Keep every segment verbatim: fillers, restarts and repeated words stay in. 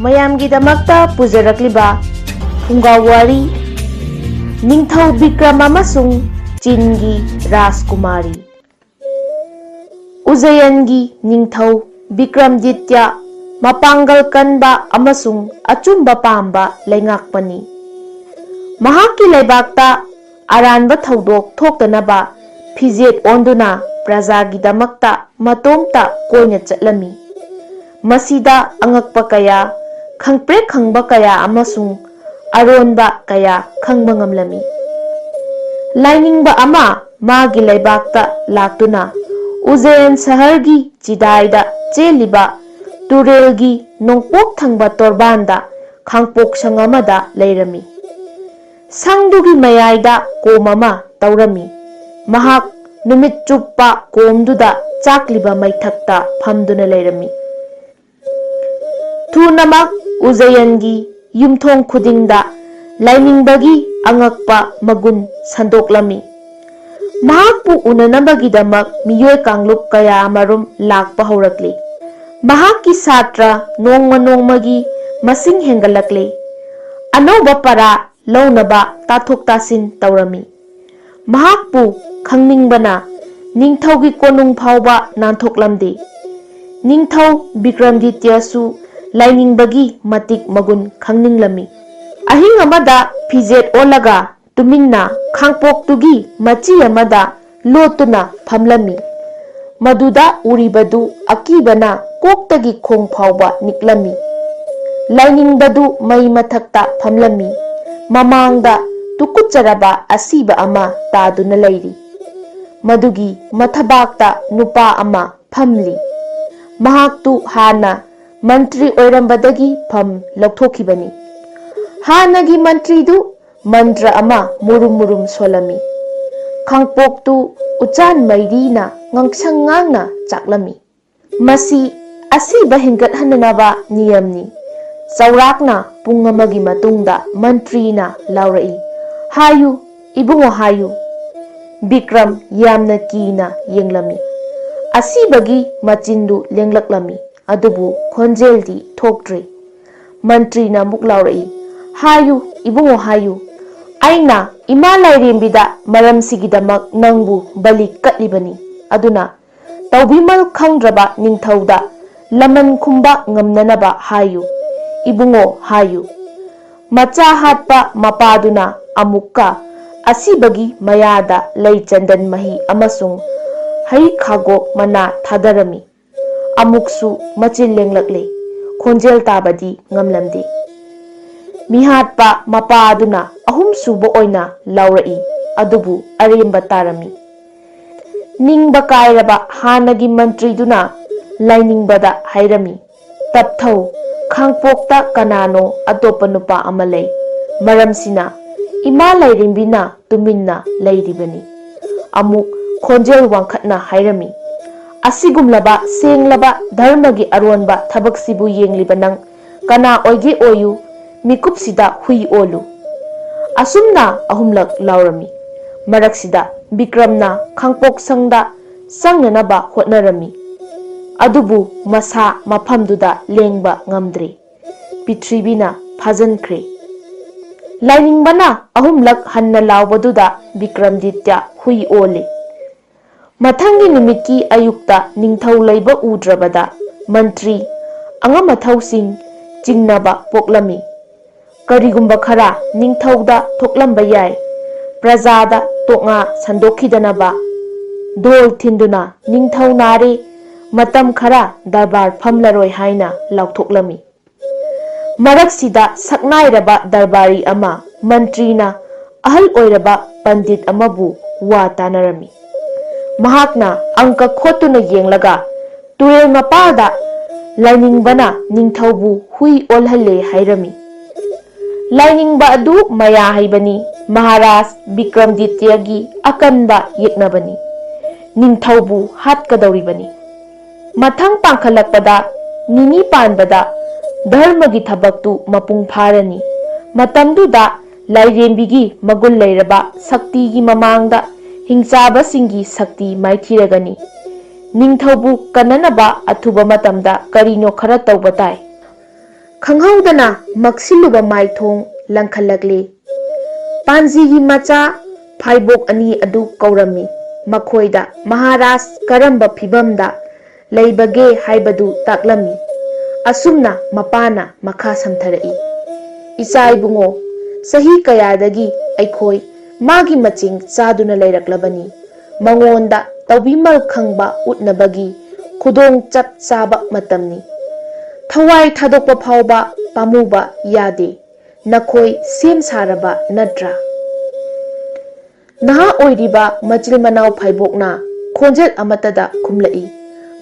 ꯃꯌꯥꯝꯒꯤꯗꯃꯛꯇ ꯄꯨꯖꯔꯛꯂꯤꯕ ꯐꯨꯡꯒꯥ ꯋꯥꯔꯤ, ꯅꯤꯡꯊꯧ ꯕꯤꯀ꯭ꯔꯝ ꯑꯃꯁꯨꯡ ꯆꯤꯟꯒꯤ ꯔꯥꯖꯀꯨꯃꯥꯔꯤ꯫ ꯎꯖꯌꯟꯒꯤ ꯅꯤꯡꯊꯧ ꯕꯤꯀ꯭ꯔꯝꯗꯤꯇ꯭ꯌ ꯃꯄꯥꯡꯒꯜ ꯀꯟꯕ ꯑꯃꯁꯨꯡ ꯑꯆꯨꯝꯕ ꯄꯥꯝꯕ ꯂꯩꯉꯥꯛꯄꯅꯤ꯫ ꯃꯍꯥꯛꯀꯤ ꯂꯩꯕꯥꯛꯇ ꯑꯔꯥꯟꯕ ꯊꯧꯗꯣꯛ ꯊꯣꯛꯇꯅꯕ ꯐꯤꯖꯦꯠ ꯑꯣꯟꯗꯨꯅ ꯄ꯭ꯔꯖꯥꯒꯤꯗꯃꯛꯇ ꯃꯇꯣꯝꯇ ꯀꯣꯏꯅ ꯆꯠꯂꯝꯃꯤ꯫ ꯃꯁꯤꯗ ꯑꯉꯛꯄ ꯀꯌꯥ, ꯈꯪꯄ꯭ꯔꯦꯛ ꯈꯪꯕ ꯀꯌꯥ ꯑꯃꯁꯨꯡ ꯑꯔꯣꯟꯕ ꯀꯌꯥ ꯈꯪꯕ ꯉꯝꯂꯝꯃꯤ꯫ ꯂꯥꯏꯅꯤꯡꯕ ꯑꯃ ꯃꯥꯒꯤ ꯂꯩꯕꯥꯛꯇ ꯂꯥꯛꯇꯨꯅ ꯎꯖꯌꯟ ꯁꯍꯔꯒꯤ ꯆꯤꯗꯥꯏꯗ ꯆꯦꯜꯂꯤꯕ ꯇꯨꯔꯦꯜꯒꯤ ꯅꯣꯡꯄꯣꯛ ꯊꯪꯕ ꯇꯣꯔꯕꯥꯟꯗ ꯈꯥꯡꯄꯣꯛ ꯁꯪ ꯑꯃꯗ ꯂꯩꯔꯝꯃꯤ꯫ ꯁꯪꯗꯨꯒꯤ ꯃꯌꯥꯏꯗ ꯀꯣꯝ ꯑꯃ ꯇꯧꯔꯝꯃꯤ꯫ ꯃꯍꯥꯛ ꯅꯨꯃꯤꯠ ꯆꯨꯞꯄ ꯀꯣꯝꯗꯨꯗ ꯆꯥꯛꯂꯤꯕ ꯃꯩꯊꯛꯇ ꯐꯝꯗꯨꯅ ꯂꯩꯔꯝꯃꯤ꯫ ꯊꯨꯅꯃꯛ ꯎꯖꯌꯟꯒꯤ ꯌꯨꯝꯊꯣꯡ ꯈꯨꯗꯤꯡꯗ ꯂꯥꯏꯅꯤꯡꯕꯒꯤ ꯑꯉꯛꯄ ꯃꯒꯨꯟ ꯁꯟꯗꯣꯛꯂꯝꯃꯤ꯫ ꯃꯍꯥꯛꯄꯨ ꯎꯅꯅꯕꯒꯤꯗꯃꯛ ꯃꯤꯑꯣꯏ ꯀꯥꯡꯂꯨꯞ ꯀꯌꯥ ꯑꯃꯔꯣꯝ ꯂꯥꯛꯄ ꯍꯧꯔꯛꯂꯤ꯫ ꯃꯍꯥꯛꯀꯤ ꯁꯥꯇ꯭ꯔ ꯅꯣꯡꯃ ꯅꯣꯡꯃꯒꯤ ꯃꯁꯤꯡ ꯍꯦꯟꯒꯠꯂꯛꯂꯤ꯫ ꯑꯅꯧꯕ ꯄꯔꯥ ꯂꯧꯅꯕ ꯇꯥꯊꯣꯛ ꯇꯥꯁꯤꯟ ꯇꯧꯔꯝꯃꯤ꯫ ꯃꯍꯥꯛꯄꯨ ꯈꯪꯅꯤꯡꯕꯅ ꯅꯤꯡꯊꯧꯒꯤ ꯀꯣꯅꯨꯡ ꯐꯥꯎꯕ ꯅꯥꯟꯊꯣꯛꯂꯝꯗꯦ꯫ ꯅꯤꯡꯊꯧ ꯕꯤꯀ꯭ꯔꯝꯗꯤꯇ꯭ꯌꯁꯨ ꯂꯥꯏꯅꯤꯡꯕꯒꯤ ꯃꯇꯤꯛ ꯃꯒꯨꯟ ꯈꯪꯅꯤꯡꯂꯝꯃꯤ꯫ ꯑꯍꯤꯡ ꯑꯃꯗ ꯐꯤꯖꯦꯠ ꯑꯣꯜꯂꯒ ꯇꯨꯃꯤꯟꯅ ꯈꯥꯡꯄꯣꯛꯇꯨꯒꯤ ꯃꯆꯤ ꯑꯃꯗ ꯂꯣꯠꯇꯨꯅ ꯐꯝꯂꯝꯃꯤ꯫ ꯃꯗꯨꯗ ꯎꯔꯤꯕꯗꯨ ꯑꯀꯤꯕꯅ ꯀꯣꯛꯇꯒꯤ ꯈꯣꯡ ꯐꯥꯎꯕ ꯅꯤꯛꯂꯝꯃꯤ꯫ ꯂꯥꯏꯅꯤꯡꯕꯗꯨ ꯃꯩ ꯃꯊꯛꯇ ꯐꯝꯂꯝꯃꯤ꯫ ꯃꯃꯥꯡꯗ ꯇꯨꯀꯨꯠꯆꯔꯕ ꯑꯁꯤꯕ ꯑꯃ ꯇꯥꯗꯨꯅ ꯂꯩꯔꯤ꯫ ꯃꯗꯨꯒꯤ ꯃꯊꯕꯥꯛꯇ ꯅꯨꯄꯥ ꯑꯃ ꯐꯝꯂꯤ꯫ ꯃꯍꯥꯛꯇꯨ ꯍꯥꯟꯅ ꯃꯟꯇ꯭ꯔꯤ ꯑꯣꯏꯔꯝꯕꯗꯒꯤ ꯐꯝ ꯂꯧꯊꯣꯛꯈꯤꯕꯅꯤ꯫ ꯍꯥꯟꯅꯒꯤ ꯃꯟꯇ꯭ꯔꯤꯗꯨ ꯃꯟꯇ꯭ꯔ ꯑꯃ ꯃꯨꯔꯨꯝ ꯃꯨꯔꯨꯝ ꯁꯣꯜꯂꯝꯃꯤ꯫ ꯈꯥꯡꯄꯣꯛꯇꯨ ꯎꯆꯥꯟ ꯃꯩꯔꯤꯅ ꯉꯥꯡꯁꯪ ꯉꯥꯡꯅ ꯆꯥꯛꯂꯝꯃꯤ꯫ "ꯃꯁꯤ ꯑꯁꯤꯕ ꯍꯦꯟꯒꯠꯍꯟꯅꯅꯕ ꯅꯤꯌꯝꯅꯤ꯫" ꯆꯥꯎꯔꯥꯛꯅ ꯄꯨꯡ ꯑꯃꯒꯤ ꯃꯇꯨꯡꯗ ꯃꯟꯇ꯭ꯔꯤꯅ ꯂꯥꯎꯔꯛꯏ, "ꯍꯥꯏꯌꯨ, ꯏꯕꯨꯡꯉꯣ, ꯍꯥꯏꯌꯨ꯫" ꯕꯤꯀ꯭ꯔꯝ ꯌꯥꯝꯅ ꯀꯤꯅ ꯌꯦꯡꯂꯝꯃꯤ꯫ ꯑꯁꯤꯕꯒꯤ ꯃꯆꯤꯟꯗꯨ ꯂꯦꯡꯂꯛꯂꯝꯃꯤ, ꯑꯗꯨꯕꯨ ꯈꯣꯟꯖꯦꯜꯗꯤ ꯊꯣꯛꯇ꯭ꯔꯤ꯫ ꯃꯟꯇ꯭ꯔꯤꯅ ꯑꯃꯨꯛ ꯂꯥꯎꯔꯛꯏ, "ꯍꯥꯏꯌꯨ, ꯏꯕꯨꯡꯉꯣ, ꯍꯥꯏꯌꯨ꯫ ꯑꯩꯅ ꯏꯃꯥ ꯂꯥꯏꯔꯦꯝꯕꯤꯗ ꯃꯔꯝꯁꯤꯒꯤꯗꯃꯛ ꯅꯪꯕꯨ ꯕꯂꯤ ꯀꯠꯂꯤꯕꯅꯤ꯫ ꯑꯗꯨꯅ ꯇꯧꯕꯤꯃꯜ ꯈꯪꯗ꯭ꯔꯕ ꯅꯤꯡꯊꯧꯗ ꯂꯃꯟ ꯈꯨꯝꯕ ꯉꯝꯅꯅꯕ ꯍꯥꯏꯌꯨ, ꯏꯕꯨꯡꯉꯣ, ꯍꯥꯏꯌꯨ"꯫ ꯃꯆꯥ ꯍꯥꯠꯄ ꯃꯄꯥꯗꯨꯅ ꯑꯃꯨꯛꯀ ꯑꯁꯤꯕꯒꯤ ꯃꯌꯥꯗ ꯂꯩ ꯆꯟꯗꯟ ꯃꯍꯤ ꯑꯃꯁꯨꯡ ꯍꯩ ꯈꯥꯒꯣꯛ ꯃꯅꯥ ꯊꯥꯗꯔꯝꯃꯤ꯫ ꯑꯃꯨꯛꯁꯨ ꯃꯆꯤꯜ ꯂꯦꯡꯂꯛꯂꯦ꯫ ꯈꯣꯟꯖꯦꯜ ꯇꯥꯕꯗꯤ ꯉꯝꯂꯝꯗꯦ꯫ ꯃꯤꯍꯥꯠꯄ ꯃꯄꯥ ꯑꯗꯨꯅ ꯑꯍꯨꯝꯁꯨꯕ ꯑꯣꯏꯅ ꯂꯥꯎꯔꯛꯏ, ꯑꯗꯨꯕꯨ ꯑꯔꯦꯝꯕ ꯇꯥꯔꯝꯃꯤ꯫ ꯅꯤꯡꯕ ꯀꯥꯏꯔꯕ ꯍꯥꯟꯅꯒꯤ ꯃꯟꯇ꯭ꯔꯤꯗꯨꯅ ꯂꯥꯏꯅꯤꯡꯕꯗ ꯍꯥꯏꯔꯝꯃꯤ, "ꯇꯞꯊꯧ, ꯈꯥꯡꯄꯣꯛꯇ ꯀꯅꯥꯅꯣ ꯑꯇꯣꯞꯄ ꯅꯨꯄꯥ ꯑꯃ ꯂꯩ꯫ ꯃꯔꯝꯁꯤꯅ ꯏꯃꯥ ꯂꯥꯏꯔꯦꯝꯕꯤꯅ ꯇꯨꯃꯤꯟꯅ ꯂꯩꯔꯤꯕꯅꯤ"꯫ ꯑꯃꯨꯛ ꯈꯣꯟꯖꯦꯜ ꯋꯥꯡꯈꯠꯅ ꯍꯥꯏꯔꯝꯃꯤ, "ꯑꯁꯤꯒꯨꯝꯂꯕ ꯁꯦꯡꯂꯕ ꯙꯔꯃꯒꯤ ꯑꯔꯣꯟꯕ ꯊꯕꯛꯁꯤꯕꯨ ꯌꯦꯡꯂꯤꯕ ꯅꯪ ꯀꯅꯥ ꯑꯣꯏꯒꯦ ꯑꯣꯏꯌꯨ, ꯃꯤꯀꯨꯞꯁꯤꯗ ꯍꯨꯏ ꯑꯣꯜꯂꯨ"꯫ ꯑꯁꯨꯝꯅ ꯑꯍꯨꯝꯂꯛ ꯂꯥꯎꯔꯝꯃꯤ꯫ ꯃꯔꯛꯁꯤꯗ ꯕꯤꯀ꯭ꯔꯝꯅ ꯈꯥꯡꯄꯣꯛꯁꯪꯗ ꯆꯪꯅꯅꯕ ꯍꯣꯠꯅꯔꯝꯃꯤ꯫ ꯑꯗꯨꯕꯨ ꯃꯁꯥ ꯃꯐꯝꯗꯨꯗ ꯂꯦꯡꯕ ꯉꯝꯗ꯭ꯔꯦ꯫ ꯄ꯭ꯔꯤꯊꯤꯕꯤꯅ ꯐꯥꯖꯤꯟꯈ꯭ꯔꯦ꯫ ꯂꯥꯏꯅꯤꯡꯕꯅ ꯑꯍꯨꯝꯂꯛ ꯍꯟꯅ ꯂꯥꯎꯕꯗꯨꯗ ꯕꯤꯀ꯭ꯔꯝꯗꯤꯇ꯭ꯌ ꯍꯨꯏ ꯑꯣꯜꯂꯤ꯫ ꯃꯊꯪꯒꯤ ꯅꯨꯃꯤꯠꯀꯤ ꯑꯌꯨꯛꯇ ꯅꯤꯡꯊꯧ ꯂꯩꯕ ꯎꯗ꯭ꯔꯕꯗ ꯃꯟꯇ꯭ꯔꯤ ꯑꯉꯝ ꯑꯊꯧꯁꯤꯡ ꯆꯤꯡꯅꯕ ꯄꯣꯛꯂꯝꯃꯤ꯫ ꯀꯔꯤꯒꯨꯝꯕ ꯈꯔ ꯅꯤꯡꯊꯧꯗ ꯊꯣꯛꯂꯝꯕ ꯌꯥꯏ꯫ ꯄ꯭ꯔꯖꯥꯗ ꯇꯣꯛꯉꯥ ꯁꯟꯗꯣꯛꯈꯤꯗꯅꯕ ꯙꯣꯜ ꯊꯤꯟꯗꯨꯅ "ꯅꯤꯡꯊꯧ ꯅꯥꯔꯦ, ꯃꯇꯝ ꯈꯔ ꯗꯔꯕꯥꯔ ꯐꯝꯂꯔꯣꯏ" ꯍꯥꯏꯅ ꯂꯥꯎꯊꯣꯛꯂꯝꯃꯤ꯫ ꯃꯔꯛꯁꯤꯗ ꯁꯛꯅꯥꯏꯔꯕ ꯗꯔꯕꯥꯔꯤ ꯑꯃ ꯃꯟꯇ꯭ꯔꯤꯅ ꯑꯍꯜ ꯑꯣꯏꯔꯕ ꯄꯟꯗꯤꯠ ꯑꯃꯕꯨ ꯋꯥ ꯇꯥꯅꯔꯝꯃꯤ꯫ ꯃꯍꯥꯛꯅ ꯑꯪꯀ ꯈꯣꯠꯇꯨꯅ ꯌꯦꯡꯂꯒ ꯇꯨꯔꯦꯜ ꯃꯄꯥꯜꯗ ꯂꯥꯏꯅꯤꯡꯕꯅ ꯅꯤꯡꯊꯧꯕꯨ ꯍꯨꯏ ꯑꯣꯜꯍꯜꯂꯦ ꯍꯥꯏꯔꯝꯃꯤ꯫ ꯂꯥꯏꯅꯤꯡꯕ ꯑꯗꯨ ꯃꯌꯥ ꯍꯩꯕꯅꯤ, ꯃꯍꯥꯔꯥꯖ ꯕꯤꯀ꯭ꯔꯝꯗꯤꯇ꯭ꯌꯒꯤ ꯑꯀꯟꯕ ꯌꯦꯛꯅꯕꯅꯤ꯫ ꯅꯤꯡꯊꯧꯕꯨ ꯍꯥꯠꯀꯗꯧꯔꯤꯕꯅꯤ꯫ ꯃꯊꯪ ꯄꯥꯡꯈꯠꯂꯛꯄꯗ ꯅꯤꯅꯤ ꯄꯥꯟꯕꯗ ꯙꯔꯃꯒꯤ ꯊꯕꯛꯇꯨ ꯃꯄꯨꯡ ꯐꯥꯔꯅꯤ꯫ ꯃꯇꯝꯗꯨꯗ ꯂꯥꯏꯔꯦꯝꯕꯤꯒꯤ ꯃꯒꯨꯟ ꯂꯩꯔꯕ ꯁꯛꯇꯤꯒꯤ ꯃꯃꯥꯡꯗ ꯍꯤꯡꯆꯥꯕꯁꯤꯡꯒꯤ ꯁꯛꯇꯤ ꯃꯥꯏꯊꯤꯔꯒꯅꯤ꯫ ꯅꯤꯡꯊꯧꯕꯨ ꯀꯟꯅꯅꯕ ꯑꯊꯨꯕ ꯃꯇꯝꯗ ꯀꯔꯤꯅꯣ ꯈꯔ ꯇꯧꯕ ꯇꯥꯏ꯫ ꯈꯪꯍꯧꯗꯅ ꯃꯛꯁꯤꯜꯂꯨꯕ ꯃꯥꯏꯊꯣꯡ ꯂꯪꯈꯠꯂꯛꯂꯦ꯫ ꯄꯥꯟꯖꯤꯒꯤ ꯃꯆꯥ ꯐꯥꯏꯕꯣꯛ ꯑꯅꯤ ꯑꯗꯨ ꯀꯧꯔꯝꯃꯤ꯫ ꯃꯈꯣꯏꯗ ꯃꯍꯥꯔꯥꯖ ꯀꯔꯝꯕ ꯐꯤꯚꯝꯗ ꯂꯩꯕꯒꯦ ꯍꯥꯏꯕꯗꯨ ꯇꯥꯛꯂꯝꯃꯤ꯫ ꯑꯁꯨꯝꯅ ꯃꯄꯥꯅ ꯃꯈꯥ ꯁꯝꯊꯔꯛꯏ, "ꯏꯆꯥ ꯏꯕꯨꯡꯉꯣ, ꯆꯍꯤ ꯀꯌꯥꯗꯒꯤ ꯑꯩꯈꯣꯏ ꯃꯥꯒꯤ ꯃꯆꯤꯡ ꯆꯥꯗꯨꯅ ꯂꯩꯔꯛꯂꯕꯅꯤ꯫ ꯃꯉꯣꯟꯗ ꯇꯧꯕꯤꯃꯜ ꯈꯪꯕ ꯎꯠꯅꯕꯒꯤ ꯈꯨꯗꯣꯡ ꯆꯞ ꯆꯥꯕ ꯃꯇꯝꯅꯤ꯫ ꯊꯋꯥꯏ ꯊꯥꯗꯣꯛꯄ ꯐꯥꯎꯕ ꯄꯥꯝꯃꯨꯕ ꯌꯥꯗꯦ꯫ ꯅꯈꯣꯏ ꯁꯦꯝ ꯁꯥꯔꯕ ꯅꯠꯇ꯭ꯔꯥ?" ꯅꯍꯥ ꯑꯣꯏꯔꯤꯕ ꯃꯆꯤꯜ ꯃꯅꯥꯎ ꯐꯥꯏꯕꯣꯛꯅ ꯈꯣꯟꯖꯦꯜ ꯑꯃꯠꯇꯗ ꯈꯨꯝꯂꯛꯏ,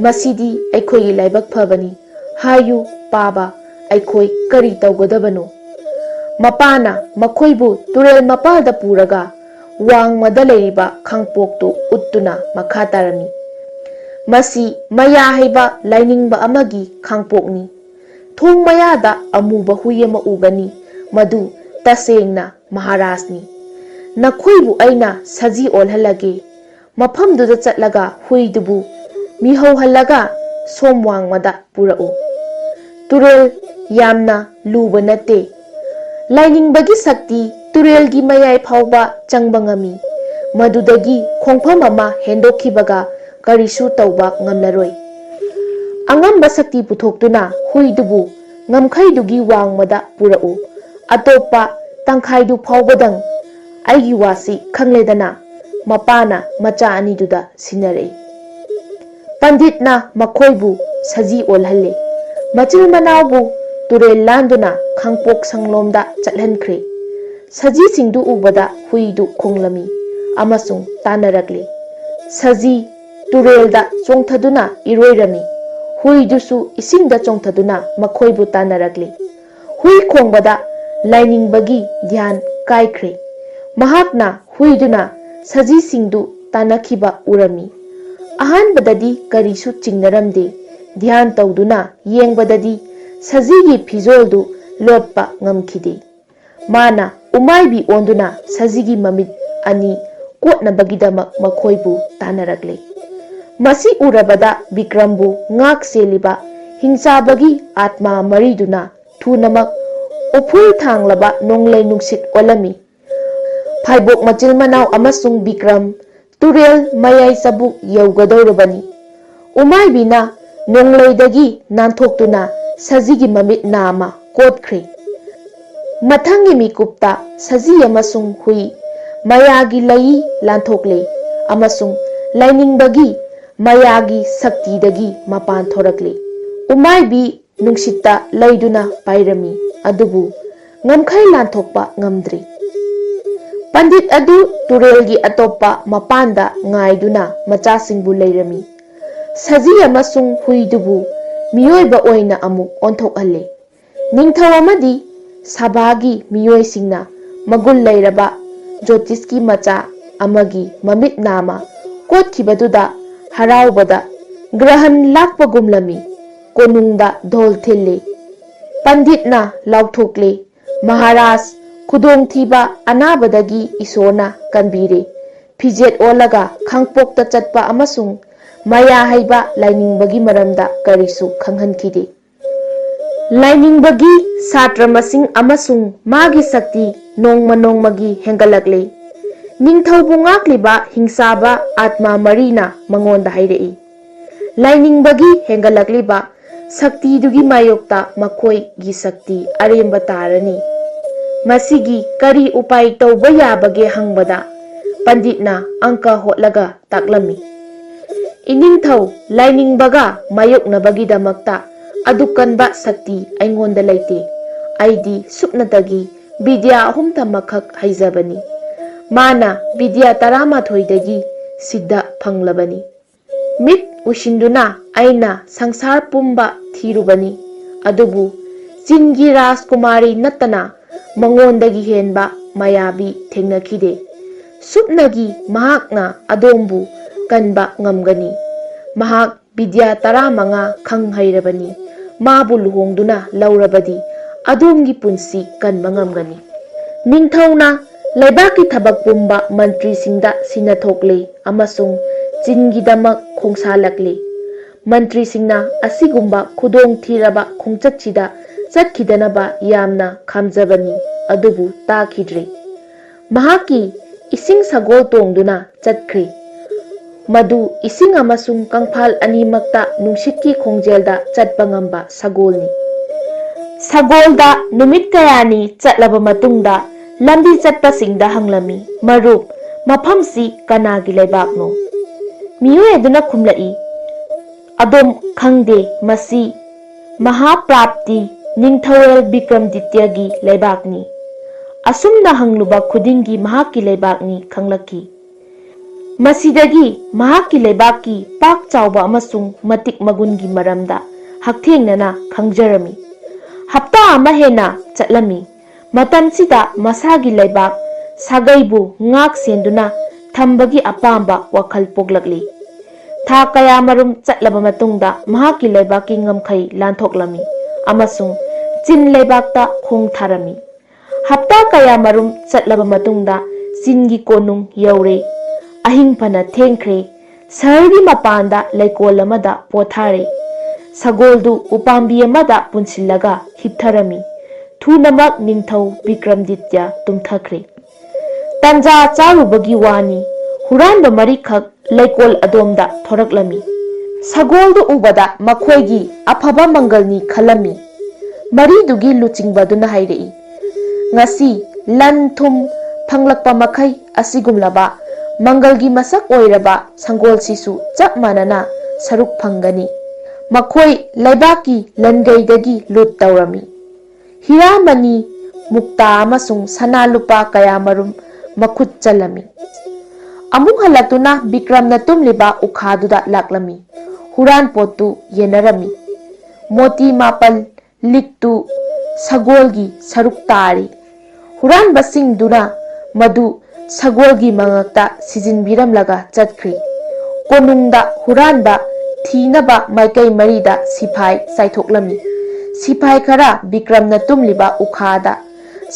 "ꯃꯁꯤꯗꯤ ꯑꯩꯈꯣꯏꯒꯤ ꯂꯥꯏꯕꯛ ꯐꯕꯅꯤ꯫ ꯍꯥꯏꯌꯨ ꯄꯥꯕ, ꯑꯩꯈꯣꯏ ꯀꯔꯤ ꯇꯧꯒꯗꯕꯅꯣ?" ꯃꯄꯥꯅ ꯃꯈꯣꯏꯕꯨ ꯇꯨꯔꯦꯜ ꯃꯄꯥꯜꯗ ꯄꯨꯔꯒ ꯋꯥꯡꯃꯗ ꯂꯩꯔꯤꯕ ꯈꯥꯡꯄꯣꯛꯇꯨ ꯎꯠꯇꯨꯅ ꯃꯈꯥ ꯇꯥꯔꯝꯃꯤ, "ꯃꯁꯤ ꯃꯌꯥ ꯍꯩꯕ ꯂꯥꯏꯅꯤꯡꯕ ꯑꯃꯒꯤ ꯈꯥꯡꯄꯣꯛꯅꯤ꯫ ꯊꯣꯡ ꯃꯌꯥꯗ ꯑꯃꯨꯕ ꯍꯨꯏ ꯑꯃ ꯎꯒꯅꯤ, ꯃꯗꯨ ꯇꯁꯦꯡꯅ ꯃꯍꯥꯔꯥꯖꯅꯤ꯫ ꯅꯈꯣꯏꯕꯨ ꯑꯩꯅ ꯁꯖꯤ ꯑꯣꯜꯍꯜꯂꯒꯦ꯫ ꯃꯐꯝꯗꯨꯗ ꯆꯠꯂꯒ ꯍꯨꯏꯗꯨꯕꯨ ꯃꯤꯍꯧꯍꯜꯂꯒ ꯁꯣꯝ ꯋꯥꯡꯃꯗ ꯄꯨꯔꯛꯎ꯫ ꯇꯨꯔꯦꯜ ꯌꯥꯝꯅ ꯂꯨꯕ ꯅꯠꯇꯦ꯫ ꯂꯥꯏꯅꯤꯡꯕꯒꯤ ꯁꯛꯇꯤ ꯇꯨꯔꯦꯜꯒꯤ ꯃꯌꯥꯏ ꯐꯥꯎꯕ ꯆꯪꯕ ꯉꯝꯃꯤ꯫ ꯃꯗꯨꯗꯒꯤ ꯈꯣꯡꯐꯝ ꯑꯃ ꯍꯦꯟꯗꯣꯛꯈꯤꯕꯒ ꯀꯔꯤꯁꯨ ꯇꯧꯕ ꯉꯝꯂꯔꯣꯏ꯫ ꯑꯉꯝꯕ ꯁꯛꯇꯤ ꯄꯨꯊꯣꯛꯇꯨꯅ ꯍꯨꯏꯗꯨꯕꯨ ꯉꯝꯈꯩꯗꯨꯒꯤ ꯋꯥꯡꯃꯗ ꯄꯨꯔꯛꯎ꯫ ꯑꯇꯣꯞꯄ ꯇꯪꯈꯥꯏꯗꯨ ꯐꯥꯎꯕꯗꯪ ꯑꯩꯒꯤ ꯋꯥꯁꯤ ꯈꯪꯂꯦꯗꯅ?" ꯃꯄꯥꯅ ꯃꯆꯥ ꯑꯅꯤꯗꯨꯗ ꯁꯤꯟꯅꯔꯛꯏ꯫ ꯄꯟꯗꯤꯠꯅ ꯃꯈꯣꯏꯕꯨ ꯁꯖꯤ ꯑꯣꯜꯍꯜꯂꯦ꯫ ꯃꯆꯤꯜ ꯃꯅꯥꯎꯕꯨ ꯇꯨꯔꯦꯜ ꯂꯥꯟꯗꯨꯅ ꯈꯥꯡꯄꯣꯛ ꯁꯪꯂꯣꯝꯗ ꯆꯠꯍꯟꯈ꯭ꯔꯦ꯫ ꯁꯖꯤꯁꯤꯡꯗꯨ ꯎꯕꯗ ꯍꯨꯏꯗꯨ ꯈꯣꯡꯂꯝꯃꯤ ꯑꯃꯁꯨꯡ ꯇꯥꯟꯅꯔꯛꯂꯦ꯫ ꯁꯖꯤ ꯇꯨꯔꯦꯜꯗ ꯆꯣꯡꯊꯗꯨꯅ ꯏꯔꯣꯏꯔꯝꯃꯤ꯫ ꯍꯨꯏꯗꯨꯁꯨ ꯏꯁꯤꯡꯗ ꯆꯣꯡꯊꯗꯨꯅ ꯃꯈꯣꯏꯕꯨ ꯇꯥꯟꯅꯔꯛꯂꯤ꯫ ꯍꯨꯏ ꯈꯣꯡꯕꯗ ꯂꯥꯏꯅꯤꯡꯕꯒꯤ ꯙ꯭ꯌꯥꯟ ꯀꯥꯏꯈ꯭ꯔꯦ꯫ ꯃꯍꯥꯛꯅ ꯍꯨꯏꯗꯨꯅ ꯁꯖꯤꯁꯤꯡꯗꯨ ꯇꯥꯟꯅꯈꯤꯕ ꯎꯔꯝꯃꯤ꯫ ꯑꯍꯥꯟꯕꯗꯗꯤ ꯀꯔꯤꯁꯨ ꯆꯤꯡꯅꯔꯝꯗꯦ꯫ ꯙ꯭ꯌꯥꯟ ꯇꯧꯗꯨꯅ ꯌꯦꯡꯕꯗꯗꯤ ꯁꯖꯤꯒꯤ ꯐꯤꯖꯣꯜꯗꯨ ꯂꯣꯠꯄ ꯉꯝꯈꯤꯗꯦ꯫ ꯃꯥꯅ ꯎꯃꯥꯏꯕꯤ ꯑꯣꯟꯗꯨꯅ ꯁꯖꯤꯒꯤ ꯃꯃꯤꯠ ꯑꯅꯤ ꯀꯣꯠꯅꯕꯒꯤꯗꯃꯛ ꯃꯈꯣꯏꯕꯨ ꯇꯥꯟꯅꯔꯛꯂꯦ꯫ ꯃꯁꯤ ꯎꯔꯕꯗ ꯕꯤꯀ꯭ꯔꯝꯕꯨ ꯉꯥꯛ ꯁꯦꯜꯂꯤꯕ ꯍꯤꯡꯆꯥꯕꯒꯤ ꯑꯥꯠꯃꯥ ꯃꯔꯤꯗꯨꯅ ꯊꯨꯅꯃꯛ ꯎꯐꯨꯜ ꯊꯥꯡꯂꯕ ꯅꯣꯡꯂꯩ ꯅꯨꯡꯁꯤꯠ ꯑꯣꯜꯂꯝꯃꯤ꯫ ꯐꯥꯏꯕꯣꯛ ꯃꯆꯤꯜ ꯃꯅꯥꯎ ꯑꯃꯁꯨꯡ ꯕꯤꯀ꯭ꯔꯝ ꯇꯨꯔꯦꯜ ꯃꯌꯥꯏ ꯆꯕꯨꯛ ꯌꯧꯒꯗꯧꯔꯕꯅꯤ꯫ ꯎꯃꯥꯏꯕꯤꯅ ꯅꯣꯡꯂꯩꯗꯒꯤ ꯅꯥꯟꯊꯣꯛꯇꯨꯅ ꯁꯖꯤꯒꯤ ꯃꯃꯤꯠ ꯅꯥ ꯑꯃ ꯀꯣꯠꯈ꯭ꯔꯦ꯫ ꯃꯊꯪꯒꯤ ꯃꯤꯀꯨꯞꯇ ꯁꯖꯤ ꯑꯃꯁꯨꯡ ꯍꯨꯏ ꯃꯌꯥꯒꯤ ꯂꯩꯏ ꯂꯥꯟꯊꯣꯛꯂꯦ ꯑꯃꯁꯨꯡ ꯂꯥꯏꯅꯤꯡꯕꯒꯤ ꯃꯌꯥꯒꯤ ꯁꯛꯇꯤꯗꯒꯤ ꯃꯄꯥꯟ ꯊꯣꯔꯛꯂꯦ꯫ ꯎꯃꯥꯏꯕꯤ ꯅꯨꯡꯁꯤꯠꯇ ꯂꯩꯗꯨꯅ ꯄꯥꯏꯔꯝꯃꯤ, ꯑꯗꯨꯕꯨ ꯉꯝꯈꯩ ꯂꯥꯟꯊꯣꯛꯄ ꯉꯝꯗ꯭ꯔꯤ꯫ ꯄꯟꯗꯤꯠ ꯑꯗꯨ ꯇꯨꯔꯦꯜꯒꯤ ꯑꯇꯣꯞꯄ ꯃꯄꯥꯟꯗ ꯉꯥꯏꯗꯨꯅ ꯃꯆꯥꯁꯤꯡꯕꯨ ꯂꯩꯔꯝꯃꯤ꯫ ꯁꯖꯤ ꯑꯃꯁꯨꯡ ꯍꯨꯏꯗꯨꯕꯨ ꯃꯤꯑꯣꯏꯕ ꯑꯣꯏꯅ ꯑꯃꯨꯛ ꯑꯣꯟꯊꯣꯛꯍꯜꯂꯦ꯫ ꯅꯤꯡꯊꯧ ꯑꯃꯗꯤ ꯁꯚꯥꯒꯤ ꯃꯤꯑꯣꯏꯁꯤꯡꯅ ꯃꯒꯨꯟ ꯂꯩꯔꯕ ꯖꯣꯇꯤꯁꯀꯤ ꯃꯆꯥ ꯑꯃꯒꯤ ꯃꯃꯤꯠ ꯅꯥꯃ ꯀꯣꯠꯈꯤꯕꯗꯨꯗ ꯍꯔꯥꯎꯕꯗ ꯒ꯭ꯔꯍꯟ ꯂꯥꯛꯄꯒꯨꯝꯂꯝꯃꯤ꯫ ꯀꯣꯅꯨꯡꯗ ꯙꯣꯜ ꯊꯤꯜꯂꯤ꯫ ꯄꯟꯗꯤꯠꯅ ꯂꯥꯎꯊꯣꯛꯂꯤ, "ꯃꯍꯥꯔꯥꯖ, ꯈꯨꯗꯣꯡꯊꯤꯕ ꯑꯅꯥꯕꯗꯒꯤ ꯏꯁꯣꯔꯅ ꯀꯟꯕꯤꯔꯦ꯫" ꯐꯤꯖꯦꯠ ꯑꯣꯜꯂꯒ ꯈꯥꯡꯄꯣꯛꯇ ꯆꯠꯄ ꯑꯃꯁꯨꯡ ꯃꯌꯥ ꯍꯩꯕ ꯂꯥꯏꯅꯤꯡꯕꯒꯤ ꯃꯔꯝꯗ ꯀꯔꯤꯁꯨ ꯈꯪꯍꯟꯈꯤꯗꯦ꯫ ꯂꯥꯏꯅꯤꯡꯕꯒꯤ ꯁꯥꯇ꯭ꯔ ꯃꯁꯤꯡ ꯑꯃꯁꯨꯡ ꯃꯥꯒꯤ ꯁꯛꯇꯤ ꯅꯣꯡꯃ ꯅꯣꯡꯃꯒꯤ ꯍꯦꯟꯒꯠꯂꯛꯂꯤ꯫ ꯅꯤꯡꯊꯧꯕꯨ ꯉꯥꯛꯂꯤꯕ ꯍꯤꯡꯆꯥꯕ ꯑꯥꯠꯃꯥ ꯃꯔꯤꯅ ꯃꯉꯣꯟꯗ ꯍꯥꯏꯔꯛꯏ, "ꯂꯥꯏꯅꯤꯡꯕꯒꯤ ꯍꯦꯟꯒꯠꯂꯛꯂꯤꯕ ꯁꯛꯇꯤꯗꯨꯒꯤ ꯃꯥꯌꯣꯛꯇ ꯃꯈꯣꯏꯒꯤ ꯁꯛꯇꯤ ꯑꯔꯦꯝꯕ ꯇꯥꯔꯅꯤ꯫ ꯃꯁꯤꯒꯤ ꯀꯔꯤ ꯎꯄꯥꯏ ꯇꯧꯕ ꯌꯥꯕꯒꯦ?" ꯍꯪꯕꯗ ꯄꯟꯗꯤꯠꯅ ꯑꯪꯀ ꯍꯣꯠꯂꯒ ꯇꯥꯛꯂꯝꯃꯤ, "ꯏꯅꯤꯡꯊꯧ, ꯂꯥꯏꯅꯤꯡꯕꯒ ꯃꯥꯌꯣꯛꯅꯕꯒꯤꯗꯃꯛꯇ ꯑꯗꯨꯛ ꯀꯟꯕ ꯁꯛꯇꯤ ꯑꯩꯉꯣꯟꯗ ꯂꯩꯇꯦ꯫ ꯑꯩꯗꯤ ꯁꯨꯞꯅꯇꯒꯤ ꯕꯤꯗ꯭ꯌꯥ ꯑꯍꯨꯝꯇꯃꯛꯈꯛ ꯍꯩꯖꯕꯅꯤ꯫ ꯃꯥꯅ ꯕꯤꯗ꯭ꯌꯥ ꯇꯔꯥꯃꯥꯊꯣꯏꯗꯒꯤ ꯁꯤꯗ ꯐꯪꯂꯕꯅꯤ꯫ ꯃꯤꯠ ꯎꯏꯁꯤꯟꯗꯨꯅ ꯑꯩꯅ ꯁꯪꯁꯥꯔ ꯄꯨꯝꯕ ꯊꯤꯔꯨꯕꯅꯤ, ꯑꯗꯨꯕꯨ ꯆꯤꯟꯒꯤ ꯔꯥꯖꯀꯨꯃꯥꯔꯤ ꯅꯠꯇꯅ ꯃꯉꯣꯟꯗꯒꯤ ꯍꯦꯟꯕ ꯃꯌꯥꯕꯤ ꯊꯦꯡꯅꯈꯤꯗꯦ꯫ ꯁꯨꯞꯅꯒꯤ ꯃꯍꯥꯛꯅ ꯑꯗꯣꯝꯕꯨ ꯀꯟꯕ ꯉꯝꯒꯅꯤ꯫ ꯃꯍꯥꯛ ꯕꯤꯗ꯭ꯌꯥ ꯇꯔꯥꯃꯉꯥ ꯈꯪ ꯍꯩꯔꯕꯅꯤ꯫ ꯃꯥꯕꯨ ꯂꯨꯍꯣꯡꯗꯨꯅ ꯂꯧꯔꯕꯗꯤ ꯑꯗꯣꯝꯒꯤ ꯄꯨꯟꯁꯤ ꯀꯟꯕ ꯉꯝꯒꯅꯤ꯫" ꯅꯤꯡꯊꯧꯅ ꯂꯩꯕꯥꯛꯀꯤ ꯊꯕꯛ ꯄꯨꯝꯕ ꯃꯟꯇ꯭ꯔꯤꯁꯤꯡꯗ ꯁꯤꯟꯅꯊꯣꯛꯂꯤ ꯑꯃꯁꯨꯡ ꯆꯤꯟꯒꯤꯗꯃꯛ ꯈꯣꯡꯁꯥꯜꯂꯛꯂꯤ꯫ ꯃꯟꯇ꯭ꯔꯤꯁꯤꯡꯅ ꯑꯁꯤꯒꯨꯝꯕ ꯈꯨꯗꯣꯡꯊꯤꯔꯕ ꯈꯣꯡꯆꯠꯁꯤꯗ ꯆꯠꯈꯤꯗꯅꯕ ꯌꯥꯝꯅ ꯈꯥꯝꯖꯕꯅꯤ, ꯑꯗꯨꯕꯨ ꯇꯥꯈꯤꯗ꯭ꯔꯦ꯫ ꯃꯍꯥꯛꯀꯤ ꯏꯁꯤꯡ ꯁꯒꯣꯜ ꯇꯣꯡꯗꯨꯅ ꯆꯠꯈ꯭ꯔꯦ꯫ ꯃꯗꯨ ꯏꯁꯤꯡ ꯑꯃꯁꯨꯡ ꯀꯪꯐꯥꯜ ꯑꯅꯤꯃꯛꯇ ꯅꯨꯡꯁꯤꯠꯀꯤ ꯈꯣꯡꯖꯦꯜꯗ ꯆꯠꯄ ꯉꯝꯕ ꯁꯒꯣꯜꯅꯤ꯫ ꯁꯒꯣꯜꯗ ꯅꯨꯃꯤꯠ ꯀꯌꯥꯅꯤ ꯆꯠꯂꯕ ꯃꯇꯨꯡꯗ ꯂꯝꯕꯤ ꯆꯠꯄꯁꯤꯡꯗ ꯍꯪꯂꯝꯃꯤ, "ꯃꯔꯨꯞ, ꯃꯐꯝꯁꯤ ꯀꯅꯥꯒꯤ ꯂꯩꯕꯥꯛꯅꯣ?" ꯃꯤꯑꯣꯏ ꯑꯗꯨꯅ ꯈꯨꯝꯂꯛꯏ, "ꯑꯗꯣꯝ ꯈꯪꯗꯦ, ꯃꯁꯤ ꯃꯍꯥꯄ꯭ꯔꯥꯞꯇꯤ ꯅꯤꯡꯊꯧꯔꯦꯜ ꯕꯤꯀ꯭ꯔꯝꯗꯤꯇ꯭ꯌꯒꯤ ꯂꯩꯕꯥꯛꯅꯤ꯫" ꯑꯁꯨꯝꯅ ꯍꯪꯂꯨꯕ ꯈꯨꯗꯤꯡꯒꯤ ꯃꯍꯥꯛꯀꯤ ꯂꯩꯕꯥꯛꯅꯤ ꯈꯪꯂꯛꯈꯤ꯫ ꯃꯁꯤꯗꯒꯤ ꯃꯍꯥꯛꯀꯤ ꯂꯩꯕꯥꯛꯀꯤ ꯄꯥꯛ ꯆꯥꯎꯕ ꯑꯃꯁꯨꯡ ꯃꯇꯤꯛ ꯃꯒꯨꯟꯒꯤ ꯃꯔꯝꯗ ꯍꯛꯊꯦꯡꯅꯅ ꯈꯪꯖꯔꯝꯃꯤ꯫ ꯍꯞꯇꯥ ꯑꯃ ꯍꯦꯟꯅ ꯆꯠꯂꯝꯃꯤ꯫ ꯃꯇꯝꯁꯤꯗ ꯃꯁꯥꯒꯤ ꯂꯩꯕꯥꯛ ꯁꯥꯒꯩꯕꯨ ꯉꯥꯛ ꯁꯦꯟꯗꯨꯅ ꯊꯝꯕꯒꯤ ꯑꯄꯥꯝꯕ ꯋꯥꯈꯜ ꯄꯣꯛꯂꯛꯂꯤ꯫ ꯊꯥ ꯀꯌꯥꯃꯔꯨꯝ ꯆꯠꯂꯕ ꯃꯇꯨꯡꯗ ꯃꯍꯥꯛꯀꯤ ꯂꯩꯕꯥꯛꯀꯤ ꯉꯝꯈꯩ ꯂꯥꯟꯊꯣꯛꯂꯝꯃꯤ ꯑꯃꯁꯨꯡ ꯆꯤꯟ ꯂꯩꯕꯥꯛꯇ ꯈꯣꯡ ꯊꯥꯔꯝꯃꯤ꯫ ꯍꯞꯇꯥ ꯀꯌꯥꯃꯔꯨꯝ ꯆꯠꯂꯕ ꯃꯇꯨꯡꯗ ꯆꯤꯟꯒꯤ ꯀꯣꯅꯨꯡ ꯌꯧꯔꯦ꯫ ꯑꯍꯤꯡ ꯐꯅ ꯊꯦꯡꯈ꯭ꯔꯦ꯫ ꯁꯍꯔꯒꯤ ꯃꯄꯥꯟꯗ ꯂꯩꯀꯣꯜ ꯑꯃꯗ ꯄꯣꯊꯥꯔꯦ꯫ ꯁꯒꯣꯜꯗꯨ ꯎꯄꯥꯝꯕꯤ ꯑꯃꯗ ꯄꯨꯟꯁꯤꯜꯂꯒ ꯍꯤꯞꯊꯔꯝꯃꯤ꯫ ꯊꯨꯅꯃꯛ ꯅꯤꯡꯊꯧ ꯕꯤꯀ꯭ꯔꯝꯗꯤꯇ꯭ꯌ ꯇꯨꯝꯊꯈ꯭ꯔꯦ꯫ ꯇꯟꯖꯥ ꯆꯥꯔꯨꯕꯒꯤ ꯋꯥꯅꯤ, ꯍꯨꯔꯥꯟꯕ ꯃꯔꯤꯈꯛ ꯂꯩꯀꯣꯜ ꯑꯗꯣꯝꯗ ꯊꯣꯔꯛꯂꯝꯃꯤ꯫ ꯁꯒꯣꯜꯗꯨ ꯎꯕꯗ ꯃꯈꯣꯏꯒꯤ ꯑꯐꯕ ꯃꯪꯒꯜꯅꯤ ꯈꯜꯂꯝꯃꯤ꯫ ꯃꯔꯤꯗꯨꯒꯤ ꯂꯨꯆꯤꯡꯕꯗꯨꯅ ꯍꯥꯏꯔꯛꯏ, "ꯉꯁꯤ ꯂꯟ ꯊꯨꯝ ꯐꯪꯂꯛꯄ ꯃꯈꯩ ꯑꯁꯤꯒꯨꯝꯂꯕ ꯃꯪꯒꯜꯒꯤ ꯃꯁꯛ ꯑꯣꯏꯔꯕ ꯁꯪꯒꯣꯜꯁꯤꯁꯨ ꯆꯞ ꯃꯥꯟꯅꯅ ꯁꯔꯨꯛ ꯐꯪꯒꯅꯤ꯫" ꯃꯈꯣꯏ ꯂꯩꯕꯥꯛꯀꯤ ꯂꯟꯒꯩꯗꯒꯤ ꯂꯨꯠ ꯇꯧꯔꯝꯃꯤ꯫ ꯍꯤꯔꯥꯃꯅꯤ, ꯃꯨꯛꯇꯥ ꯑꯃꯁꯨꯡ ꯁꯅꯥ ꯂꯨꯄꯥ ꯀꯌꯥꯃꯔꯨꯝ ꯃꯈꯨꯠ ꯆꯜꯂꯝꯃꯤ꯫ ꯑꯃꯨꯛ ꯍꯜꯂꯛꯇꯨꯅ ꯕꯤꯀ꯭ꯔꯝꯅ ꯇꯨꯝꯂꯤꯕ ꯎꯈꯥꯗꯨꯗ ꯂꯥꯛꯂꯝꯃꯤ꯫ ꯍꯨꯔꯥꯟ ꯄꯣꯠꯇꯨ ꯌꯦꯟꯅꯔꯝꯃꯤ꯫ ꯃꯣꯇꯤ ꯃꯥꯄꯜ, ꯂꯤꯛꯇꯨ ꯁꯒꯣꯜꯒꯤ ꯁꯔꯨꯛ ꯇꯥꯔꯤ꯫ ꯍꯨꯔꯥꯟꯕꯁꯤꯡꯗꯨꯅ ꯃꯗꯨ ꯁꯒꯣꯜꯒꯤ ꯃꯉꯛꯇ ꯁꯤꯖꯤꯟꯕꯤꯔꯝꯂꯒ ꯆꯠꯈ꯭ꯔꯤ꯫ ꯀꯣꯅꯨꯡꯗ ꯍꯨꯔꯥꯟꯕ ꯊꯤꯅꯕ ꯃꯥꯏꯀꯩ ꯃꯔꯤꯗ ꯁꯤꯐꯥꯏ ꯆꯥꯏꯊꯣꯛꯂꯝꯃꯤ꯫ ꯁꯤꯐꯥꯏ ꯈꯔ ꯕꯤꯀ꯭ꯔꯝꯅ ꯇꯨꯝꯂꯤꯕ ꯎꯈꯥꯗ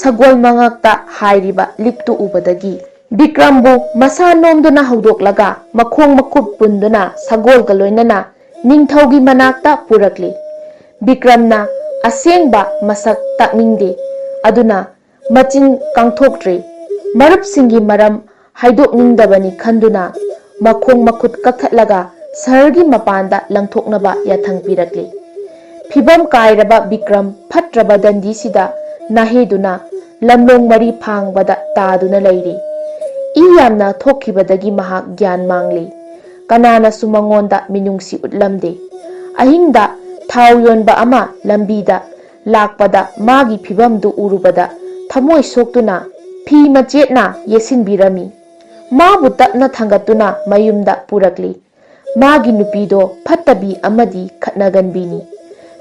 ꯁꯒꯣꯜ ꯃꯉꯛꯇ ꯍꯥꯏꯔꯤꯕ ꯂꯤꯛꯇꯨ ꯎꯕꯗꯒꯤ ꯕꯤꯀ꯭ꯔꯝꯕꯨ ꯃꯁꯥ ꯅꯣꯝꯗꯨꯅ ꯍꯧꯗꯣꯛꯂꯒ ꯃꯈꯣꯡ ꯃꯈꯨꯠ ꯄꯨꯟꯗꯨꯅ ꯁꯒꯣꯜꯒ ꯂꯣꯏꯅꯅ ꯅꯤꯡꯊꯧꯒꯤ ꯃꯅꯥꯛꯇ ꯄꯨꯔꯛꯂꯤ꯫ ꯕꯤꯀ꯭ꯔꯝꯅ ꯑꯁꯦꯡꯕ ꯃꯁꯛ ꯇꯥꯛꯅꯤꯡꯗꯦ꯫ ꯑꯗꯨꯅ ꯃꯆꯤꯟ ꯀꯥꯡꯊꯣꯛꯇ꯭ꯔꯦ꯫ ꯃꯔꯨꯞꯁꯤꯡꯒꯤ ꯃꯔꯝ ꯍꯥꯏꯗꯣꯛꯅꯤꯡꯗꯕꯅꯤ ꯈꯟꯗꯨꯅ ꯃꯈꯣꯡ ꯃꯈꯨꯠ ꯀꯛꯊꯠꯂꯒ ꯁꯍꯔꯒꯤ ꯃꯄꯥꯟꯗ ꯂꯪꯊꯣꯛꯅꯕ ꯌꯥꯊꯪ ꯄꯤꯔꯛꯂꯤ꯫ ꯐꯤꯕꯝ ꯀꯥꯏꯔꯕ ꯕꯤꯀ꯭ꯔꯝ ꯐꯠꯇ꯭ꯔꯕ ꯗꯟꯗꯤꯁꯤꯗ ꯅꯥꯍꯦꯗꯨꯅ ꯂꯝꯂꯣꯡ ꯃꯔꯤ ꯐꯥꯡꯕꯗ ꯇꯥꯗꯨꯅ ꯂꯩꯔꯤ꯫ ꯏ ꯌꯥꯝꯅ ꯊꯣꯛꯈꯤꯕꯗꯒꯤ ꯃꯍꯥꯛ ꯒ꯭ꯌꯥꯟ ꯃꯥꯡꯂꯤ꯫ ꯀꯅꯥꯅꯁꯨ ꯃꯉꯣꯟꯗ ꯃꯤꯅꯨꯡꯁꯤ ꯎꯠꯂꯝꯗꯦ꯫ ꯑꯍꯤꯡꯗ ꯊꯥꯎ ꯌꯣꯟꯕ ꯑꯃ ꯂꯝꯕꯤꯗ ꯂꯥꯛꯄꯗ ꯃꯥꯒꯤ ꯐꯤꯚꯝꯗꯨ ꯎꯔꯨꯕꯗ ꯊꯃꯣꯏ ꯁꯣꯛꯇꯨꯅ ꯐꯤ ꯃꯆꯦꯠꯅ ꯌꯦꯠꯁꯤꯟꯕꯤꯔꯝꯃꯤ꯫ ꯃꯥꯕꯨ ꯇꯞꯅ ꯊꯥꯡꯒꯠꯇꯨꯅ ꯃꯌꯨꯝꯗ ꯄꯨꯔꯛꯂꯤ꯫ ꯃꯥꯒꯤ ꯅꯨꯄꯤꯗꯣ ꯐꯠꯇꯕꯤ ꯑꯃꯗꯤ ꯈꯠꯅꯒꯟꯕꯤꯅꯤ꯫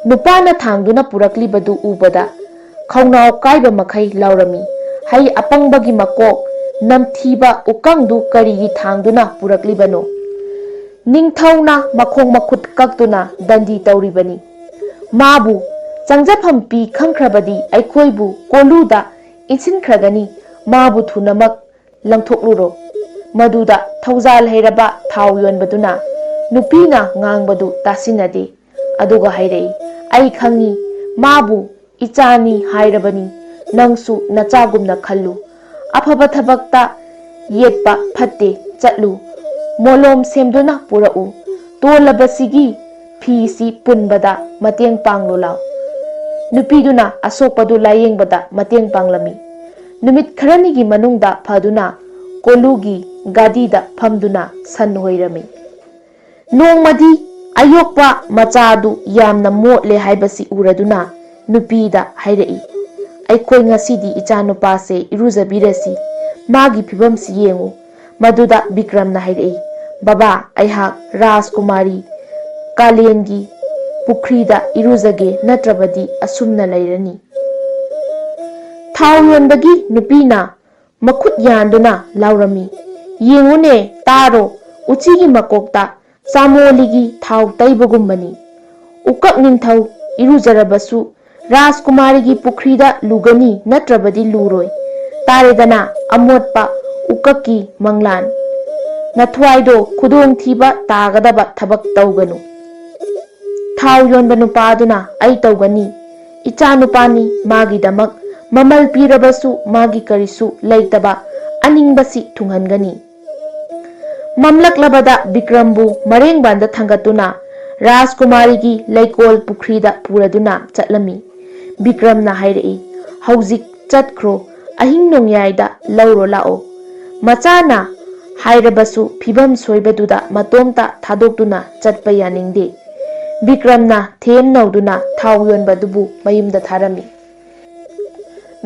ꯅꯨꯄꯥꯅ ꯊꯥꯡꯗꯨꯅ ꯄꯨꯔꯛꯂꯤꯕꯗꯨ ꯎꯕꯗ ꯈꯧꯅꯥꯎ ꯀꯥꯏꯕ ꯃꯈꯩ ꯂꯥꯎꯔꯝꯃꯤ꯫ ꯍꯩ ꯑꯄꯪꯕꯒꯤ ꯃꯀꯣꯛ, ꯅꯝꯊꯤꯕ ꯎꯀꯪꯗꯨ ꯀꯔꯤꯒꯤ ꯊꯥꯡꯗꯨꯅ ꯄꯨꯔꯛꯂꯤꯕꯅꯣ? ꯅꯤꯡꯊꯧꯅ ꯃꯈꯣꯡ ꯃꯈꯨꯠ ꯀꯛꯇꯨꯅ ꯗꯟꯗꯤ ꯇꯧꯔꯤꯕꯅꯤ꯫ ꯃꯥꯕꯨ ꯆꯪꯖꯐꯝ ꯄꯤ ꯈꯪꯈ꯭ꯔꯕꯗꯤ ꯑꯩꯈꯣꯏꯕꯨ ꯀꯣꯂꯨꯗ ꯏꯟꯁꯤꯟꯈ꯭ꯔꯒꯅꯤ꯫ ꯃꯥꯕꯨ ꯊꯨꯅꯃꯛ ꯂꯪꯊꯣꯛꯂꯨꯔꯣ꯫ ꯃꯗꯨꯗ ꯊꯧꯖꯥꯜ ꯍꯩꯔꯕ ꯊꯥꯎ ꯌꯣꯟꯕꯗꯨꯅ ꯅꯨꯄꯤꯅ ꯉꯥꯡꯕꯗꯨ ꯇꯥꯁꯤꯟꯅꯗꯦ꯫ ꯑꯗꯨꯒ ꯍꯥꯏꯔꯛꯏ, "ꯑꯩ ꯈꯪꯏ, ꯃꯥꯕꯨ ꯏꯆꯥꯅꯤ ꯍꯥꯏꯔꯕꯅꯤ꯫ ꯅꯪꯁꯨ ꯅꯆꯥꯒꯨꯝꯅ ꯈꯜꯂꯨ꯫ ꯑꯐꯕ ꯊꯕꯛꯇ ꯌꯦꯠꯄ ꯐꯠꯇꯦ꯫ ꯆꯠꯂꯨ, ꯃꯣꯂꯣꯝ ꯁꯦꯝꯗꯨꯅ ꯄꯨꯔꯛꯎ꯫ ꯇꯣꯜꯂꯕꯁꯤꯒꯤ ꯐꯤꯁꯤ ꯄꯨꯟꯕꯗ ꯃꯇꯦꯡ ꯄꯥꯡꯂꯨ ꯂꯥꯎ꯫" ꯅꯨꯄꯤꯗꯨꯅ ꯑꯁꯣꯛꯄꯗꯨ ꯂꯥꯌꯦꯡꯕꯗ ꯃꯇꯦꯡ ꯄꯥꯡꯂꯝꯃꯤ꯫ ꯅꯨꯃꯤꯠ ꯈꯔꯅꯤꯒꯤ ꯃꯅꯨꯡꯗ ꯐꯗꯨꯅ ꯀꯣꯂꯨꯒꯤ ꯒꯥꯗꯤꯗ ꯐꯝꯗꯨꯅ ꯁꯟ ꯍꯣꯏꯔꯝꯃꯤ꯫ ꯅꯣꯡꯃꯗꯤ ꯑꯌꯣꯛꯄ ꯃꯆꯥꯗꯨ ꯌꯥꯝꯅ ꯃꯣꯠꯂꯦ ꯍꯥꯏꯕꯁꯤ ꯎꯔꯗꯨꯅ ꯅꯨꯄꯤꯗ ꯍꯥꯏꯔꯛꯏ, "ꯑꯩꯈꯣꯏ ꯉꯁꯤꯗꯤ ꯏꯆꯥꯅꯨꯄꯥꯁꯦ ꯏꯔꯨꯖꯕꯤꯔꯁꯤ, ꯃꯥꯒꯤ ꯐꯤꯕꯝꯁꯤ ꯌꯦꯡꯉꯨ꯫" ꯃꯗꯨꯗ ꯕꯤꯀ꯭ꯔꯝꯅ ꯍꯥꯏꯔꯛꯏ, "ꯕꯕꯥ, ꯑꯩꯍꯥꯛ ꯔꯥꯖꯀꯨꯃꯥꯔꯤ ꯀꯥꯂꯦꯟꯒꯤ ꯄꯨꯈ꯭ꯔꯤꯗ ꯏꯔꯨꯖꯒꯦ, ꯅꯠꯇ꯭ꯔꯕꯗꯤ ꯑꯁꯨꯝꯅ ꯂꯩꯔꯅꯤ꯫" ꯊꯥꯎ ꯌꯣꯟꯕꯒꯤ ꯅꯨꯄꯤꯅ ꯃꯈꯨꯠ ꯌꯥꯟꯗꯨꯅ ꯂꯥꯎꯔꯝꯃꯤ, "ꯌꯦꯡꯉꯨꯅꯦ, ꯇꯥꯔꯣ, ꯎꯆꯤꯒꯤ ꯃꯀꯣꯛꯇ ꯆꯥꯃꯣꯂꯤꯒꯤ ꯊꯥꯎ ꯇꯩꯕꯒꯨꯝꯕꯅꯤ꯫ ꯎꯀꯛ ꯅꯤꯡꯊꯧ ꯏꯔꯨꯖꯔꯕꯁꯨ ꯔꯥꯖꯀꯨꯃꯥꯔꯤꯒꯤ ꯄꯨꯈ꯭ꯔꯤꯗ ꯂꯨꯒꯅꯤ, ꯅꯠꯇ꯭ꯔꯕꯗꯤ ꯂꯨꯔꯣꯏ꯫ ꯇꯥꯔꯦꯗꯅ, ꯑꯃꯣꯠꯄ ꯎꯀꯛꯀꯤ ꯃꯪꯂꯥꯟ꯫ ꯅꯊ꯭ꯋꯥꯏꯗꯣ ꯈꯨꯗꯣꯡꯊꯤꯕ ꯇꯥꯒꯗꯕ ꯊꯕꯛ ꯇꯧꯒꯅꯨ꯫" ꯊꯥꯎ ꯌꯣꯟꯕ ꯅꯨꯄꯥ ꯑꯗꯨꯅ, "ꯑꯩ ꯇꯧꯒꯅꯤ, ꯏꯆꯥꯅꯨꯄꯥꯅꯤ, ꯃꯥꯒꯤꯗꯃꯛ ꯃꯃꯜ ꯄꯤꯔꯕꯁꯨ ꯃꯥꯒꯤ ꯀꯔꯤꯁꯨ ꯂꯩꯇꯕ ꯑꯅꯤꯡꯕꯁꯤ ꯊꯨꯡꯍꯟꯒꯅꯤ꯫ ꯃꯝꯂꯛꯂꯕꯗ ꯕꯤꯀ꯭ꯔꯝꯕꯨ ꯃꯔꯦꯡꯕꯥꯟꯗ ꯊꯥꯡꯒꯠꯇꯨꯅ ꯔꯥꯖꯀꯨꯃꯥꯔꯤꯒꯤ ꯂꯩꯀꯣꯜ ꯄꯨꯈ꯭ꯔꯤꯗ ꯄꯨꯔꯗꯨꯅ ꯆꯠꯂꯝꯃꯤ꯫ ꯕꯤꯀ꯭ꯔꯝꯅ ꯍꯥꯏꯔꯛꯏ, "ꯍꯧꯖꯤꯛ ꯆꯠꯈ꯭ꯔꯣ, ꯑꯍꯤꯡ ꯅꯣꯡꯌꯥꯏꯗ ꯂꯧꯔꯣ ꯂꯥꯛꯑꯣ꯫" ꯃꯆꯥꯅ ꯍꯥꯏꯔꯕꯁꯨ ꯐꯤꯚꯝ ꯁꯣꯏꯕꯗꯨꯗ ꯃꯇꯣꯝꯇ ꯊꯥꯗꯣꯛꯇꯨꯅ ꯆꯠꯄ ꯌꯥꯅꯤꯡꯗꯦ꯫ ꯕꯤꯀ꯭ꯔꯝꯅ ꯊꯦꯝ ꯅꯧꯗꯨꯅ ꯊꯥꯎ ꯌꯣꯟꯕꯗꯨꯕꯨ ꯃꯌꯨꯝꯗ ꯊꯥꯔꯝꯃꯤ꯫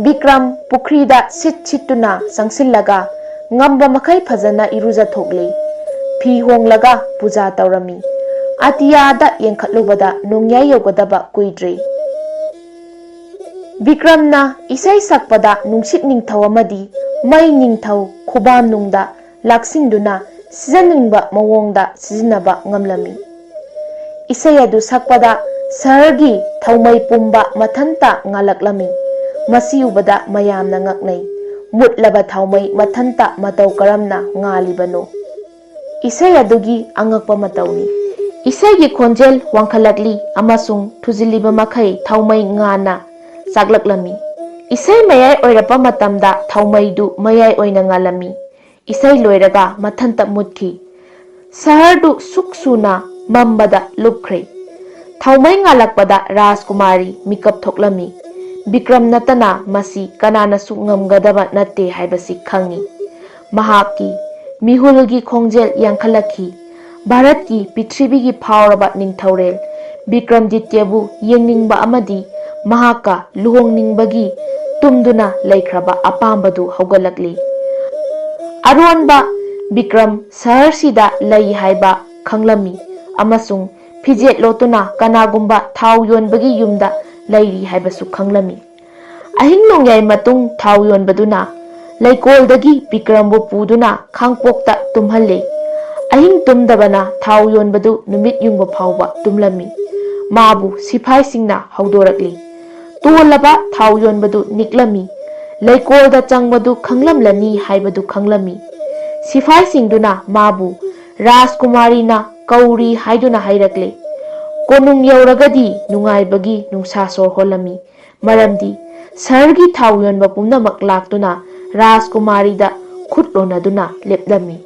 ꯕꯤꯀ꯭ꯔꯝ ꯄꯨꯈ꯭ꯔꯤꯗ ꯁꯤꯠ ꯁꯤꯠꯇꯨꯅ ꯆꯪꯁꯤꯜꯂꯒ ꯉꯝꯕ ꯃꯈꯩ ꯐꯖꯅ ꯏꯔꯨꯖꯊꯣꯛꯂꯤ꯫ ꯐꯤ ꯍꯣꯡꯂꯒ ꯄꯨꯖꯥ ꯇꯧꯔꯝꯃꯤ꯫ ꯑꯇꯤꯌꯥꯗ ꯌꯦꯡꯈꯠꯂꯨꯕꯗ ꯅꯣꯡꯌꯥꯏ ꯌꯧꯒꯗꯕ ꯀꯨꯏꯗ꯭ꯔꯦ꯫ ꯕꯤꯀ꯭ꯔꯝꯅ ꯏꯁꯩ ꯁꯛꯄꯗ ꯅꯨꯡꯁꯤꯠ ꯅꯤꯡꯊꯧ ꯑꯃꯗꯤ ꯃꯩ ꯅꯤꯡꯊꯧ ꯈꯨꯕꯥꯝꯅꯨꯡꯗ ꯂꯥꯛꯁꯤꯟꯗꯨꯅ ꯁꯤꯖꯟꯅꯤꯡꯕ ꯃꯑꯣꯡꯗ ꯁꯤꯖꯤꯟꯅꯕ ꯉꯝꯂꯝꯃꯤ꯫ ꯏꯁꯩ ꯑꯗꯨ ꯁꯛꯄꯗ ꯁꯍꯔꯒꯤ ꯊꯧꯃꯩ ꯄꯨꯝꯕ ꯃꯊꯟꯇ ꯉꯥꯜꯂꯛꯂꯝꯃꯤ꯫ ꯃꯁꯤ ꯎꯕꯗ ꯃꯌꯥꯝꯅ ꯉꯛꯅꯩ꯫ ꯃꯨꯠꯂꯕ ꯊꯥꯎꯃꯩ ꯃꯊꯟꯇ ꯃꯇꯧ ꯀꯔꯝꯅ ꯉꯥꯜꯂꯤꯕꯅꯣ? ꯏꯁꯩ ꯑꯗꯨꯒꯤ ꯑꯉꯛꯄ ꯃꯇꯧꯅꯤ꯫ ꯏꯁꯩꯒꯤ ꯈꯣꯟꯖꯦꯜ ꯋꯥꯡꯈꯠꯂꯛꯂꯤ ꯑꯃꯁꯨꯡ ꯊꯨꯖꯤꯜꯂꯤꯕ ꯃꯈꯩ ꯊꯥꯎꯃꯩ ꯉꯥꯟꯅ ꯆꯥꯛꯂꯛꯂꯝꯃꯤ꯫ ꯏꯁꯩ ꯃꯌꯥꯏ ꯑꯣꯏꯔꯛꯄ ꯃꯇꯝꯗ ꯊꯥꯎꯃꯩꯗꯨ ꯃꯌꯥꯏ ꯑꯣꯏꯅ ꯉꯥꯜꯂꯝꯃꯤ꯫ ꯏꯁꯩ ꯂꯣꯏꯔꯒ ꯃꯊꯟꯇ ꯃꯨꯠꯈꯤ꯫ ꯁꯍꯔꯗꯨ ꯁꯨꯛ ꯁꯨꯅ ꯃꯝꯕꯗ ꯂꯨꯞꯈ꯭ꯔꯦ꯫ ꯊꯥꯎꯃꯩ ꯉꯥꯜꯂꯛꯄꯗ ꯔꯥꯖꯀꯨꯃꯥꯔꯤ ꯃꯤꯀꯞ ꯊꯣꯛꯂꯝꯃꯤ꯫ ꯕꯤꯀ꯭ꯔꯝ ꯅꯠꯇꯅ ꯃꯁꯤ ꯀꯅꯥꯅꯁꯨ ꯉꯝꯒꯗꯕ ꯅꯠꯇꯦ ꯍꯥꯏꯕꯁꯤ ꯈꯪꯉꯤ꯫ ꯃꯍꯥꯛꯀꯤ ꯃꯤꯍꯨꯜꯒꯤ ꯈꯣꯡꯖꯦꯜ ꯌꯥꯡꯈꯠꯂꯛꯈꯤ꯫ ꯚꯥꯔꯠꯀꯤ ꯄ꯭ꯔꯤꯊꯤꯕꯤꯒꯤ ꯐꯥꯎꯔꯕ ꯅꯤꯡꯊꯧꯔꯦꯜ ꯕꯤꯀ꯭ꯔꯝꯗꯤꯇ꯭ꯌꯕꯨ ꯌꯦꯡꯅꯤꯡꯕ ꯑꯃꯗꯤ ꯃꯍꯥꯛꯀ ꯂꯨꯍꯣꯡꯅꯤꯡꯕꯒꯤ ꯇꯨꯝꯗꯨꯅ ꯂꯩꯈ꯭ꯔꯕ ꯑꯄꯥꯝꯕꯗꯨ ꯍꯧꯒꯠꯂꯛꯂꯤ꯫ ꯑꯔꯣꯟꯕ ꯕꯤꯀ꯭ꯔꯝ ꯁꯍꯔꯁꯤꯗ ꯂꯩ ꯍꯥꯏꯕ ꯈꯪꯂꯝꯃꯤ ꯑꯃꯁꯨꯡ ꯐꯤꯖꯦꯠ ꯂꯣꯠꯇꯨꯅ ꯀꯅꯥꯒꯨꯝꯕ ꯊꯥꯎ ꯌꯣꯟꯕꯒꯤ ꯌꯨꯝꯗ ꯂꯩꯔꯤ ꯍꯥꯏꯕꯁꯨ ꯈꯪꯂꯝꯃꯤ꯫ ꯑꯍꯤꯡ ꯅꯣꯡꯌꯥꯏ ꯃꯇꯨꯡ ꯊꯥꯎ ꯌꯣꯟꯕꯗꯨꯅ ꯂꯩꯀꯣꯜꯗꯒꯤ ꯕꯤꯀ꯭ꯔꯝꯕꯨ ꯄꯨꯗꯨꯅ ꯈꯥꯡꯄꯣꯛꯇ ꯇꯨꯝꯍꯜꯂꯦ꯫ ꯑꯍꯤꯡ ꯇꯨꯝꯗꯕꯅ ꯊꯥꯎ ꯌꯣꯟꯕꯗꯨ ꯅꯨꯃꯤꯠ ꯌꯨꯡꯕ ꯐꯥꯎꯕ ꯇꯨꯝꯂꯝꯃꯤ꯫ ꯃꯥꯕꯨ ꯁꯤꯐꯥꯏꯁꯤꯡꯅ ꯍꯧꯗꯣꯔꯛꯂꯤ꯫ ꯇꯣꯜꯂꯕ ꯊꯥꯎ ꯌꯣꯟꯕꯗꯨ ꯅꯤꯛꯂꯝꯃꯤ꯫ ꯂꯩꯀꯣꯜꯗ ꯆꯪꯕꯗꯨ ꯈꯪꯂꯝꯂꯅꯤ ꯍꯥꯏꯕꯗꯨ ꯈꯪꯂꯝꯃꯤ꯫ ꯁꯤꯐꯥꯏꯁꯤꯡꯗꯨꯅ ꯃꯥꯕꯨ ꯔꯥꯖꯀꯨꯃꯥꯔꯤꯅ ꯀꯧꯔꯤ ꯍꯥꯏꯗꯨꯅ ꯍꯥꯏꯔꯛꯂꯦ꯫ ꯀꯣꯅꯨꯡ ꯌꯧꯔꯒꯗꯤ ꯅꯨꯡꯉꯥꯏꯕꯒꯤ ꯅꯨꯡꯁꯥ ꯁꯣꯔ ꯍꯣꯜꯂꯝꯃꯤ꯫ ꯃꯔꯝꯗꯤ ꯁꯍꯔꯒꯤ ꯊꯥꯎ ꯌꯣꯟꯕ ꯄꯨꯝꯅꯃꯛ ꯂꯥꯛꯇꯨꯅ ꯔꯥꯖꯀꯨꯃꯥꯔꯤꯗ ꯈꯨꯠ ꯂꯣꯟꯅꯗꯨꯅ ꯂꯦꯞꯂꯝꯃꯤ꯫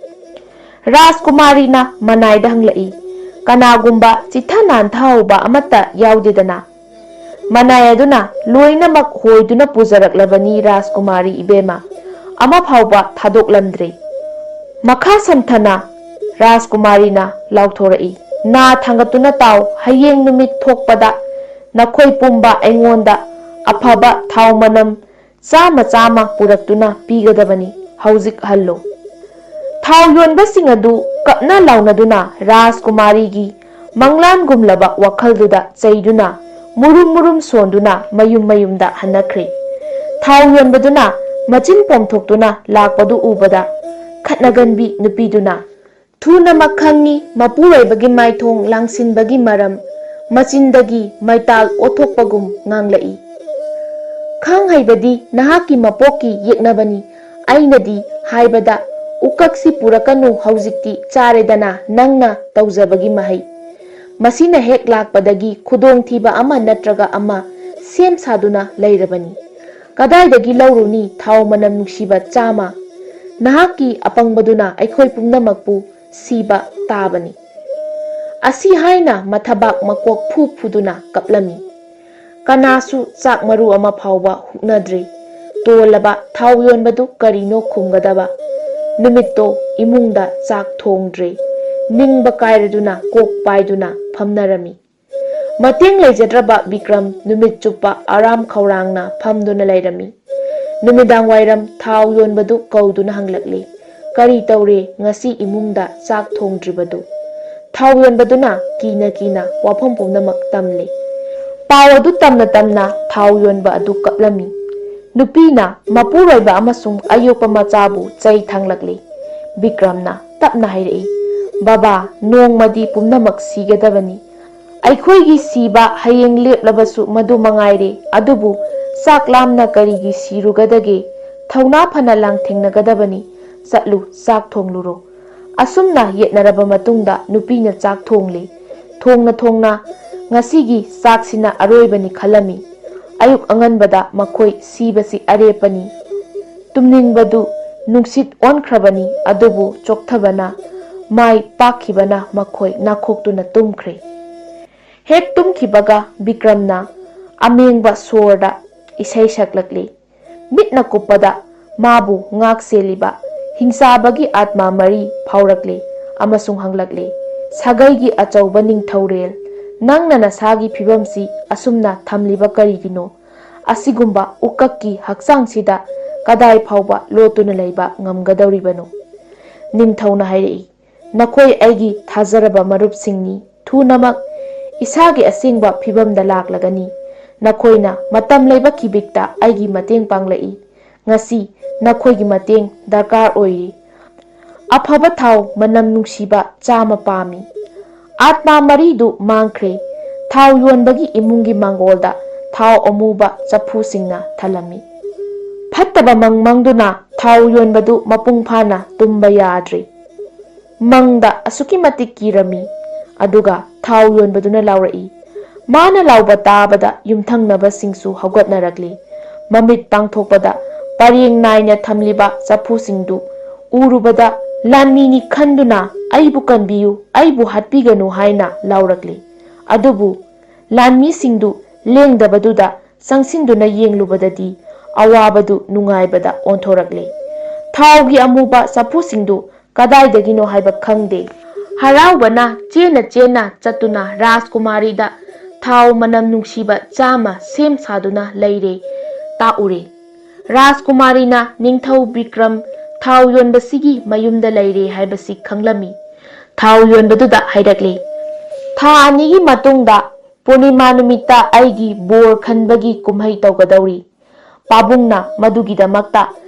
ꯔꯥꯖꯀꯨꯃꯥꯔꯤꯅ ꯃꯅꯥꯏꯗ ꯍꯪꯂꯛꯏ, "ꯀꯅꯥꯒꯨꯝꯕ ꯆꯤꯠꯊ ꯅꯥꯟꯊꯍꯧꯕ ꯑꯃꯠꯇ ꯌꯥꯎꯗꯦꯗꯅ?" ꯃꯅꯥꯏ ꯑꯗꯨꯅ ꯂꯣꯏꯅꯃꯛ ꯍꯣꯏꯗꯨꯅ ꯄꯨꯖꯔꯛꯂꯕꯅꯤ ꯔꯥꯖꯀꯨꯃꯥꯔꯤ ꯏꯕꯦꯝꯃ, ꯑꯃ ꯐꯥꯎꯕ ꯊꯥꯗꯣꯛꯂꯝꯗ꯭ꯔꯦ꯫ ꯃꯈꯥ ꯁꯝꯊꯅ ꯔꯥꯖꯀꯨꯃꯥꯔꯤꯅ ꯂꯥꯎꯊꯣꯔꯛꯏ, "ꯅꯥ ꯊꯥꯡꯒꯠꯇꯨꯅ ꯇꯥꯎ, ꯍꯌꯦꯡ ꯅꯨꯃꯤꯠ ꯊꯣꯛꯄꯗ ꯅꯈꯣꯏ ꯄꯨꯝꯕ ꯑꯩꯉꯣꯟꯗ ꯑꯐꯕ ꯊꯥꯎ ꯃꯅꯝ ꯆꯥꯝꯃ ꯆꯥꯝꯃ ꯄꯨꯔꯛꯇꯨꯅ ꯄꯤꯒꯗꯕꯅꯤ꯫ ꯍꯧꯖꯤꯛ ꯍꯜꯂꯨ꯫" ꯊꯥꯎ ꯌꯣꯟꯕꯁꯤꯡ ꯑꯗꯨ ꯀꯞꯅ ꯂꯥꯎꯅꯗꯨꯅ ꯔꯥꯖꯀꯨꯃꯥꯔꯤꯒꯤ ꯃꯪꯂꯥꯟꯒꯨꯝꯂꯕ ꯋꯥꯈꯜꯗꯨꯗ ꯆꯩꯗꯨꯅ ꯃꯨꯔꯨꯝ ꯃꯨꯔꯨꯝ ꯁꯣꯟꯗꯨꯅ ꯃꯌꯨꯝ ꯃꯌꯨꯝꯗ ꯍꯟꯅꯈ꯭ꯔꯦ꯫ ꯊꯥꯎ ꯌꯣꯟꯕꯗꯨꯅ ꯃꯆꯤꯟ ꯄꯣꯝꯊꯣꯛꯇꯨꯅ ꯂꯥꯛꯄꯗꯨ ꯎꯕꯗ ꯈꯠꯅꯒꯟꯕꯤ ꯅꯨꯄꯤꯗꯨꯅ ꯊꯨꯅꯃꯛ ꯈꯪꯉꯤ ꯃꯄꯨꯔꯣꯏꯕꯒꯤ ꯃꯥꯏꯊꯣꯡ ꯂꯥꯡꯁꯤꯟꯕꯒꯤ ꯃꯔꯝ, ꯃꯆꯤꯟꯗꯒꯤ ꯃꯩꯇꯥꯜ ꯑꯣꯊꯣꯛꯄꯒꯨꯝ ꯉꯥꯡꯂꯛꯏ꯫ "ꯈꯥꯡ ꯍꯩꯕꯗꯤ ꯅꯍꯥꯛꯀꯤ ꯃꯄꯣꯛꯀꯤ ꯌꯦꯛꯅꯕꯅꯤ꯫ ꯑꯩꯅꯗꯤ ꯍꯥꯏꯕꯗ ꯎꯀꯛꯁꯤ ꯄꯨꯔꯛꯀꯅꯨ, ꯍꯧꯖꯤꯛꯇꯤ ꯆꯥꯔꯦꯗꯅ ꯅꯪꯅ ꯇꯧꯖꯕꯒꯤ ꯃꯍꯩ꯫ ꯃꯁꯤꯅ ꯍꯦꯛ ꯂꯥꯛꯄꯗꯒꯤ ꯈꯨꯗꯣꯡꯊꯤꯕ ꯑꯃ ꯅꯠꯇ꯭ꯔꯒ ꯑꯃ ꯁꯦꯝ ꯁꯥꯗꯨꯅ ꯂꯩꯔꯕꯅꯤ꯫ ꯀꯗꯥꯏꯗꯒꯤ ꯂꯧꯔꯨꯅꯤ ꯊꯥꯎ ꯃꯅꯝ ꯅꯨꯡꯁꯤꯕ ꯆꯥꯝꯃ? ꯅꯍꯥꯛꯀꯤ ꯑꯄꯪꯕꯗꯨꯅ ꯑꯩꯈꯣꯏ ꯄꯨꯝꯅꯃꯛꯄꯨ ꯁꯤꯕ ꯇꯥꯕꯅꯤ꯫" ꯑꯁꯤ ꯍꯥꯏꯅ ꯃꯊꯕꯥꯛ ꯃꯀꯣꯛ ꯐꯨ ꯐꯨꯗꯨꯅ ꯀꯞꯂꯝꯃꯤ꯫ ꯀꯅꯥꯁꯨ ꯆꯥꯛ ꯃꯔꯨ ꯑꯃ ꯐꯥꯎꯕ ꯍꯨꯛꯅꯗ꯭ꯔꯤ꯫ ꯇꯣꯜꯂꯕ ꯊꯥꯎ ꯌꯣꯟꯕꯗꯨ ꯀꯔꯤꯅꯣ ꯈꯨꯝꯒꯗꯕ? ꯅꯨꯃꯤꯠꯇꯣ ꯏꯃꯨꯡꯗ ꯆꯥꯛ ꯊꯣꯡꯗ꯭ꯔꯦ꯫ ꯅꯤꯡꯕ ꯀꯥꯏꯔꯗꯨꯅ ꯀꯣꯛ ꯄꯥꯏꯗꯨꯅ ꯐꯝꯅꯔꯝꯃꯤ꯫ ꯃꯇꯦꯡ ꯂꯩꯖꯗ꯭ꯔꯕ ꯕꯤꯀ꯭ꯔꯝ ꯅꯨꯃꯤꯠ ꯆꯨꯞꯄ ꯑꯔꯥꯝ ꯈꯧꯔꯥꯡꯅ ꯐꯝꯗꯨꯅ ꯂꯩꯔꯝꯃꯤ꯫ ꯅꯨꯃꯤꯗꯥꯡ ꯋꯥꯏꯔꯝ ꯊꯥꯎ ꯌꯣꯟꯕꯗꯨ ꯀꯧꯗꯨꯅ ꯍꯪꯂꯛꯂꯤ, "ꯀꯔꯤ ꯇꯧꯔꯦ ꯉꯁꯤ ꯏꯃꯨꯡꯗ ꯆꯥꯛ ꯊꯣꯡꯗ꯭ꯔꯤꯕꯗꯨ?" ꯊꯥꯎ ꯌꯣꯟꯕꯗꯨꯅ ꯀꯤꯅ ꯀꯤꯅ ꯋꯥꯐꯝ ꯄꯨꯝꯅꯃꯛ ꯇꯝꯂꯦ꯫ ꯄꯥꯎ ꯑꯗꯨ ꯇꯝꯅ ꯇꯝꯅ ꯊꯥꯎ ꯌꯣꯟꯕ ꯑꯗꯨ ꯀꯞꯂꯝꯃꯤ꯫ ꯅꯨꯄꯤꯅ ꯃꯄꯨꯔꯣꯏꯕ ꯑꯃꯁꯨꯡ ꯑꯌꯣꯛꯄ ꯃꯆꯥꯕꯨ ꯆꯩ ꯊꯥꯡꯂꯛꯂꯤ꯫ ꯕꯤꯀ꯭ꯔꯝꯅ ꯇꯞꯅ ꯍꯥꯏꯔꯛꯏ, "ꯕꯥꯕꯥ, ꯅꯣꯡꯃꯗꯤ ꯄꯨꯝꯅꯃꯛ ꯁꯤꯒꯗꯕꯅꯤ꯫ ꯑꯩꯈꯣꯏꯒꯤ ꯁꯤꯕ ꯍꯌꯦꯡ ꯂꯦꯞꯂꯕꯁꯨ ꯃꯗꯨ ꯃꯉꯥꯏꯔꯦ꯫ ꯑꯗꯨꯕꯨ ꯆꯥꯛ ꯂꯥꯝꯅ ꯀꯔꯤꯒꯤ ꯁꯤꯔꯨꯒꯗꯒꯦ? ꯊꯧꯅꯥ ꯐꯅ ꯂꯥꯡꯊꯦꯡꯅꯒꯗꯕꯅꯤ꯫ ꯆꯠꯂꯨ, ꯆꯥꯛ ꯊꯣꯡꯂꯨꯔꯣ꯫" ꯑꯁꯨꯝꯅ ꯌꯦꯠꯅꯔꯕ ꯃꯇꯨꯡꯗ ꯅꯨꯄꯤꯅ ꯆꯥꯛ ꯊꯣꯡꯂꯤ꯫ ꯊꯣꯡꯅ ꯊꯣꯡꯅ ꯉꯁꯤꯒꯤ ꯆꯥꯛꯁꯤꯅ ꯑꯔꯣꯏꯕꯅꯤ ꯈꯜꯂꯝꯃꯤ꯫ ꯑꯌꯨꯛ ꯑꯉꯟꯕꯗ ꯃꯈꯣꯏ ꯁꯤꯕꯁꯤ ꯑꯔꯦꯞꯄꯅꯤ꯫ ꯇꯨꯝꯅꯤꯡꯕꯗꯨ ꯅꯨꯡꯁꯤꯠ ꯑꯣꯟꯈ꯭ꯔꯕꯅꯤ, ꯑꯗꯨꯕꯨ ꯆꯣꯛꯊꯕꯅ ꯃꯥꯏ ꯄꯥꯛꯈꯤꯕꯅ ꯃꯈꯣꯏ ꯅꯥꯈꯣꯛꯇꯨꯅ ꯇꯨꯝꯈ꯭ꯔꯦ꯫ ꯍꯦꯛ ꯇꯨꯝꯈꯤꯕꯒ ꯕꯤꯀ꯭ꯔꯝꯅ ꯑꯃꯦꯡꯕ ꯁꯣꯔꯗ ꯏꯁꯩ ꯁꯛꯂꯛꯂꯤ꯫ ꯃꯤꯠꯅ ꯀꯨꯞꯄꯗ ꯃꯥꯕꯨ ꯉꯥꯛ ꯁꯦꯜꯂꯤꯕ ꯍꯤꯡꯆꯥꯕꯒꯤ ꯑꯥꯠꯃꯥ ꯃꯔꯤ ꯐꯥꯎꯔꯛꯂꯤ ꯑꯃꯁꯨꯡ ꯍꯪꯂꯛꯂꯤ, "ꯁꯥꯒꯩꯒꯤ ꯑꯆꯧꯕ ꯅꯤꯡꯊꯧꯔꯦꯜ, ꯅꯪꯅ ꯅꯁꯥꯒꯤ ꯐꯤꯕꯝꯁꯤ ꯑꯁꯨꯝꯅ ꯊꯝꯂꯤꯕ ꯀꯔꯤꯒꯤꯅꯣ? ꯑꯁꯤꯒꯨꯝꯕ ꯎꯀꯛꯀꯤ ꯍꯛꯆꯥꯡꯁꯤꯗ ꯀꯗꯥꯏ ꯐꯥꯎꯕ ꯂꯣꯠꯇꯨꯅ ꯂꯩꯕ ꯉꯝꯒꯗꯧꯔꯤꯕꯅꯣ?" ꯅꯤꯡꯊꯧꯅ ꯍꯥꯏꯔꯛꯏ, "ꯅꯈꯣꯏ ꯑꯩꯒꯤ ꯊꯥꯖꯔꯕ ꯃꯔꯨꯞꯁꯤꯡꯅꯤ꯫ ꯊꯨꯅꯃꯛ ꯏꯁꯥꯒꯤ ꯑꯁꯦꯡꯕ ꯐꯤꯕꯝꯗ ꯂꯥꯛꯂꯒꯅꯤ꯫ ꯅꯈꯣꯏꯅ ꯃꯇꯝ ꯂꯩꯕ ꯈꯤꯕꯤꯛꯇ ꯑꯩꯒꯤ ꯃꯇꯦꯡ ꯄꯥꯡꯂꯛꯏ꯫ ꯉꯁꯤ ꯅꯈꯣꯏꯒꯤ ꯃꯇꯦꯡ ꯗꯔꯀꯥꯔ ꯑꯣꯏꯔꯤ꯫ ꯑꯐꯕ ꯊꯥꯎ ꯃꯅꯝ ꯅꯨꯡꯁꯤꯕ ꯆꯥꯃ ꯄꯥꯝꯃꯤ꯫" ꯑꯥꯠꯃꯥ ꯃꯔꯤꯗꯨ ꯃꯥꯡꯈ꯭ꯔꯦ꯫ ꯊꯥꯎ ꯌꯣꯟꯕꯒꯤ ꯏꯃꯨꯡꯒꯤ ꯃꯥꯡꯒꯣꯜꯗ ꯊꯥꯎ ꯑꯃꯨꯕ ꯆꯐꯨꯁꯤꯡꯅ ꯊꯜꯂꯝꯃꯤ꯫ ꯐꯠꯇꯕ ꯃꯪ ꯃꯪꯗꯨꯅ ꯊꯥꯎ ꯌꯣꯟꯕꯗꯨ ꯃꯄꯨꯡ ꯐꯥꯅ ꯇꯨꯝꯕ ꯌꯥꯗ꯭ꯔꯤ꯫ ꯃꯪꯗ ꯑꯁꯨꯛꯀꯤ ꯃꯇꯤꯛ ꯀꯤꯔꯝꯃꯤ꯫ ꯑꯗꯨꯒ ꯊꯥꯎ ꯌꯣꯟꯕꯗꯨꯅ ꯂꯥꯎꯔꯛꯏ꯫ ꯃꯥꯅ ꯂꯥꯎꯕ ꯇꯥꯕꯗ ꯌꯨꯝꯊꯪꯅꯕꯁꯤꯡꯁꯨ ꯍꯧꯒꯠꯅꯔꯛꯂꯤ꯫ ꯃꯃꯤꯠ ꯄꯥꯡꯊꯣꯛꯄꯗ ꯄꯔꯦꯡ ꯅꯥꯏꯅ ꯊꯝꯂꯤꯕ ꯆꯐꯨꯁꯤꯡꯗꯨ ꯎꯔꯨꯕꯗ, "ꯂꯥꯟꯃꯤꯅꯤ ꯈꯟꯗꯨꯅ ꯑꯩꯕꯨ ꯀꯟꯕꯤꯌꯨ, ꯑꯩꯕꯨ ꯍꯥꯠꯄꯤꯒꯅꯨ" ꯍꯥꯏꯅ ꯂꯥꯎꯔꯛꯂꯤ꯫ ꯑꯗꯨꯕꯨ ꯂꯥꯟꯃꯤꯁꯤꯡꯗꯨ ꯂꯦꯡꯗꯕꯗꯨꯗ ꯆꯪꯁꯤꯟꯗꯨꯅ ꯌꯦꯡꯂꯨꯕꯗꯗꯤ ꯑꯋꯥꯕꯗꯨ ꯅꯨꯡꯉꯥꯏꯕꯗ ꯑꯣꯟꯊꯣꯔꯛꯂꯦ꯫ ꯊꯥꯎꯒꯤ ꯑꯃꯨꯕ ꯆꯐꯨꯁꯤꯡꯗꯨ ꯀꯗꯥꯏꯗꯒꯤꯅꯣ ꯍꯥꯏꯕ ꯈꯪꯗꯦ꯫ ꯍꯔꯥꯎꯕꯅ ꯆꯦꯟꯅ ꯆꯦꯟꯅ ꯆꯠꯇꯨꯅ ꯔꯥꯖꯀꯨꯃꯥꯔꯤꯗ ꯊꯥꯎ ꯃꯅꯝ ꯅꯨꯡꯁꯤꯕ ꯆꯥꯃ ꯁꯦꯝ ꯁꯥꯗꯨꯅ ꯂꯩꯔꯦ ꯇꯥꯛꯎꯔꯦ꯫ ꯔꯥꯖꯀꯨꯃꯥꯔꯤꯅ ꯅꯤꯡꯊꯧ ꯕꯤꯀ꯭ꯔꯝ ꯊꯥꯎ ꯌꯣꯟꯕꯁꯤꯒꯤ ꯃꯌꯨꯝꯗ ꯂꯩꯔꯦ ꯍꯥꯏꯕꯁꯤ ꯈꯪꯂꯝꯃꯤ꯫ ꯊꯥꯎ ꯌꯣꯟꯕꯗꯨꯗ ꯍꯥꯏꯔꯛꯂꯤ, "ꯊꯥ ꯑꯅꯤꯒꯤ ꯃꯇꯨꯡꯗ ꯄꯨꯔꯅꯤꯃꯥ ꯅꯨꯃꯤꯠꯇ ꯑꯩꯒꯤ ꯕꯣꯔ ꯈꯟꯕꯒꯤ ꯀꯨꯝꯍꯩ ꯇꯧꯒꯗꯧꯔꯤ꯫ ꯄꯥꯕꯨꯡꯅ ꯃꯗꯨꯒꯤꯗꯃꯛꯇ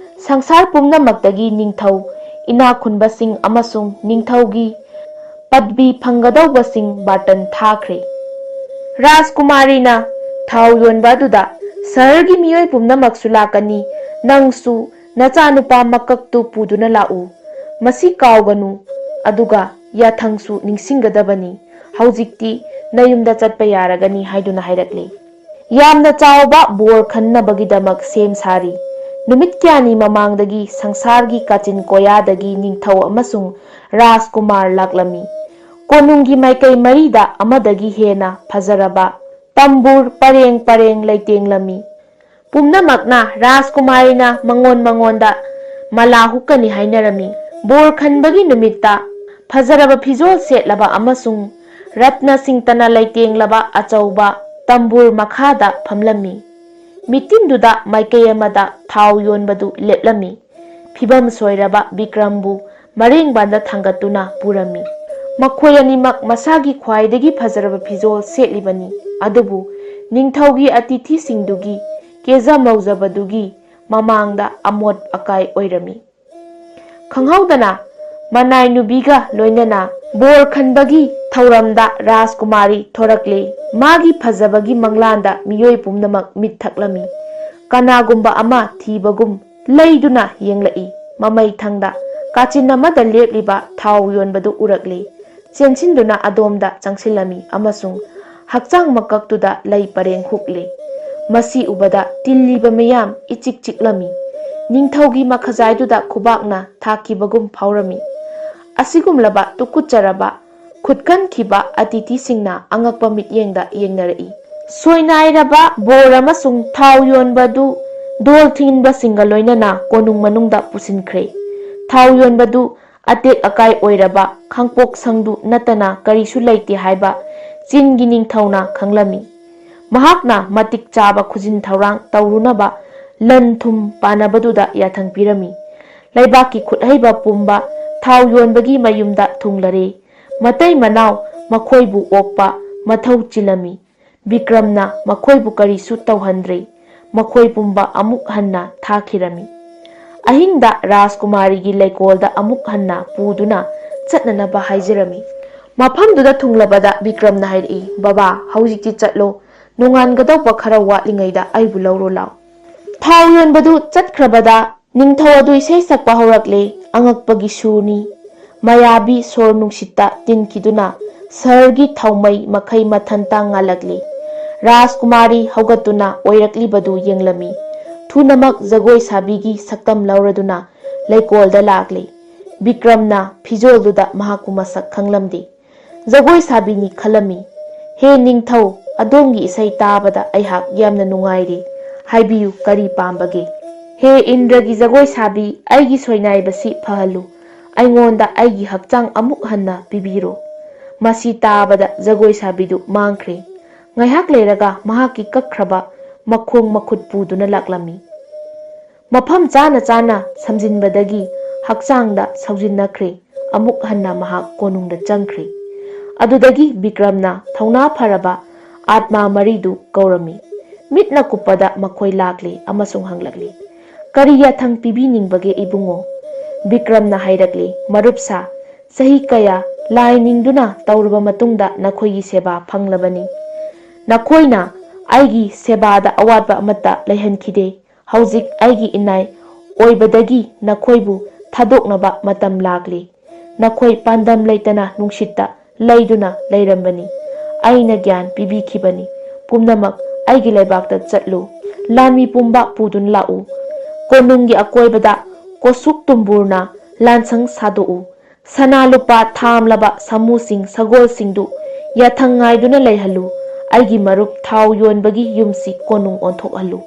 ꯁꯪꯁꯥꯔ ꯄꯨꯝꯅꯃꯛꯇꯒꯤ ꯅꯤꯡꯊꯧ, ꯏꯅꯥꯛ ꯈꯨꯟꯕꯁꯤꯡ ꯑꯃꯁꯨꯡ ꯅꯤꯡꯊꯧꯒꯤ ꯄꯗꯕꯤ ꯐꯪꯒꯗꯧꯕꯁꯤꯡ ꯕꯥꯔꯇꯟ ꯊꯥꯈ꯭ꯔꯦ꯫" ꯔꯥꯖꯀꯨꯃꯥꯔꯤꯅ ꯊꯥꯎ ꯌꯣꯟꯕ ꯑꯗꯨꯗ, "ꯁꯍꯔꯒꯤ ꯃꯤꯑꯣꯏ ꯄꯨꯝꯅꯃꯛꯁꯨ ꯂꯥꯛꯀꯅꯤ꯫ ꯅꯪꯁꯨ ꯅꯆꯥꯅꯨꯄꯥ ꯃꯀꯛꯇꯨ ꯄꯨꯗꯨꯅ ꯂꯥꯛꯎ꯫ ꯃꯁꯤ ꯀꯥꯎꯒꯅꯨ꯫ ꯑꯗꯨꯒ ꯌꯥꯊꯪꯁꯨ ꯅꯤꯡꯁꯤꯡꯒꯗꯕꯅꯤ꯫ ꯍꯧꯖꯤꯛꯇꯤ ꯅꯌꯨꯝꯗ ꯆꯠꯄ ꯌꯥꯔꯒꯅꯤ" ꯍꯥꯏꯗꯨꯅ ꯍꯥꯏꯔꯛꯂꯦ꯫ ꯌꯥꯝꯅ ꯆꯥꯎꯕ ꯕꯣꯔ ꯈꯟꯅꯕꯒꯤꯗꯃꯛ ꯁꯦꯝ ꯁꯥꯔꯤ꯫ ꯅꯨꯃꯤꯠ ꯀꯌꯥꯅꯤ ꯃꯃꯥꯡꯗꯒꯤ ꯁꯪꯁꯥꯔꯒꯤ ꯀꯥꯆꯤꯟ ꯀꯣꯌꯥꯗꯒꯤ ꯅꯤꯡꯊꯧ ꯑꯃꯁꯨꯡ ꯔꯥꯖꯀꯨꯃꯥꯔ ꯂꯥꯛꯂꯝꯃꯤ꯫ ꯀꯣꯅꯨꯡꯒꯤ ꯃꯥꯏꯀꯩ ꯃꯔꯤꯗ ꯑꯃꯗꯒꯤ ꯍꯦꯟꯅ ꯐꯖꯔꯕ ꯇꯝꯕꯨꯔ ꯄꯔꯦꯡ ꯄꯔꯦꯡ ꯂꯩꯇꯦꯡꯂꯝꯃꯤ꯫ ꯄꯨꯝꯅꯃꯛꯅ ꯔꯥꯖꯀꯨꯃꯥꯔꯤꯅ ꯃꯉꯣꯟ ꯃꯉꯣꯟꯗ ꯃꯂꯥ ꯍꯨꯛꯀꯅꯤ ꯍꯥꯏꯅꯔꯝꯃꯤ꯫ ꯕꯣꯔ ꯈꯟꯕꯒꯤ ꯅꯨꯃꯤꯠꯇ ꯐꯖꯔꯕ ꯐꯤꯖꯣꯜ ꯁꯦꯠꯂꯕ ꯑꯃꯁꯨꯡ ꯔꯠꯅꯁꯤꯡꯇꯅ ꯂꯩꯇꯦꯡꯂꯕ ꯑꯆꯧꯕ ꯇꯝꯕꯨꯔ ꯃꯈꯥꯗ ꯐꯝꯂꯝꯃꯤ꯫ ꯃꯤꯇꯤꯟꯗꯨꯗ ꯃꯥꯏꯀꯩ ꯑꯃꯗ ꯊꯥꯎ ꯌꯣꯟꯕꯗꯨ ꯂꯦꯞꯂꯝꯃꯤ꯫ ꯐꯤꯕꯝ ꯁꯣꯏꯔꯕ ꯕꯤꯀ꯭ꯔꯝꯕꯨ ꯃꯔꯦꯡꯕꯥꯟꯗ ꯊꯥꯡꯒꯠꯇꯨꯅ ꯄꯨꯔꯝꯃꯤ꯫ ꯃꯈꯣꯏ ꯑꯅꯤꯃꯛ ꯃꯁꯥꯒꯤ ꯈ꯭ꯋꯥꯏꯗꯒꯤ ꯐꯖꯔꯕ ꯐꯤꯖꯣꯜ ꯁꯦꯠꯂꯤꯕꯅꯤ, ꯑꯗꯨꯕꯨ ꯅꯤꯡꯊꯧꯒꯤ ꯑꯇꯤꯊꯤꯁꯤꯡꯗꯨꯒꯤ ꯀꯦꯖ ꯃꯧꯖꯕꯗꯨꯒꯤ ꯃꯃꯥꯡꯗ ꯑꯃꯣꯠ ꯑꯀꯥꯏ ꯑꯣꯏꯔꯝꯃꯤ꯫ ꯈꯪꯍꯧꯗꯅ ꯃꯅꯥꯏ ꯅꯨꯕꯤꯒ ꯂꯣꯏꯅꯅ ꯕꯣꯔ ꯈꯟꯕꯒꯤ ꯊꯧꯔꯝꯗ ꯔꯥꯖꯀꯨꯃꯥꯔꯤ ꯊꯣꯔꯛꯂꯦ꯫ ꯃꯥꯒꯤ ꯐꯖꯕꯒꯤ ꯃꯪꯂꯥꯟꯗ ꯃꯤꯑꯣꯏ ꯄꯨꯝꯅꯃꯛ ꯃꯤꯠ ꯊꯛꯂꯝꯃꯤ꯫ ꯀꯅꯥꯒꯨꯝꯕ ꯑꯃ ꯊꯤꯕꯒꯨꯝ ꯂꯩꯗꯨꯅ ꯌꯦꯡꯂꯛꯏ꯫ ꯃꯃꯩ ꯊꯪꯗ ꯀꯥꯆꯤꯟ ꯑꯃꯗ ꯂꯦꯞꯂꯤꯕ ꯊꯥꯎ ꯌꯣꯟꯕꯗꯨ ꯎꯔꯛꯂꯦ꯫ ꯆꯦꯟꯁꯤꯟꯗꯨꯅ ꯑꯗꯣꯝꯗ ꯆꯪꯁꯤꯜꯂꯝꯃꯤ ꯑꯃꯁꯨꯡ ꯍꯛꯆꯥꯡ ꯃꯀꯛꯇꯨꯗ ꯂꯩ ꯄꯔꯦꯡ ꯍꯨꯛꯂꯤ꯫ ꯃꯁꯤ ꯎꯕꯗ ꯇꯤꯜꯂꯤꯕ ꯃꯤꯌꯥꯝ ꯏꯆꯤꯛ ꯆꯤꯛꯂꯝꯃꯤ꯫ ꯅꯤꯡꯊꯧꯒꯤ ꯃꯈꯖꯥꯏꯗꯨꯗ ꯈꯨꯕꯥꯛꯅ ꯊꯥꯈꯤꯕꯒꯨꯝ ꯐꯥꯎꯔꯝꯃꯤ꯫ ꯑꯁꯤꯒꯨꯝꯂꯕ ꯇꯨꯀꯨꯠꯆꯔꯕ ꯈꯨꯠꯀꯟꯈꯤꯕ ꯑꯇꯤꯊꯤꯁꯤꯡꯅ ꯑꯉꯛꯄ ꯃꯤꯠꯌꯦꯡꯗ ꯌꯦꯡꯅꯔꯛꯏ꯫ ꯁꯣꯏꯅꯥꯏꯔꯕ ꯕꯣꯔ ꯑꯃꯁꯨꯡ ꯊꯥꯎ ꯌꯣꯟꯕꯗꯨ ꯗꯣꯜ ꯊꯤꯟꯕꯁꯤꯡꯒ ꯂꯣꯏꯅꯅ ꯀꯣꯅꯨꯡ ꯃꯅꯨꯡꯗ ꯄꯨꯁꯤꯟꯈ꯭ꯔꯦ꯫ ꯊꯥꯎ ꯌꯣꯟꯕꯗꯨ ꯑꯇꯦꯛ ꯑꯀꯥꯏ ꯑꯣꯏꯔꯕ ꯈꯥꯡꯄꯣꯛ ꯁꯪꯗꯨ ꯅꯠꯇꯅ ꯀꯔꯤꯁꯨ ꯂꯩꯇꯦ ꯍꯥꯏꯕ ꯆꯤꯟꯒꯤ ꯅꯤꯡꯊꯧꯅ ꯈꯪꯂꯝꯃꯤ꯫ ꯃꯍꯥꯛꯅ ꯃꯇꯤꯛ ꯆꯥꯕ ꯈꯨꯖꯤꯟ ꯊꯧꯔꯥꯡ ꯇꯧꯔꯨꯅꯕ ꯂꯟ ꯊꯨꯝ ꯄꯥꯅꯕꯗꯨꯗ ꯌꯥꯊꯪ ꯄꯤꯔꯝꯃꯤ꯫ ꯂꯩꯕꯥꯛꯀꯤ ꯈꯨꯠꯍꯩꯕ ꯄꯨꯝꯕ ꯊꯥꯎ ꯌꯣꯟꯕꯒꯤ ꯃꯌꯨꯝꯗ ꯊꯨꯡꯂꯔꯦ꯫ ꯃꯇꯩ ꯃꯅꯥꯎ ꯃꯈꯣꯏꯕꯨ ꯑꯣꯛꯄ ꯃꯊꯧ ꯆꯤꯜꯂꯝꯃꯤ꯫ ꯕꯤꯀ꯭ꯔꯝꯅ ꯃꯈꯣꯏꯕꯨ ꯀꯔꯤꯁꯨ ꯇꯧꯍꯟꯗ꯭ꯔꯦ꯫ ꯃꯈꯣꯏ ꯄꯨꯝꯕ ꯑꯃꯨꯛ ꯍꯟꯅ ꯊꯥꯈꯤꯔꯝꯃꯤ꯫ ꯑꯍꯤꯡꯗ ꯔꯥꯖꯀꯨꯃꯥꯔꯤꯒꯤ ꯂꯩꯀꯣꯜꯗ ꯑꯃꯨꯛ ꯍꯟꯅ ꯄꯨꯗꯨꯅ ꯆꯠꯅꯅꯕ ꯍꯥꯏꯖꯔꯝꯃꯤ꯫ ꯃꯐꯝꯗꯨꯗ ꯊꯨꯡꯂꯕꯗ ꯕꯤꯀ꯭ꯔꯝꯅ ꯍꯥꯏꯔꯛꯏ, "ꯕꯕꯥ, ꯍꯧꯖꯤꯛꯇꯤ ꯆꯠꯂꯣ꯫ ꯅꯣꯡꯉꯥꯟꯒꯗꯧꯕ ꯈꯔ ꯋꯥꯠꯂꯤꯉꯩꯗ ꯑꯩꯕꯨ ꯂꯧꯔꯣ ꯂꯥꯎ"꯫ ꯊꯥꯎ ꯌꯣꯟꯕꯗꯨ ꯆꯠꯈ꯭ꯔꯕꯗ ꯅꯤꯡꯊꯧ ꯑꯗꯨ ꯏꯁꯩ ꯁꯛꯄ ꯍꯧꯔꯛꯂꯦ꯫ ꯑꯉꯛꯄꯒꯤ ꯁꯨꯔꯅꯤ꯫ ꯃꯌꯥꯕꯤ ꯁꯣꯔ ꯅꯨꯡꯁꯤꯠꯇ ꯇꯤꯟꯈꯤꯗꯨꯅ ꯁꯍꯔꯒꯤ ꯊꯥꯎꯃꯩ ꯃꯈꯩ ꯃꯊꯟꯇ ꯉꯥꯜꯂꯛꯂꯤ꯫ ꯔꯥꯖꯀꯨꯃꯥꯔꯤ ꯍꯧꯒꯠꯇꯨꯅ ꯑꯣꯏꯔꯛꯂꯤꯕꯗꯨ ꯌꯦꯡꯂꯝꯃꯤ꯫ ꯊꯨꯅꯃꯛ ꯖꯒꯣꯏ ꯁꯥꯕꯤꯒꯤ ꯁꯛꯇꯝ ꯂꯧꯔꯗꯨꯅ ꯂꯩꯀꯣꯜꯗ ꯂꯥꯛꯂꯤ꯫ ꯕꯤꯀ꯭ꯔꯝꯅ ꯐꯤꯖꯣꯜꯗꯨꯗ ꯃꯍꯥꯛꯄꯨ ꯃꯁꯛ ꯈꯪꯂꯝꯗꯦ꯫ ꯖꯒꯣꯏ ꯁꯥꯕꯤꯅꯤ ꯈꯜꯂꯝꯃꯤ꯫ "ꯍꯦ ꯅꯤꯡꯊꯧ, ꯑꯗꯣꯝꯒꯤ ꯏꯁꯩ ꯇꯥꯕꯗ ꯑꯩꯍꯥꯛ ꯌꯥꯝꯅ ꯅꯨꯡꯉꯥꯏꯔꯦ꯫ ꯍꯥꯏꯕꯤꯌꯨ, ꯀꯔꯤ ꯄꯥꯝꯕꯒꯦ?" "ꯍꯦ ꯏꯟꯗ꯭ꯔꯒꯤ ꯖꯒꯣꯏ ꯁꯥꯕꯤ, ꯑꯩꯒꯤ ꯁꯣꯏꯅꯥꯏꯕꯁꯤ ꯐꯍꯜꯂꯨ꯫ ꯑꯩꯉꯣꯟꯗ ꯑꯩꯒꯤ ꯍꯛꯆꯥꯡ ꯑꯃꯨꯛ ꯍꯟꯅ ꯄꯤꯕꯤꯔꯣ꯫" ꯃꯁꯤ ꯇꯥꯕꯗ ꯖꯒꯣꯏ ꯁꯥꯕꯤꯗꯨ ꯃꯥꯡꯈ꯭ꯔꯦ꯫ ꯉꯥꯏꯍꯥꯛ ꯂꯩꯔꯒ ꯃꯍꯥꯛꯀꯤ ꯀꯛꯈ꯭ꯔꯕ ꯃꯈꯣꯡ ꯃꯈꯨꯠ ꯄꯨꯗꯨꯅ ꯂꯥꯛꯂꯝꯃꯤ꯫ ꯃꯐꯝ ꯆꯥꯅ ꯆꯥꯅ ꯁꯝꯖꯤꯟꯕꯗꯒꯤ ꯍꯛꯆꯥꯡꯗ ꯁꯧꯖꯤꯟꯅꯈ꯭ꯔꯦ꯫ ꯑꯃꯨꯛ ꯍꯟꯅ ꯃꯍꯥꯛ ꯀꯣꯅꯨꯡꯗ ꯆꯪꯈ꯭ꯔꯦ꯫ ꯑꯗꯨꯗꯒꯤ ꯕꯤꯀ꯭ꯔꯝꯅ ꯊꯧꯅꯥ ꯐꯔꯕ ꯑꯥꯠꯃꯥ ꯃꯔꯤꯗꯨ ꯀꯧꯔꯝꯃꯤ꯫ ꯃꯤꯠꯅ ꯀꯨꯞꯄꯗ ꯃꯈꯣꯏ ꯂꯥꯛꯂꯦ ꯑꯃꯁꯨꯡ ꯍꯪꯂꯛꯂꯤ, "ꯀꯔꯤ ꯌꯥꯊꯪ ꯄꯤꯕꯤꯅꯤꯡꯕꯒꯦ ꯏꯕꯨꯡꯉꯣ?" ꯕꯤꯀ꯭ꯔꯝꯅ ꯍꯥꯏꯔꯛꯂꯤ, "ꯃꯔꯨꯞꯁꯥ, ꯆꯍꯤ ꯀꯌꯥ ꯂꯥꯏ ꯅꯤꯡꯗꯨꯅ ꯇꯧꯔꯕ ꯃꯇꯨꯡꯗ ꯅꯈꯣꯏꯒꯤ ꯁꯦꯕꯥ ꯐꯪꯂꯕꯅꯤ꯫ ꯅꯈꯣꯏꯅ ꯑꯩꯒꯤ ꯁꯦꯕꯥꯗ ꯑꯋꯥꯠꯄ ꯑꯃꯠꯇ ꯂꯩꯍꯟꯈꯤꯗꯦ꯫ ꯍꯧꯖꯤꯛ ꯑꯩꯒꯤ ꯏꯅꯥꯏ ꯑꯣꯏꯕꯗꯒꯤ ꯅꯈꯣꯏꯕꯨ ꯊꯥꯗꯣꯛꯅꯕ ꯃꯇꯝ ꯂꯥꯛꯂꯤ꯫ ꯅꯈꯣꯏ ꯄꯥꯟꯗꯝ ꯂꯩꯇꯅ ꯅꯨꯡꯁꯤꯠꯇ ꯂꯩꯗꯨꯅ ꯂꯩꯔꯝꯕꯅꯤ꯫ ꯑꯩꯅ ꯒ꯭ꯌꯥꯟ ꯄꯤꯕꯤꯈꯤꯕꯅꯤ꯫ ꯄꯨꯝꯅꯃꯛ ꯑꯩꯒꯤ ꯂꯩꯕꯥꯛꯇ ꯆꯠꯂꯨ꯫ ꯂꯥꯟꯃꯤ ꯄꯨꯝꯕ ꯄꯨꯗꯨꯅ ꯂꯥꯛꯎ꯫ ꯀꯣꯅꯨꯡꯒꯤ ꯑꯀꯣꯏꯕꯗ ꯀꯣꯁꯨꯛ ꯇꯨꯝꯕꯨꯔꯅ ꯂꯥꯟꯁꯪ ꯁꯥꯗꯣꯛꯎ꯫ ꯁꯅꯥ ꯂꯨꯄꯥ ꯊꯥꯝꯂꯕ ꯁꯥꯃꯨꯁꯤꯡ, ꯁꯒꯣꯜꯁꯤꯡꯗꯨ ꯌꯥꯊꯪ ꯉꯥꯏꯗꯨꯅ ꯂꯩꯍꯜꯂꯨ꯫ ꯑꯩꯒꯤ ꯃꯔꯨꯞ ꯊꯥꯎ ꯌꯣꯟꯕꯒꯤ ꯌꯨꯝꯁꯤ ꯀꯣꯅꯨꯡ ꯑꯣꯟꯊꯣꯛꯍꯜꯂꯨ꯫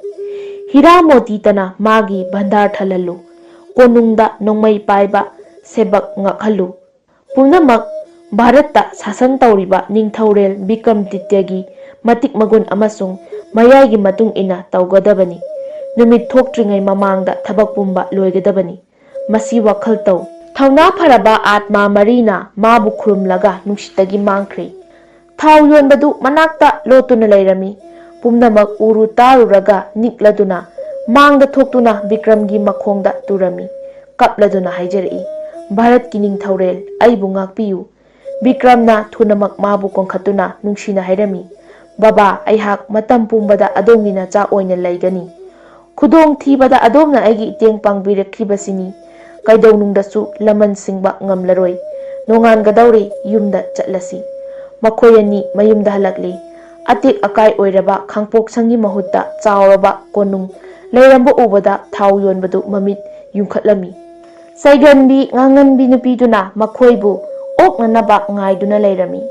ꯍꯤꯔꯥ ꯃꯣꯇꯤꯇꯅ ꯃꯥꯒꯤ ꯚꯟꯗꯥꯔ ꯊꯜꯍꯜꯂꯨ꯫ ꯀꯣꯅꯨꯡꯗ ꯅꯣꯡꯃꯩ ꯄꯥꯏꯕ ꯁꯦꯕꯛ ꯉꯛꯍꯜꯂꯨ꯫ ꯄꯨꯝꯅꯃꯛ ꯚꯥꯔꯠꯇ ꯁꯥꯁꯟ ꯇꯧꯔꯤꯕ ꯅꯤꯡꯊꯧꯔꯦꯜ ꯕꯤꯀ꯭ꯔꯃꯗꯤꯇ꯭ꯌꯒꯤ ꯃꯇꯤꯛ ꯃꯒꯨꯟ ꯑꯃꯁꯨꯡ ꯃꯌꯥꯏꯒꯤ ꯃꯇꯨꯡ ꯏꯟꯅ ꯇꯧꯒꯗꯕꯅꯤ꯫ ꯅꯨꯃꯤꯠ ꯊꯣꯛꯇ꯭ꯔꯤꯉꯩ ꯃꯃꯥꯡꯗ ꯊꯕꯛ ꯄꯨꯝꯕ ꯂꯣꯏꯒꯗꯕꯅꯤ꯫ ꯃꯁꯤ ꯋꯥꯈꯜ ꯇꯧ꯫" ꯊꯧꯅꯥ ꯐꯔꯕ ꯑꯥꯠꯃꯥ ꯃꯔꯤꯅ ꯃꯥꯕꯨ ꯈꯨꯔꯨꯝꯂꯒ ꯅꯨꯡꯁꯤꯠꯇꯒꯤ ꯃꯥꯡꯈ꯭ꯔꯦ꯫ ꯊꯥꯎ ꯌꯣꯟꯕꯗꯨ ꯃꯅꯥꯛꯇ ꯂꯣꯠꯇꯨꯅ ꯂꯩꯔꯝꯃꯤ꯫ ꯄꯨꯝꯅꯃꯛ ꯎꯔꯨ ꯇꯥꯔꯨꯔꯒ ꯅꯤꯛꯂꯗꯨꯅ ꯃꯥꯡꯗ ꯊꯣꯛꯇꯨꯅ ꯕꯤꯀ꯭ꯔꯝꯒꯤ ꯃꯈꯣꯡꯗ ꯇꯨꯔꯝꯃꯤ꯫ ꯀꯞꯂꯗꯨꯅ ꯍꯥꯏꯖꯔꯛꯏ, "ꯚꯥꯔꯠꯀꯤ ꯅꯤꯡꯊꯧꯔꯦꯜ, ꯑꯩꯕꯨ ꯉꯥꯛꯄꯤꯌꯨ꯫" ꯕꯤꯀ꯭ꯔꯝꯅ ꯊꯨꯅꯃꯛ ꯃꯥꯕꯨ ꯀꯣꯟꯈꯠꯇꯨꯅ ꯅꯨꯡꯁꯤꯅ ꯍꯥꯏꯔꯝꯃꯤ, "ꯕꯕꯥ, ꯑꯩꯍꯥꯛ ꯃꯇꯝ ꯄꯨꯝꯕꯗ ꯑꯗꯣꯝꯒꯤ ꯅꯆꯥ ꯑꯣꯏꯅ ꯂꯩꯒꯅꯤ꯫ ꯈꯨꯗꯣꯡ ꯊꯤꯕꯗ ꯑꯗꯣꯝꯅ ꯑꯩꯒꯤ ꯏꯇꯦꯡ ꯄꯥꯡꯕꯤꯔꯛꯈꯤꯕꯁꯤꯅꯤ꯫ ꯀꯩꯗꯧꯅꯨꯡꯗꯁꯨ ꯂꯃꯟ ꯁꯤꯡꯕ ꯉꯝꯂꯔꯣꯏ꯫ ꯅꯣꯡꯉꯥꯟꯒꯗꯧꯔꯦ, ꯌꯨꯝꯗ ꯆꯠꯂꯁꯤ꯫" ꯃꯈꯣꯏ ꯑꯅꯤ ꯃꯌꯨꯝꯗ ꯍꯜꯂꯛꯂꯤ꯫ ꯑꯇꯦꯛ ꯑꯀꯥꯏ ꯑꯣꯏꯔꯕ ꯈꯥꯡꯄꯣꯛꯁꯪꯒꯤ ꯃꯍꯨꯠꯇ ꯆꯥꯎꯔꯕ ꯀꯣꯅꯨꯡ ꯂꯩꯔꯝꯕ ꯎꯕꯗ ꯊꯥꯎ ꯌꯣꯟꯕꯗꯨ ꯃꯃꯤꯠ ꯌꯨꯡꯈꯠꯂꯝꯃꯤ꯫ ꯆꯩꯒꯟꯕꯤ ꯉꯥꯡꯉꯟꯕꯤ ꯅꯨꯄꯤꯗꯨꯅ ꯃꯈꯣꯏꯕꯨ ꯑꯣꯛꯅꯅꯕ ꯉꯥꯏꯗꯨꯅ ꯂꯩꯔꯝꯃꯤ꯫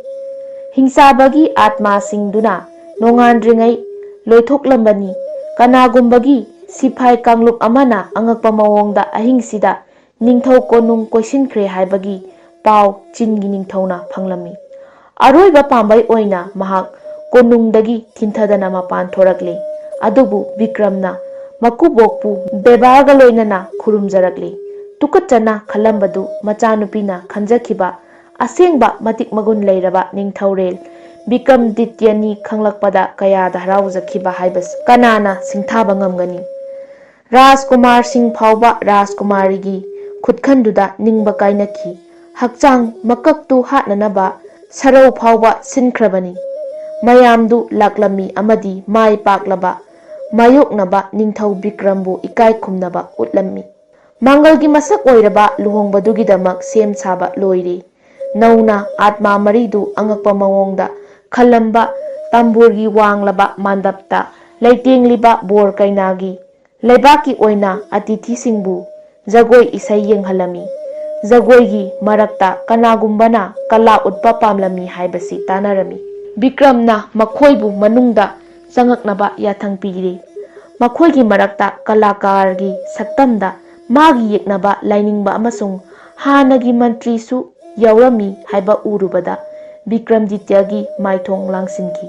ꯍꯤꯡꯆꯥꯕꯒꯤ ꯑꯥꯠꯃꯥꯁꯤꯡꯗꯨꯅ ꯅꯣꯡꯉꯥꯟꯗ꯭ꯔꯤꯉꯩ ꯂꯣꯏꯊꯣꯛꯂꯝꯕꯅꯤ꯫ ꯀꯅꯥꯒꯨꯝꯕꯒꯤ ꯁꯤꯐꯥꯏ ꯀꯥꯡꯂꯨꯞ ꯑꯃꯅ ꯑꯉꯛꯄ ꯃꯑꯣꯡꯗ ꯑꯍꯤꯡꯁꯤꯗ ꯅꯤꯡꯊꯧ ꯀꯣꯅꯨꯡ ꯀꯣꯏꯁꯤꯟꯈ꯭ꯔꯦ ꯍꯥꯏꯕꯒꯤ ꯄꯥꯎ ꯆꯤꯟꯒꯤ ꯅꯤꯡꯊꯧꯅ ꯐꯪꯂꯝꯃꯤ꯫ ꯑꯔꯣꯏꯕ ꯄꯥꯝꯕꯩ ꯑꯣꯏꯅ ꯃꯍꯥꯛ ꯀꯣꯅꯨꯡꯗꯒꯤ ꯊꯤꯟꯊꯗꯅ ꯃꯄꯥꯟ ꯊꯣꯔꯛꯂꯤ꯫ ꯑꯗꯨꯕꯨ ꯕꯤꯀ꯭ꯔꯝꯅ ꯃꯀꯨꯕꯣꯛꯄꯨ ꯕꯦꯕꯥꯔꯒ ꯂꯣꯏꯅꯅ ꯈꯨꯔꯨꯝꯖꯔꯛꯂꯤ꯫ ꯇꯨꯀꯠꯆꯅ ꯈꯜꯂꯝꯕꯗꯨ ꯃꯆꯥꯅꯨꯄꯤꯅ ꯈꯟꯖꯈꯤꯕ ꯑꯁꯦꯡꯕ ꯃꯇꯤꯛ ꯃꯒꯨꯟ ꯂꯩꯔꯕ ꯅꯤꯡꯊꯧꯔꯦꯜ ꯕꯤꯀ꯭ꯔꯝꯗꯤꯇ꯭ꯌꯅꯤ ꯈꯪꯂꯛꯄꯗ ꯀꯌꯥꯗ ꯍꯔꯥꯎꯖꯈꯤꯕ ꯍꯥꯏꯕꯁꯤ ꯀꯅꯥꯅ ꯁꯤꯡꯊꯥꯕ ꯉꯝꯒꯅꯤ? ꯔꯥꯖꯀꯨꯃꯥꯔꯁꯤꯡ ꯐꯥꯎꯕ ꯔꯥꯖꯀꯨꯃꯥꯔꯤꯒꯤ ꯈꯨꯠꯈꯟꯗꯨꯗ ꯅꯤꯡꯕ ꯀꯥꯏꯅꯈꯤ꯫ ꯍꯛꯆꯥꯡ ꯃꯀꯛꯇꯨ ꯍꯥꯠꯅꯅꯕ ꯁꯔꯧ ꯐꯥꯎꯕ ꯁꯤꯟꯈ꯭ꯔꯕꯅꯤ꯫ ꯃꯌꯥꯝꯗꯨ ꯂꯥꯛꯂꯝꯃꯤ ꯑꯃꯗꯤ ꯃꯥꯏ ꯄꯥꯛꯂꯕ ꯃꯥꯌꯣꯛꯅꯕ ꯅꯤꯡꯊꯧ ꯕꯤꯀ꯭ꯔꯝꯕꯨ ꯏꯀꯥꯏ ꯈꯨꯝꯅꯕ ꯎꯠꯂꯝꯃꯤ꯫ ꯃꯥꯡꯒꯜꯒꯤ ꯃꯁꯛ ꯑꯣꯏꯔꯕ ꯂꯨꯍꯣꯡꯕꯗꯨꯒꯤꯗꯃꯛ ꯁꯦꯝ ꯁꯥꯕ ꯂꯣꯏꯔꯦ꯫ ꯅꯧꯅ ꯑꯥꯠꯃꯥ ꯃꯔꯤꯗꯨ ꯑꯉꯛꯄ ꯃꯑꯣꯡꯗ ꯈꯜꯂꯝꯕ ꯇꯝꯕꯨꯔꯒꯤ ꯋꯥꯡꯂꯕ ꯃꯥꯟꯗꯞꯇ ꯂꯩꯇꯦꯡꯂꯤꯕ ꯕꯣꯔ ꯀꯩꯅꯥꯒꯤ ꯂꯩꯕꯥꯛꯀꯤ ꯑꯣꯏꯅ ꯑꯇꯤꯊꯤꯁꯤꯡꯕꯨ ꯖꯒꯣꯏ ꯏꯁꯩ ꯌꯦꯡꯍꯜꯂꯝꯃꯤ꯫ ꯖꯒꯣꯏꯒꯤ ꯃꯔꯛꯇ ꯀꯅꯥꯒꯨꯝꯕꯅ ꯀꯂꯥ ꯎꯠꯄ ꯄꯥꯝꯂꯝꯃꯤ ꯍꯥꯏꯕꯁꯤ ꯇꯥꯅꯔꯝꯃꯤ꯫ ꯕꯤꯀ꯭ꯔꯝꯅ ꯃꯈꯣꯏꯕꯨ ꯃꯅꯨꯡꯗ ꯆꯪꯉꯛꯅꯕ ꯌꯥꯊꯪ ꯄꯤꯔꯤ꯫ ꯃꯈꯣꯏꯒꯤ ꯃꯔꯛꯇ ꯀꯂꯥꯀꯥꯔꯒꯤ ꯁꯛꯇꯝꯗ ꯃꯥꯒꯤ ꯌꯦꯛꯅꯕ ꯂꯥꯏꯅꯤꯡꯕ ꯑꯃꯁꯨꯡ ꯍꯥꯟꯅꯒꯤ ꯃꯟꯇ꯭ꯔꯤꯁꯨ ꯌꯥꯎꯔꯝꯃꯤ ꯍꯥꯏꯕ ꯎꯔꯨꯕꯗ ꯕꯤꯀ꯭ꯔꯝꯗꯤꯇ꯭ꯌꯒꯤ ꯃꯥꯏꯊꯣꯡ ꯂꯥꯡꯁꯤꯟꯈꯤ꯫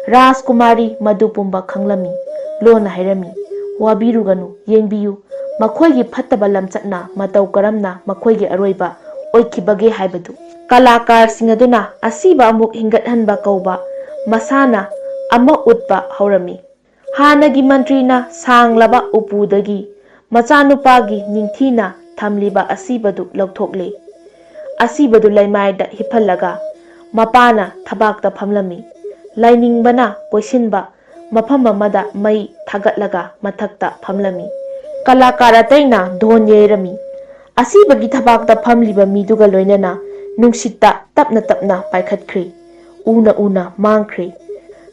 ꯔꯥꯖꯀꯨꯃꯥꯔꯤ ꯃꯗꯨ ꯄꯨꯝꯕ ꯈꯪꯂꯝꯃꯤ꯫ ꯂꯣꯟꯅ ꯍꯥꯏꯔꯝꯃꯤ, "ꯋꯥꯕꯤꯔꯨꯒꯅꯨ, ꯌꯦꯡꯕꯤꯌꯨ, ꯃꯈꯣꯏꯒꯤ ꯐꯠꯇꯕ ꯂꯝꯆꯠꯅ ꯃꯇꯧ ꯀꯔꯝꯅ ꯃꯈꯣꯏꯒꯤ ꯑꯔꯣꯏꯕ ꯑꯣꯏꯈꯤꯕꯒꯦ ꯍꯥꯏꯕꯗꯨ꯫" ꯀꯂꯥꯀꯥꯔꯁꯤꯡ ꯑꯗꯨꯅ ꯑꯁꯤꯕ ꯑꯃꯨꯛ ꯍꯤꯡꯒꯠꯍꯟꯕ ꯀꯧꯕ ꯃꯁꯥꯟꯅ ꯑꯃ ꯎꯠꯄ ꯍꯧꯔꯝꯃꯤ꯫ ꯍꯥꯟꯅꯒꯤ ꯃꯟꯇ꯭ꯔꯤꯅ ꯁꯥꯡꯂꯕ ꯎꯄꯨꯗꯒꯤ ꯃꯆꯥꯅꯨꯄꯥꯒꯤ ꯅꯤꯡꯊꯤꯅ ꯊꯝꯂꯤꯕ ꯑꯁꯤꯕꯗꯨ ꯂꯧꯊꯣꯛꯂꯦ꯫ ꯑꯁꯤꯕꯗꯨ ꯂꯩꯃꯥꯏꯗ ꯍꯤꯞꯍꯜꯂꯒ ꯃꯄꯥꯅ ꯊꯕꯥꯛꯇ ꯐꯝꯂꯝꯃꯤ꯫ ꯂꯥꯏꯅꯤꯡꯕꯅ ꯀꯣꯏꯁꯤꯟꯕ ꯃꯐꯝ ꯑꯃꯗ ꯃꯩ ꯊꯥꯒꯠꯂꯒ ꯃꯊꯛꯇ ꯐꯝꯂꯝꯃꯤ꯫ ꯀꯂꯥꯀꯥꯔ ꯑꯇꯩꯅ ꯙꯣꯟ ꯌꯩꯔꯝꯃꯤ꯫ ꯑꯁꯤꯕꯒꯤ ꯊꯕꯥꯛꯇ ꯐꯝꯂꯤꯕ ꯃꯤꯗꯨꯒ ꯂꯣꯏꯅꯅ ꯅꯨꯡꯁꯤꯠꯇ ꯇꯞꯅ ꯇꯞꯅ ꯄꯥꯏꯈꯠꯈ꯭ꯔꯤ꯫ ꯎꯅ ꯎꯅ ꯃꯥꯡꯈ꯭ꯔꯦ꯫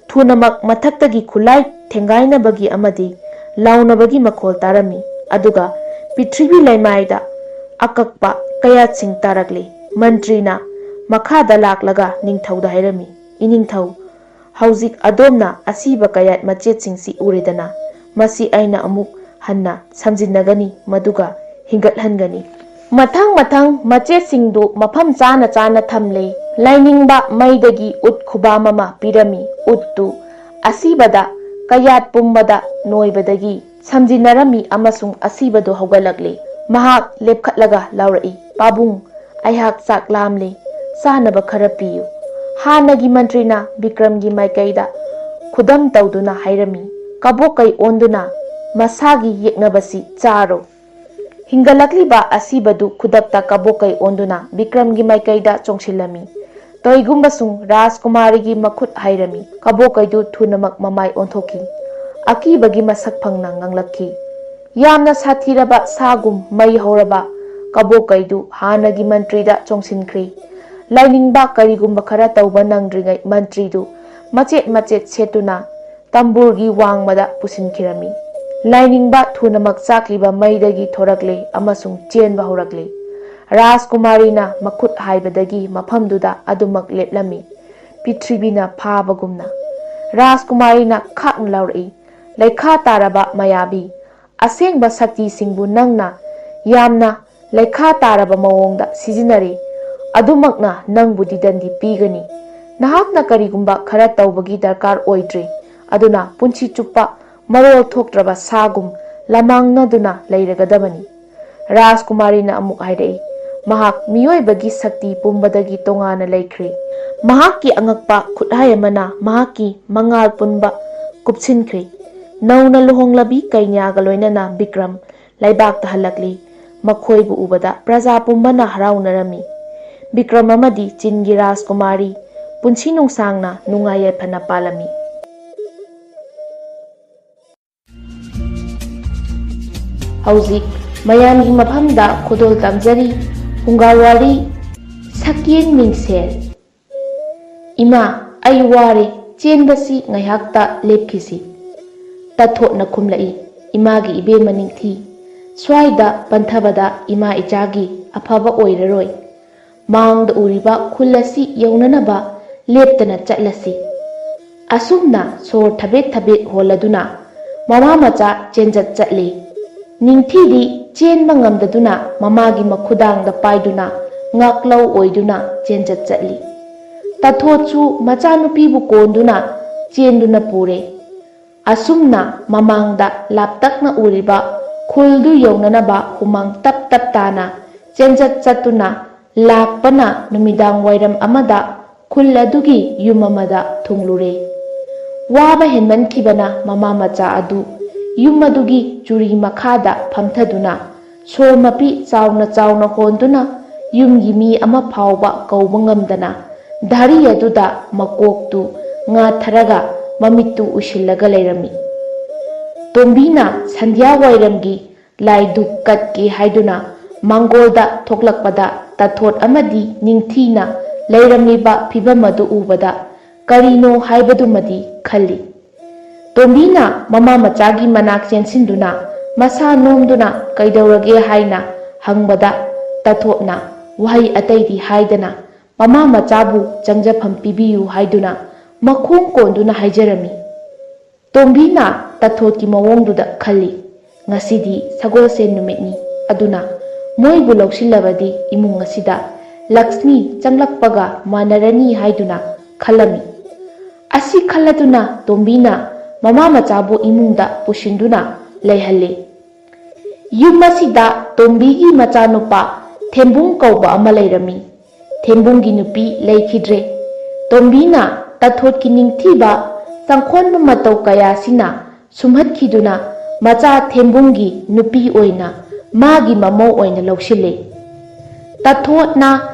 ꯊꯨꯅꯃꯛ ꯃꯊꯛꯇꯒꯤ ꯈꯨꯠꯂꯥꯏ ꯊꯦꯡꯒꯥꯏꯅꯕꯒꯤ ꯑꯃꯗꯤ ꯂꯥꯎꯅꯕꯒꯤ ꯃꯈꯣꯜ ꯇꯥꯔꯝꯃꯤ꯫ ꯑꯗꯨꯒ ꯄ꯭ꯔꯤꯊꯤꯕꯤ ꯂꯩꯃꯥꯏꯗ ꯑꯀꯛꯄ ꯀꯌꯥꯠꯁꯤꯡ ꯇꯥꯔꯛꯂꯦ꯫ ꯃꯟꯇ꯭ꯔꯤꯅ ꯃꯈꯥꯗ ꯂꯥꯛꯂꯒ ꯅꯤꯡꯊꯧꯗ ꯍꯥꯏꯔꯝꯃꯤ, "ꯏꯅꯤꯡꯊꯧ, ꯍꯧꯖꯤꯛ ꯑꯗꯣꯝꯅ ꯑꯁꯤꯕ ꯀꯌꯥꯠ ꯃꯆꯦꯠꯁꯤꯡꯁꯤ ꯎꯔꯦꯗꯅ, ꯃꯁꯤ ꯑꯩꯅ ꯑꯃꯨꯛ ꯍꯟꯅ ꯁꯝꯖꯤꯟꯅꯒꯅꯤ, ꯃꯗꯨꯒ ꯍꯤꯡꯒꯠꯍꯟꯒꯅꯤ꯫" ꯃꯊꯪ ꯃꯊꯪ ꯃꯆꯦꯠꯁꯤꯡꯗꯨ ꯃꯐꯝ ꯆꯥꯅ ꯆꯥꯅ ꯊꯝꯂꯦ꯫ ꯂꯥꯏꯅꯤꯡꯕ ꯃꯩꯗꯒꯤ ꯎꯠ ꯈꯨꯕꯥꯝ ꯑꯃ ꯄꯤꯔꯝꯃꯤ꯫ ꯎꯠꯇꯨ ꯑꯁꯤꯕꯗ ꯀꯌꯥꯠ ꯄꯨꯝꯕꯗ ꯅꯣꯏꯕꯗꯒꯤ ꯁꯝꯖꯤꯟꯅꯔꯝꯃꯤ ꯑꯃꯁꯨꯡ ꯑꯁꯤꯕꯗꯨ ꯍꯧꯒꯠꯂꯛꯂꯦ꯫ ꯃꯍꯥꯛ ꯂꯦꯞꯈꯠꯂꯒ ꯂꯥꯎꯔꯛꯏ, "ꯄꯥꯕꯨꯡ, ꯑꯩꯍꯥꯛ ꯆꯥꯛ ꯂꯥꯝꯂꯦ, ꯆꯥꯅꯕ ꯈꯔ ꯄꯤꯌꯨ꯫" ꯍꯥꯟꯅꯒꯤ ꯃꯟꯇ꯭ꯔꯤꯅ ꯕꯤꯀ꯭ꯔꯝꯒꯤ ꯃꯥꯏꯀꯩꯗ ꯈꯨꯗꯝ ꯇꯧꯗꯨꯅ ꯍꯥꯏꯔꯝꯃꯤ, "ꯀꯕꯣꯛꯀꯩ ꯑꯣꯟꯗꯨꯅ ꯃꯁꯥꯒꯤ ꯌꯦꯛꯅꯕꯁꯤ ꯆꯥꯔꯣ꯫" ꯍꯤꯡꯒꯠꯂꯛꯂꯤꯕ ꯑꯁꯤꯕꯗꯨ ꯈꯨꯗꯛꯇ ꯀꯕꯣꯛꯀꯩ ꯑꯣꯟꯗꯨꯅ ꯕꯤꯀ꯭ꯔꯝꯒꯤ ꯃꯥꯏꯀꯩꯗ ꯆꯣꯡꯁꯤꯜꯂꯝꯃꯤ꯫ ꯇꯧꯏꯒꯨꯝꯕꯁꯨꯡ ꯔꯥꯖꯀꯨꯃꯥꯔꯤꯒꯤ ꯃꯈꯨꯠ ꯍꯥꯏꯔꯝꯃꯤ꯫ ꯀꯕꯣꯛꯀꯩꯗꯨ ꯊꯨꯅꯃꯛ ꯃꯃꯥꯏ ꯑꯣꯟꯊꯣꯛꯈꯤ꯫ ꯑꯀꯤꯕꯒꯤ ꯃꯁꯛ ꯐꯪꯅ ꯉꯥꯡꯂꯛꯈꯤ꯫ ꯌꯥꯝꯅ ꯁꯥꯊꯤꯔꯕ ꯁꯥꯒꯨꯝ ꯃꯩ ꯍꯧꯔꯕ ꯀꯕꯣꯛꯀꯩꯗꯨ ꯍꯥꯟꯅꯒꯤ ꯃꯟꯇ꯭ꯔꯤꯗ ꯆꯣꯡꯁꯤꯟꯈ꯭ꯔꯦ꯫ ꯂꯥꯏꯅꯤꯡꯕ ꯀꯔꯤꯒꯨꯝꯕ ꯈꯔ ꯇꯧꯕ ꯅꯪꯗ꯭ꯔꯤꯉꯩ ꯃꯟꯇ꯭ꯔꯤꯗꯨ ꯃꯆꯦꯠ ꯃꯆꯦꯠ ꯁꯦꯠꯇꯨꯅ ꯇꯝꯕꯨꯔꯒꯤ ꯋꯥꯡꯃꯗ ꯄꯨꯁꯤꯟꯈꯤꯔꯝꯃꯤ꯫ ꯂꯥꯏꯅꯤꯡꯕ ꯊꯨꯅꯃꯛ ꯆꯥꯛꯂꯤꯕ ꯃꯩꯗꯒꯤ ꯊꯣꯔꯛꯂꯦ ꯑꯃꯁꯨꯡ ꯆꯦꯟꯕ ꯍꯧꯔꯛꯂꯦ꯫ ꯔꯥꯖꯀꯨꯃꯥꯔꯤꯅ ꯃꯈꯨꯠ ꯍꯥꯏꯕꯗꯒꯤ ꯃꯐꯝꯗꯨꯗ ꯑꯗꯨꯃꯛ ꯂꯦꯞꯂꯝꯃꯤ꯫ ꯄ꯭ꯔꯤꯊꯤꯕꯤꯅ ꯐꯥꯕꯒꯨꯝꯅ꯫ ꯔꯥꯖꯀꯨꯃꯥꯔꯤꯅ ꯈꯥꯛꯅ ꯂꯥꯎꯔꯛꯏ, "ꯂꯩꯈꯥ ꯇꯥꯔꯕ ꯃꯌꯥꯕꯤ, ꯑꯁꯦꯡꯕ ꯁꯛꯇꯤꯁꯤꯡꯕꯨ ꯅꯪꯅ ꯌꯥꯝꯅ ꯂꯩꯈꯥ ꯇꯥꯔꯕ ꯃꯑꯣꯡꯗ ꯁꯤꯖꯤꯟꯅꯔꯦ꯫ ꯑꯗꯨꯃꯛꯅ ꯅꯪꯕꯨꯗꯤ ꯗꯟꯗꯤ ꯄꯤꯒꯅꯤ꯫ ꯅꯍꯥꯛꯅ ꯀꯔꯤꯒꯨꯝꯕ ꯈꯔ ꯇꯧꯕꯒꯤ ꯗꯔꯀꯥꯔ ꯑꯣꯏꯗ꯭ꯔꯦ꯫ ꯑꯗꯨꯅ ꯄꯨꯟꯁꯤ ꯆꯨꯞꯄ ꯃꯔꯣꯜ ꯊꯣꯛꯇ꯭ꯔꯕ ꯁꯥꯒꯨꯝ ꯂꯃꯥꯡꯅꯗꯨꯅ ꯂꯩꯔꯒꯗꯕꯅꯤ꯫" ꯔꯥꯖꯀꯨꯃꯥꯔꯤꯅ ꯑꯃꯨꯛ ꯍꯥꯏꯔꯛꯏ, "ꯃꯍꯥꯛ ꯃꯤꯑꯣꯏꯕꯒꯤ ꯁꯛꯇꯤ ꯄꯨꯝꯕꯗꯒꯤ ꯇꯣꯉꯥꯟꯅ ꯂꯩꯈ꯭ꯔꯦ꯫" ꯃꯍꯥꯛꯀꯤ ꯑꯉꯛꯄ ꯈꯨꯠꯍꯥꯏ ꯑꯃꯅ ꯃꯍꯥꯛꯀꯤ ꯃꯉꯥꯜ ꯄꯨꯝꯕ ꯀꯨꯞꯁꯤꯟꯈ꯭ꯔꯦ꯫ ꯅꯧꯅ ꯂꯨꯍꯣꯡꯂꯕꯤ ꯀꯩꯅ꯭ꯌꯥꯒ ꯂꯣꯏꯅꯅ ꯕꯤꯀ꯭ꯔꯝ ꯂꯩꯕꯥꯛꯇ ꯍꯜꯂꯛꯂꯤ꯫ ꯃꯈꯣꯏꯕꯨ ꯎꯕꯗ ꯄ꯭ꯔꯖꯥ ꯄꯨꯝꯕꯅ ꯍꯔꯥꯎꯅꯔꯝꯃꯤ꯫ ꯕꯤꯀ꯭ꯔꯝ ꯑꯃꯗꯤ ꯆꯤꯟꯒꯤ ꯔꯥꯖꯀꯨꯃꯥꯔꯤ ꯄꯨꯟꯁꯤ ꯅꯨꯡꯁꯥꯡꯅ ꯅꯨꯡꯉꯥꯏ ꯌꯥꯏꯐꯅ ꯄꯥꯜꯂꯝꯃꯤ꯫ ꯍꯧꯖꯤꯛ ꯃꯌꯥꯝꯒꯤ ꯃꯐꯝꯗ ꯈꯨꯗꯣꯜ ꯇꯝꯖꯔꯤ꯫ ꯐꯨꯡꯒꯥ ꯋꯥꯔꯤ, ꯁꯛꯌꯦꯡ ꯃꯤꯡꯁꯦꯜ꯫ "ꯏꯃꯥ, ꯑꯩ ꯋꯥꯔꯦ, ꯆꯦꯟꯕꯁꯤ ꯉꯥꯏꯍꯥꯛꯇ ꯂꯦꯞꯈꯤꯁꯤ꯫" ꯇꯥꯊꯣꯠꯅ ꯈꯨꯝꯂꯛꯏ, "ꯏꯃꯥꯒꯤ ꯏꯕꯦꯝꯃ ꯅꯤꯡꯊꯤ, ꯁ꯭ꯋꯥꯏꯗ ꯄꯟꯊꯕꯗ ꯏꯃꯥ ꯏꯆꯥꯒꯤ ꯑꯐꯕ ꯑꯣꯏꯔꯔꯣꯏ꯫ ꯃꯥꯡꯗ ꯎꯔꯤꯕ ꯈꯨꯜ ꯑꯁꯤ ꯌꯧꯅꯅꯕ ꯂꯦꯞꯇꯅ ꯆꯠꯂꯁꯤ꯫" ꯑꯁꯨꯝꯅ ꯁꯣꯔ ꯊꯕꯦꯠ ꯊꯕꯦꯠ ꯍꯣꯜꯂꯗꯨꯅ ꯃꯃꯥ ꯃꯆꯥ ꯆꯦꯟꯖꯠ ꯆꯠꯂꯤ꯫ ꯅꯤꯡꯊꯤꯗꯤ ꯆꯦꯟꯕ ꯉꯝꯗꯗꯨꯅ ꯃꯃꯥꯒꯤ ꯃꯈꯨꯗꯥꯡꯗ ꯄꯥꯏꯗꯨꯅ ꯉꯥꯛꯂꯧ ꯑꯣꯏꯗꯨꯅ ꯆꯦꯟꯖꯠ ꯆꯠꯂꯤ꯫ ꯇꯥꯊꯣꯠꯁꯨ ꯃꯆꯥꯅꯨꯄꯤꯕꯨ ꯀꯣꯟꯗꯨꯅ ꯆꯦꯟꯗꯨꯅ ꯄꯨꯔꯦ꯫ ꯑꯁꯨꯝꯅ ꯃꯃꯥꯡꯗ ꯂꯥꯞꯇꯛꯅ ꯎꯔꯤꯕ ꯈꯨꯜꯗꯨ ꯌꯧꯅꯅꯕ ꯍꯨꯃꯥꯡ ꯇꯞ ꯇꯞ ꯇꯥꯅ ꯆꯦꯟꯖꯠ ꯆꯠꯇꯨꯅ ꯂꯥꯛꯄꯅ ꯅꯨꯃꯤꯗꯥꯡ ꯋꯥꯏꯔꯝ ꯑꯃꯗ ꯈꯨꯜ ꯑꯗꯨꯒꯤ ꯌꯨꯝ ꯑꯃꯗ ꯊꯨꯡꯂꯨꯔꯦ꯫ ꯋꯥꯕ ꯍꯦꯟꯃꯟꯈꯤꯕꯅ ꯃꯃꯥ ꯃꯆꯥ ꯑꯗꯨ ꯌꯨꯝ ꯑꯗꯨꯒꯤ ꯆꯨꯔꯤ ꯃꯈꯥꯗ ꯐꯝꯊꯗꯨꯅ ꯁꯣꯔ ꯃꯄꯤ ꯆꯥꯎꯅ ꯆꯥꯎꯅ ꯍꯣꯟꯗꯨꯅ ꯌꯨꯝꯒꯤ ꯃꯤ ꯑꯃ ꯐꯥꯎꯕ ꯀꯧꯕ ꯉꯝꯗꯅ ꯙꯥꯔꯤ ꯑꯗꯨꯗ ꯃꯀꯣꯛꯇꯨ ꯉꯥꯊꯔꯒ ꯃꯃꯤꯠꯇꯨ ꯎꯏꯁꯤꯜꯂꯒ ꯂꯩꯔꯝꯃꯤ꯫ ꯇꯣꯝꯕꯤꯅ ꯁꯟꯙ꯭ꯌꯥ ꯋꯥꯏꯔꯝꯒꯤ ꯂꯥꯏ ꯙꯨꯞ ꯀꯠꯀꯦ ꯍꯥꯏꯗꯨꯅ ꯃꯥꯡꯒꯣꯜꯗ ꯊꯣꯛꯂꯛꯄꯗ ꯇꯥꯊꯣꯠ ꯑꯃꯗꯤ ꯅꯤꯡꯊꯤꯅ ꯂꯩꯔꯝꯂꯤꯕ ꯐꯤꯚꯝ ꯑꯗꯨ ꯎꯕꯗ ꯀꯔꯤꯅꯣ ꯍꯥꯏꯕꯗꯨꯃꯗꯤ ꯈꯜꯂꯤ꯫ ꯇꯣꯝꯕꯤꯅ ꯃꯃꯥ ꯃꯆꯥꯒꯤ ꯃꯅꯥꯛ ꯆꯦꯟꯁꯤꯟꯗꯨꯅ ꯃꯁꯥ ꯅꯣꯝꯗꯨꯅ "ꯀꯩꯗꯧꯔꯒꯦ?" ꯍꯥꯏꯅ ꯍꯪꯕꯗ ꯇꯥꯊꯣꯠꯅ ꯋꯥꯍꯩ ꯑꯇꯩꯗꯤ ꯍꯥꯏꯗꯅ ꯃꯃꯥ ꯃꯆꯥꯕꯨ ꯆꯪꯖꯐꯝ ꯄꯤꯕꯤꯌꯨ ꯍꯥꯏꯗꯨꯅ ꯃꯈꯣꯡ ꯀꯣꯟꯗꯨꯅ ꯍꯥꯏꯖꯔꯝꯃꯤ꯫ ꯇꯣꯝꯕꯤꯅ ꯇꯥꯊꯣꯠꯀꯤ ꯃꯑꯣꯡꯗꯨꯗ ꯈꯜꯂꯤ, "ꯉꯁꯤꯗꯤ ꯁꯒꯣꯜꯁꯦꯟ ꯅꯨꯃꯤꯠꯅꯤ, ꯑꯗꯨꯅ ꯃꯣꯏꯕꯨ ꯂꯧꯁꯤꯜꯂꯕꯗꯤ ꯏꯃꯨꯡ ꯑꯁꯤꯗ ꯂꯛꯁꯃꯤ ꯆꯪꯂꯛꯄꯒ ꯃꯥꯟꯅꯔꯅꯤ" ꯍꯥꯏꯗꯨꯅ ꯈꯜꯂꯝꯃꯤ꯫ ꯑꯁꯤ ꯈꯜꯂꯗꯨꯅ ꯇꯣꯝꯕꯤꯅ ꯃꯃꯥ ꯃꯆꯥꯕꯨ ꯏꯃꯨꯡꯗ ꯄꯨꯁꯤꯟꯗꯨꯅ ꯂꯩꯍꯜꯂꯤ꯫ ꯌꯨꯝ ꯑꯁꯤꯗ ꯇꯣꯝꯕꯤꯒꯤ ꯃꯆꯥꯅꯨꯄꯥ ꯊꯦꯝꯕꯨꯡ ꯀꯧꯕ ꯑꯃ ꯂꯩꯔꯝꯃꯤ꯫ ꯊꯦꯝꯕꯨꯡꯒꯤ ꯅꯨꯄꯤ ꯂꯩꯈꯤꯗ꯭ꯔꯦ꯫ ꯇꯣꯝꯕꯤꯅ ꯇꯥꯊꯣꯠꯀꯤ ꯅꯤꯡꯊꯤꯕ ꯆꯪꯈꯣꯟꯕ ꯃꯇꯧ ꯀꯌꯥꯁꯤꯅ ꯁꯨꯝꯍꯠꯈꯤꯗꯨꯅ ꯃꯆꯥ ꯊꯦꯝꯕꯨꯡꯒꯤ ꯅꯨꯄꯤ ꯑꯣꯏꯅ ꯃꯥꯒꯤ ꯃꯃꯧ ꯑꯣꯏꯅ ꯂꯧꯁꯤꯜꯂꯦ꯫ ꯇꯥꯊꯣꯠꯅ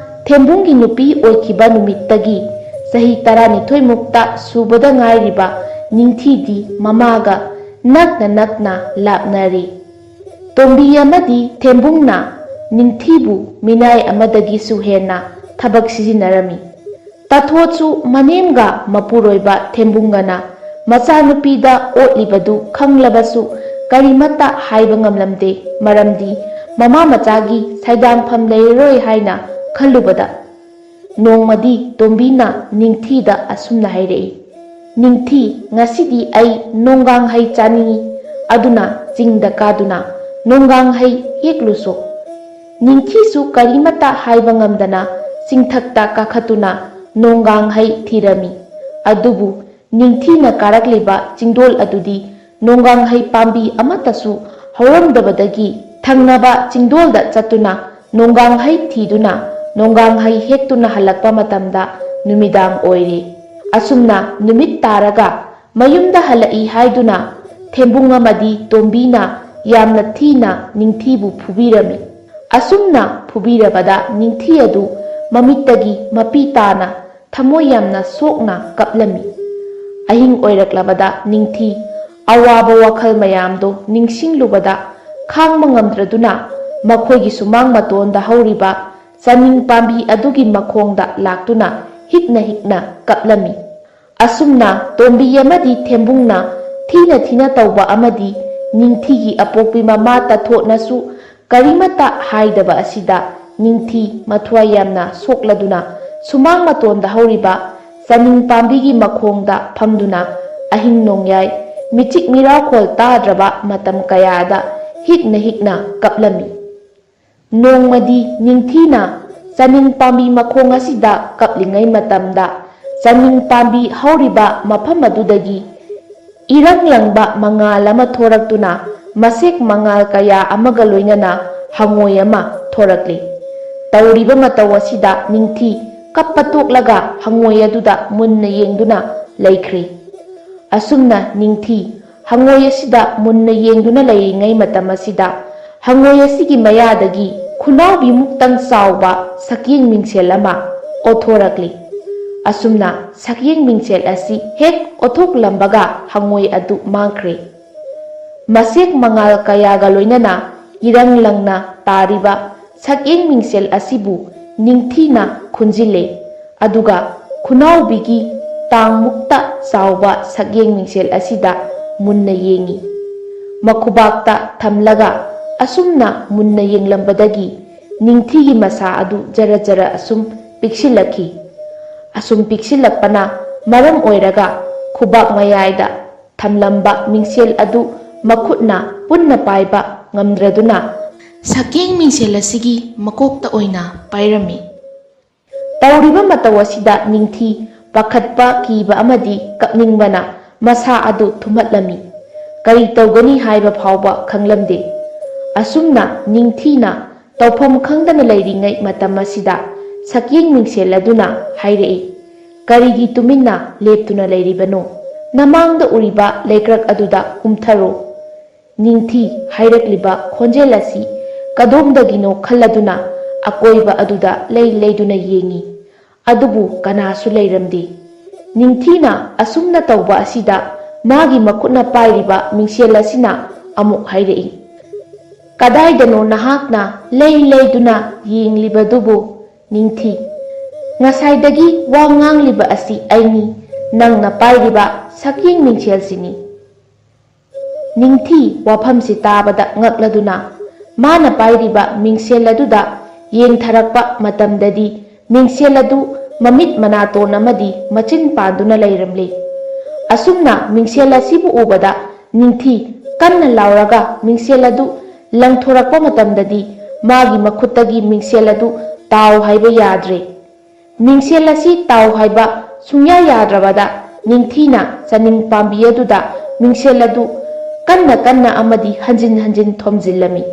ꯊꯦꯝꯕꯨꯡꯒꯤ ꯅꯨꯄꯤ ꯑꯣꯏꯈꯤꯕ ꯅꯨꯃꯤꯠꯇꯒꯤ ꯆꯍꯤ ꯇꯔꯥꯅꯤꯊꯣꯏꯃꯨꯛꯇ ꯁꯨꯕꯗ ꯉꯥꯏꯔꯤꯕ ꯅꯤꯡꯊꯤꯗꯤ ꯃꯃꯥꯒ ꯅꯛꯅ ꯅꯛꯅ ꯂꯥꯞꯅꯔꯤ꯫ ꯇꯣꯝꯕꯤ ꯑꯃꯗꯤ ꯊꯦꯝꯕꯨꯡꯅ ꯅꯤꯡꯊꯤꯕꯨ ꯃꯤꯅꯥꯏ ꯑꯃꯗꯒꯤꯁꯨ ꯍꯦꯟꯅ ꯊꯕꯛ ꯁꯤꯖꯤꯟꯅꯔꯝꯃꯤ꯫ ꯇꯥꯊꯣꯠꯁꯨ ꯃꯅꯦꯝꯒ ꯃꯄꯨꯔꯣꯏꯕ ꯊꯦꯝꯕꯨꯡꯒꯅ ꯃꯆꯥꯅꯨꯄꯤꯗ ꯑꯣꯠꯂꯤꯕꯗꯨ ꯈꯪꯂꯕꯁꯨ ꯀꯔꯤꯃꯠꯇ ꯍꯥꯏꯕ ꯉꯝꯂꯝꯗꯦ꯫ ꯃꯔꯝꯗꯤ ꯃꯃꯥ ꯃꯆꯥꯒꯤ ꯁꯩꯗꯥꯡꯐꯝ ꯂꯩꯔꯔꯣꯏ ꯍꯥꯏꯅ ꯈꯜꯂꯨꯕꯗ꯫ ꯅꯣꯡꯃꯗꯤ ꯇꯣꯝꯕꯤꯅ ꯅꯤꯡꯊꯤꯗ ꯑꯁꯨꯝꯅ ꯍꯥꯏꯔꯛꯏ, "ꯅꯤꯡꯊꯤ, ꯉꯁꯤꯗꯤ ꯑꯩ ꯅꯣꯡꯒꯥꯡ ꯍꯩ ꯆꯥꯅꯤꯡꯏ, ꯑꯗꯨꯅ ꯆꯤꯡꯗ ꯀꯥꯗꯨꯅ ꯅꯣꯡꯒꯥꯡ ꯍꯩ ꯍꯦꯛꯂꯨꯁꯣ꯫" ꯅꯤꯡꯊꯤꯁꯨ ꯀꯔꯤꯃꯠꯇ ꯍꯥꯏꯕ ꯉꯝꯗꯅ ꯆꯤꯡꯊꯛꯇ ꯀꯥꯈꯠꯇꯨꯅ ꯅꯣꯡꯒꯥꯡ ꯍꯩ ꯊꯤꯔꯝꯃꯤ꯫ ꯑꯗꯨꯕꯨ ꯅꯤꯡꯊꯤꯅ ꯀꯥꯔꯛꯂꯤꯕ ꯆꯤꯡꯗꯣꯜ ꯑꯗꯨꯗꯤ ꯅꯣꯡꯒꯥꯡ ꯍꯩ ꯄꯥꯝꯕꯤ ꯑꯃꯠꯇꯁꯨ ꯍꯧꯔꯝꯗꯕꯗꯒꯤ ꯊꯪꯅꯕ ꯆꯤꯡꯗꯣꯜꯗ ꯆꯠꯇꯨꯅ ꯅꯣꯡꯒꯥꯡ ꯍꯩ ꯊꯤꯗꯨꯅ ꯅꯣꯡꯒꯥꯡ ꯍꯩ ꯍꯦꯛꯇꯨꯅ ꯍꯜꯂꯛꯄ ꯃꯇꯝꯗ ꯅꯨꯃꯤꯗꯥꯡ ꯑꯣꯏꯔꯦ꯫ ꯑꯁꯨꯝꯅ ꯅꯨꯃꯤꯠ ꯇꯥꯔꯒ ꯃꯌꯨꯝꯗ ꯍꯜꯂꯛꯏ ꯍꯥꯏꯗꯨꯅ ꯊꯦꯝꯕꯨꯡ ꯑꯃꯗꯤ ꯇꯣꯝꯕꯤꯅ ꯌꯥꯝꯅ ꯊꯤꯅ ꯅꯤꯡꯊꯤꯕꯨ ꯐꯨꯕꯤꯔꯝꯃꯤ꯫ ꯑꯁꯨꯝꯅ ꯐꯨꯕꯤꯔꯕꯗ ꯅꯤꯡꯊꯤ ꯑꯗꯨ ꯃꯃꯤꯠꯇꯒꯤ ꯃꯄꯤ ꯇꯥꯅ ꯊꯃꯣꯏ ꯌꯥꯝꯅ ꯁꯣꯛꯅ ꯀꯞꯂꯝꯃꯤ꯫ ꯑꯍꯤꯡ ꯑꯣꯏꯔꯛꯂꯕꯗ ꯅꯤꯡꯊꯤ ꯑꯋꯥꯕ ꯋꯥꯈꯜ ꯃꯌꯥꯝꯗꯣ ꯅꯤꯡꯁꯤꯡꯂꯨꯕꯗ ꯈꯥꯡꯕ ꯉꯝꯗ꯭ꯔꯗꯨꯅ ꯃꯈꯣꯏꯒꯤ ꯁꯨꯃꯥꯡ ꯃꯇꯣꯟꯗ ꯍꯧꯔꯤꯕ ꯆꯥꯅꯤꯡ ꯄꯥꯝꯕꯤ ꯑꯗꯨꯒꯤ ꯃꯈꯣꯡꯗ ꯂꯥꯛꯇꯨꯅ ꯍꯤꯛꯅ ꯍꯤꯛꯅ ꯀꯞꯂꯝꯃꯤ꯫ ꯑꯁꯨꯝꯅ ꯇꯣꯝꯕꯤ ꯑꯃꯗꯤ ꯊꯦꯝꯕꯨꯡꯅ ꯊꯤꯅ ꯊꯤꯅ ꯇꯧꯕ ꯑꯃꯗꯤ ꯅꯤꯡꯊꯤꯒꯤ ꯑꯄꯣꯛꯄꯤ ꯃꯃꯥ ꯇꯥꯊꯣꯠꯅꯁꯨ ꯀꯔꯤꯃꯠꯇ ꯍꯥꯏꯗꯕ ꯑꯁꯤꯗ ꯅꯤꯡꯊꯤ ꯃꯊ꯭ꯋꯥꯏ ꯌꯥꯝꯅ ꯁꯣꯛꯂꯗꯨꯅ ꯁꯨꯃꯥꯡ ꯃꯇꯣꯟꯗ ꯍꯧꯔꯤꯕ ꯆꯥꯅꯤꯡ ꯄꯥꯝꯕꯤꯒꯤ ꯃꯈꯣꯡꯗ ꯐꯝꯗꯨꯅ ꯑꯍꯤꯡ ꯅꯣꯡꯌꯥꯏ ꯃꯤꯆꯤꯛ ꯃꯤꯔꯥꯎꯈꯣꯜ ꯇꯥꯗ꯭ꯔꯕ ꯃꯇꯝ ꯀꯌꯥꯗ ꯍꯤꯛꯅ ꯍꯤꯛꯅ ꯀꯞꯂꯝꯃꯤ꯫ ꯅꯣꯡꯃꯗꯤ ꯅꯤꯡꯊꯤꯅ ꯆꯥꯅꯤꯡ ꯄꯥꯝꯕꯤ ꯃꯈꯣꯡ ꯑꯁꯤꯗ ꯀꯞꯂꯤꯉꯩ ꯃꯇꯝꯗ ꯆꯥꯅꯤꯡ ꯄꯥꯝꯕꯤ ꯍꯧꯔꯤꯕ ꯃꯐꯝ ꯑꯗꯨꯗꯒꯤ ꯏꯔꯪ ꯂꯪꯕ ꯃꯉꯥꯜ ꯑꯃ ꯊꯣꯔꯛꯇꯨꯅ ꯃꯁꯦꯛ ꯃꯉꯥꯜ ꯀꯌꯥ ꯑꯃꯒ ꯂꯣꯏꯅꯅ ꯍꯉꯣꯏ ꯑꯃ ꯊꯣꯔꯛꯂꯤ꯫ ꯇꯧꯔꯤꯕ ꯃꯇꯧ ꯑꯁꯤꯗ ꯅꯤꯡꯊꯤ ꯀꯞꯄ ꯇꯣꯛꯂꯒ ꯍꯉꯣꯏ ꯑꯗꯨꯗ ꯃꯨꯟꯅ ꯌꯦꯡꯗꯨꯅ ꯂꯩꯈ꯭ꯔꯦ꯫ ꯑꯁꯨꯝꯅ ꯅꯤꯡꯊꯤ ꯍꯉꯣꯏ ꯑꯁꯤꯗ ꯃꯨꯟꯅ ꯌꯦꯡꯗꯨꯅ ꯂꯩꯔꯤꯉꯩ ꯃꯇꯝ ꯑꯁꯤꯗ ꯍꯉꯣꯏ ꯑꯁꯤꯒꯤ ꯃꯌꯥꯗꯒꯤ ꯈꯨꯅꯥꯎꯕꯤꯃꯨꯛꯇꯪ ꯆꯥꯎꯕ ꯁꯛꯌꯦꯡ ꯃꯤꯡꯁꯦꯜ ꯑꯃ ꯑꯣꯊꯣꯔꯛꯂꯤ꯫ ꯑꯁꯨꯝꯅ ꯁꯛꯌꯦꯡ ꯃꯤꯡꯁꯦꯜ ꯑꯁꯤ ꯍꯦꯛ ꯑꯣꯊꯣꯛꯂꯝꯕꯒ ꯍꯉꯣꯏ ꯑꯗꯨ ꯃꯥꯡꯈ꯭ꯔꯦ꯫ ꯃꯁꯦꯛ ꯃꯉꯥꯜ ꯀꯌꯥꯒ ꯂꯣꯏꯅꯅ ꯏꯔꯪ ꯂꯪꯅ ꯇꯥꯔꯤꯕ ꯁꯛꯌꯦꯡ ꯃꯤꯡꯁꯦꯜ ꯑꯁꯤꯕꯨ ꯅꯤꯡꯊꯤꯅ ꯈꯨꯟꯖꯤꯜꯂꯦ꯫ ꯑꯗꯨꯒ ꯈꯨꯅꯥꯎꯕꯤꯒꯤ ꯇꯥꯡꯃꯨꯛꯇ ꯆꯥꯎꯕ ꯁꯛꯌꯦꯡ ꯃꯤꯡꯁꯦꯜ ꯑꯁꯤꯗ ꯃꯨꯟꯅ ꯌꯦꯡꯏ꯫ ꯃꯈꯨꯕꯥꯛꯇ ꯊꯝꯂꯒ ꯑꯁꯨꯝꯅ ꯃꯨꯟꯅ ꯌꯦꯡꯂꯝꯕꯗꯒꯤ ꯅꯤꯡꯊꯤꯒꯤ ꯃꯁꯥ ꯑꯗꯨ ꯖꯔ ꯖꯔ ꯑꯁꯨꯝ ꯄꯤꯛꯁꯤꯜꯂꯛꯈꯤ꯫ ꯑꯁꯨꯝ ꯄꯤꯛꯁꯤꯜꯂꯛꯄꯅ ꯃꯔꯝ ꯑꯣꯏꯔꯒ ꯈꯨꯕꯥꯛ ꯃꯌꯥꯏꯗ ꯊꯝꯂꯝꯕ ꯃꯤꯡꯁꯦꯜ ꯑꯗꯨ ꯃꯈꯨꯠꯅ ꯄꯨꯟꯅ ꯄꯥꯏꯕ ꯉꯝꯗ꯭ꯔꯗꯨꯅ ꯁꯛꯌꯦꯡ ꯃꯤꯡꯁꯦꯜ ꯑꯁꯤꯒꯤ ꯃꯀꯣꯛꯇ ꯑꯣꯏꯅ ꯄꯥꯏꯔꯝꯃꯤ꯫ ꯇꯧꯔꯤꯕ ꯃꯇꯧ ꯑꯁꯤꯗ ꯅꯤꯡꯊꯤ ꯄꯥꯈꯠꯄ, ꯀꯤꯕ ꯑꯃꯗꯤ ꯀꯞꯅꯤꯡꯕꯅ ꯃꯁꯥ ꯑꯗꯨ ꯊꯨꯝꯍꯠꯂꯝꯃꯤ꯫ ꯀꯔꯤ ꯇꯧꯒꯅꯤ ꯍꯥꯏꯕ ꯐꯥꯎꯕ ꯈꯪꯂꯝꯗꯦ꯫ ꯑꯁꯨꯝꯅ ꯅꯤꯡꯊꯤꯅ ꯇꯧꯐꯝ ꯈꯪꯗꯅ ꯂꯩꯔꯤꯉꯩ ꯃꯇꯝ ꯑꯁꯤꯗ ꯁꯛꯌꯦꯡ ꯃꯤꯡꯁꯦꯜ ꯑꯗꯨꯅ ꯍꯥꯏꯔꯛꯏ, "ꯀꯔꯤꯒꯤ ꯇꯨꯃꯤꯟꯅ ꯂꯦꯞꯇꯨꯅ ꯂꯩꯔꯤꯕꯅꯣ? ꯅꯃꯥꯡꯗ ꯎꯔꯤꯕ ꯂꯩꯀ꯭ꯔꯛ ꯑꯗꯨꯗ ꯀꯨꯝꯊꯔꯣ꯫" ꯅꯤꯡꯊꯤ ꯍꯥꯏꯔꯛꯂꯤꯕ ꯈꯣꯟꯖꯦꯜ ꯑꯁꯤ ꯀꯗꯣꯝꯗꯒꯤꯅꯣ ꯈꯜꯂꯗꯨꯅ ꯑꯀꯣꯏꯕ ꯑꯗꯨꯗ ꯂꯩ ꯂꯩꯗꯨꯅ ꯌꯦꯡꯏ꯫ ꯑꯗꯨꯕꯨ ꯀꯅꯥꯁꯨ ꯂꯩꯔꯝꯗꯦ꯫ ꯅꯤꯡꯊꯤꯅ ꯑꯁꯨꯝꯅ ꯇꯧꯕ ꯑꯁꯤꯗ ꯃꯥꯒꯤ ꯃꯈꯨꯠꯅ ꯄꯥꯏꯔꯤꯕ ꯃꯤꯡꯁꯦꯜ ꯑꯁꯤꯅ ꯑꯃꯨꯛ ꯍꯥꯏꯔꯛꯏ, "ꯀꯗꯥꯏꯗꯅꯣ ꯅꯍꯥꯛꯅ ꯂꯩ ꯂꯩꯗꯨꯅ ꯌꯦꯡꯂꯤꯕꯗꯨꯕꯨ?" ꯅꯤꯡꯊꯤ, "ꯉꯁꯥꯏꯗꯒꯤ ꯋꯥ ꯉꯥꯡꯂꯤꯕ ꯑꯁꯤ ꯑꯩꯅꯤ, ꯅꯪꯅ ꯄꯥꯏꯔꯤꯕ ꯁꯛꯌꯦꯡ ꯃꯤꯡꯁꯦꯜꯁꯤꯅꯤ꯫" ꯅꯤꯡꯊꯤ ꯋꯥꯐꯝꯁꯤ ꯇꯥꯕꯗ ꯉꯛꯂꯗꯨꯅ ꯃꯥꯅ ꯄꯥꯏꯔꯤꯕ ꯃꯤꯡꯁꯦꯜ ꯑꯗꯨꯗ ꯌꯦꯡꯊꯔꯛꯄ ꯃꯇꯝꯗꯗꯤ ꯃꯤꯡꯁꯦꯜ ꯑꯗꯨ ꯃꯃꯤꯠ ꯃꯅꯥꯇꯣꯟ ꯑꯃꯗꯤ ꯃꯆꯤꯟ ꯄꯥꯟꯗꯨꯅ ꯂꯩꯔꯝꯂꯦ꯫ ꯑꯁꯨꯝꯅ ꯃꯤꯡꯁꯦꯜ ꯑꯁꯤꯕꯨ ꯎꯕꯗ ꯅꯤꯡꯊꯤ ꯀꯟꯅ ꯂꯥꯎꯔꯒ ꯃꯤꯡꯁꯦꯜ ꯑꯗꯨ ꯂꯪꯊꯣꯔꯛꯄ ꯃꯇꯝꯗꯗꯤ ꯃꯥꯒꯤ ꯃꯈꯨꯠꯇꯒꯤ ꯃꯤꯡꯁꯦꯜ ꯑꯗꯨ ꯇꯥꯎ ꯍꯥꯏꯕ ꯌꯥꯗ꯭ꯔꯦ꯫ ꯃꯤꯡꯁꯦꯜ ꯑꯁꯤ ꯇꯥꯎ ꯍꯥꯏꯕ ꯁꯨꯡꯌꯥ ꯌꯥꯗ꯭ꯔꯕꯗ ꯅꯤꯡꯊꯤꯅ ꯆꯅꯤꯡ ꯄꯥꯝꯕꯤ ꯑꯗꯨꯗ ꯃꯤꯡꯁꯦꯜ ꯑꯗꯨ ꯀꯟꯅ ꯀꯟꯅ ꯑꯃꯗꯤ ꯍꯟꯖꯤꯟ ꯍꯟꯖꯤꯟ ꯊꯣꯝꯖꯤꯜꯂꯝꯃꯤ꯫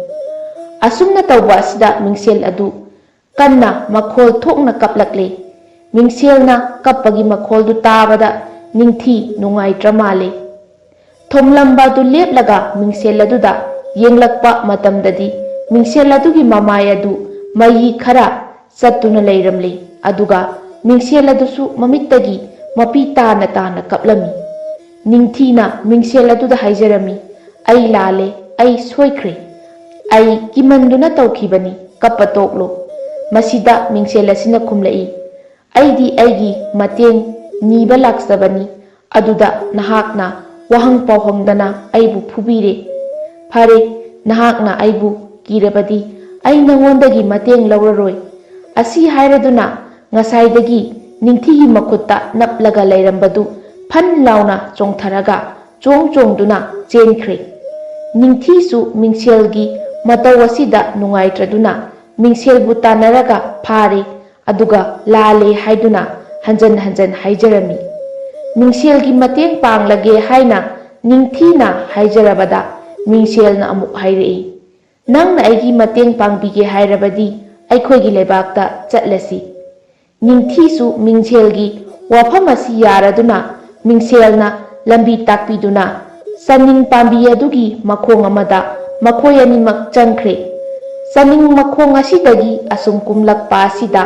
ꯑꯁꯨꯝꯅ ꯇꯧꯕ ꯑꯁꯤꯗ ꯃꯤꯡꯁꯦꯜ ꯑꯗꯨ ꯀꯟꯅ ꯃꯈꯣꯜ ꯊꯣꯛꯅ ꯀꯞꯂꯛꯂꯦ꯫ ꯃꯤꯡꯁꯦꯜꯅ ꯀꯞꯄꯒꯤ ꯃꯈꯣꯜꯗꯨ ꯇꯥꯕꯗ ꯅꯤꯡꯊꯤ ꯅꯨꯡꯉꯥꯏꯇ꯭ꯔ ꯃꯥꯜꯂꯦ꯫ ꯊꯣꯝꯂꯝꯕ ꯑꯗꯨ ꯂꯦꯞꯂꯒ ꯃꯤꯡꯁꯦꯜ ꯑꯗꯨꯗ ꯌꯦꯡꯂꯛꯄ ꯃꯇꯝꯗꯗꯤ ꯃꯤꯡꯁꯦꯜ ꯑꯗꯨꯒꯤ ꯃꯃꯥꯏ ꯑꯗꯨ ꯃꯌꯤ ꯈꯔ ꯆꯠꯇꯨꯅ ꯂꯩꯔꯝꯂꯦ꯫ ꯑꯗꯨꯒ ꯃꯤꯡꯁꯦꯜ ꯑꯗꯨꯁꯨ ꯃꯃꯤꯠꯇꯒꯤ ꯃꯄꯤ ꯇꯥꯅ ꯇꯥꯅ ꯀꯞꯂꯝꯃꯤ꯫ ꯅꯤꯡꯊꯤꯅ ꯃꯤꯡꯁꯦꯜ ꯑꯗꯨꯗ ꯍꯥꯏꯖꯔꯝꯃꯤ, "ꯑꯩ ꯂꯥꯜꯂꯦ, ꯑꯩ ꯁꯣꯏꯈ꯭ꯔꯦ꯫ ꯑꯩ ꯀꯤꯃꯟꯗꯨꯅ ꯇꯧꯈꯤꯕꯅꯤ, ꯀꯞꯄ ꯇꯣꯛꯂꯣ꯫" ꯃꯁꯤꯗ ꯃꯤꯡꯁꯦꯜ ꯑꯁꯤꯅ ꯈꯨꯝꯂꯛꯏ, ꯑꯩꯗꯤ ꯑꯩꯒꯤ ꯃꯇꯦꯡ ꯅꯤꯕ ꯂꯥꯛꯆꯕꯅꯤ, ꯑꯗꯨꯗ ꯅꯍꯥꯛꯅ ꯋꯥꯍꯪ ꯄꯥꯎꯍꯪꯗꯅ ꯑꯩꯕꯨ ꯐꯨꯕꯤꯔꯦ꯫ ꯐꯔꯦ, ꯅꯍꯥꯛꯅ ꯑꯩꯕꯨ ꯀꯤꯔꯕꯗꯤ ꯑꯩ ꯅꯉꯣꯟꯗꯒꯤ ꯃꯇꯦꯡ ꯂꯧꯔꯔꯣꯏ꯫ ꯑꯁꯤ ꯍꯥꯏꯔꯗꯨꯅ ꯉꯁꯥꯏꯗꯒꯤ ꯅꯤꯡꯊꯤꯒꯤ ꯃꯈꯨꯠꯇ ꯅꯞꯂꯒ ꯂꯩꯔꯝꯕꯗꯨ ꯐꯟ ꯂꯥꯎꯅ ꯆꯣꯡꯊꯔꯒ ꯆꯣꯡ ꯆꯣꯡꯗꯨꯅ ꯆꯦꯟꯈ꯭ꯔꯦ꯫ ꯅꯤꯡꯊꯤꯁꯨ ꯃꯤꯡꯁꯦꯜꯒꯤ ꯃꯇꯧ ꯑꯁꯤꯗ ꯅꯨꯡꯉꯥꯏꯇ꯭ꯔꯗꯨꯅ ꯃꯤꯡꯁꯦꯜꯕꯨ ꯇꯥꯟꯅꯔꯒ ꯐꯥꯔꯦ, ꯑꯗꯨꯒ ꯂꯥꯜꯂꯦ ꯍꯥꯏꯗꯨꯅ ꯍꯟꯖꯟ ꯍꯟꯖꯟ ꯍꯥꯏꯖꯔꯝꯃꯤ꯫ ꯃꯤꯡꯁꯦꯜꯒꯤ ꯃꯇꯦꯡ ꯄꯥꯡꯂꯒꯦ ꯍꯥꯏꯅ ꯅꯤꯡꯊꯤꯅ ꯍꯥꯏꯖꯔꯕꯗ ꯃꯤꯡꯁꯦꯜꯅ ꯑꯃꯨꯛ ꯍꯥꯏꯔꯛꯏ, "ꯅꯪꯅ ꯑꯩꯒꯤ ꯃꯇꯦꯡ ꯄꯥꯡꯕꯤꯒꯦ ꯍꯥꯏꯔꯕꯗꯤ ꯑꯩꯈꯣꯏꯒꯤ ꯂꯩꯕꯥꯛꯇ ꯆꯠꯂꯁꯤ꯫" ꯅꯤꯡꯊꯤꯁꯨ ꯃꯤꯡꯁꯦꯜꯒꯤ ꯋꯥꯐꯝ ꯑꯁꯤ ꯌꯥꯔꯗꯨꯅ ꯃꯤꯡꯁꯦꯜꯅ ꯂꯝꯕꯤ ꯇꯥꯛꯄꯤꯗꯨꯅ ꯆꯅꯤꯡ ꯄꯥꯝꯕꯤ ꯑꯗꯨꯒꯤ ꯃꯈꯣꯡ ꯑꯃꯗ ꯃꯈꯣꯏ ꯑꯅꯤꯃꯛ ꯆꯪꯈ꯭ꯔꯦ꯫ ꯆꯅꯤꯡ ꯃꯈꯣꯡ ꯑꯁꯤꯗꯒꯤ ꯑꯁꯨꯝ ꯀꯨꯝꯂꯛꯄ ꯑꯁꯤꯗ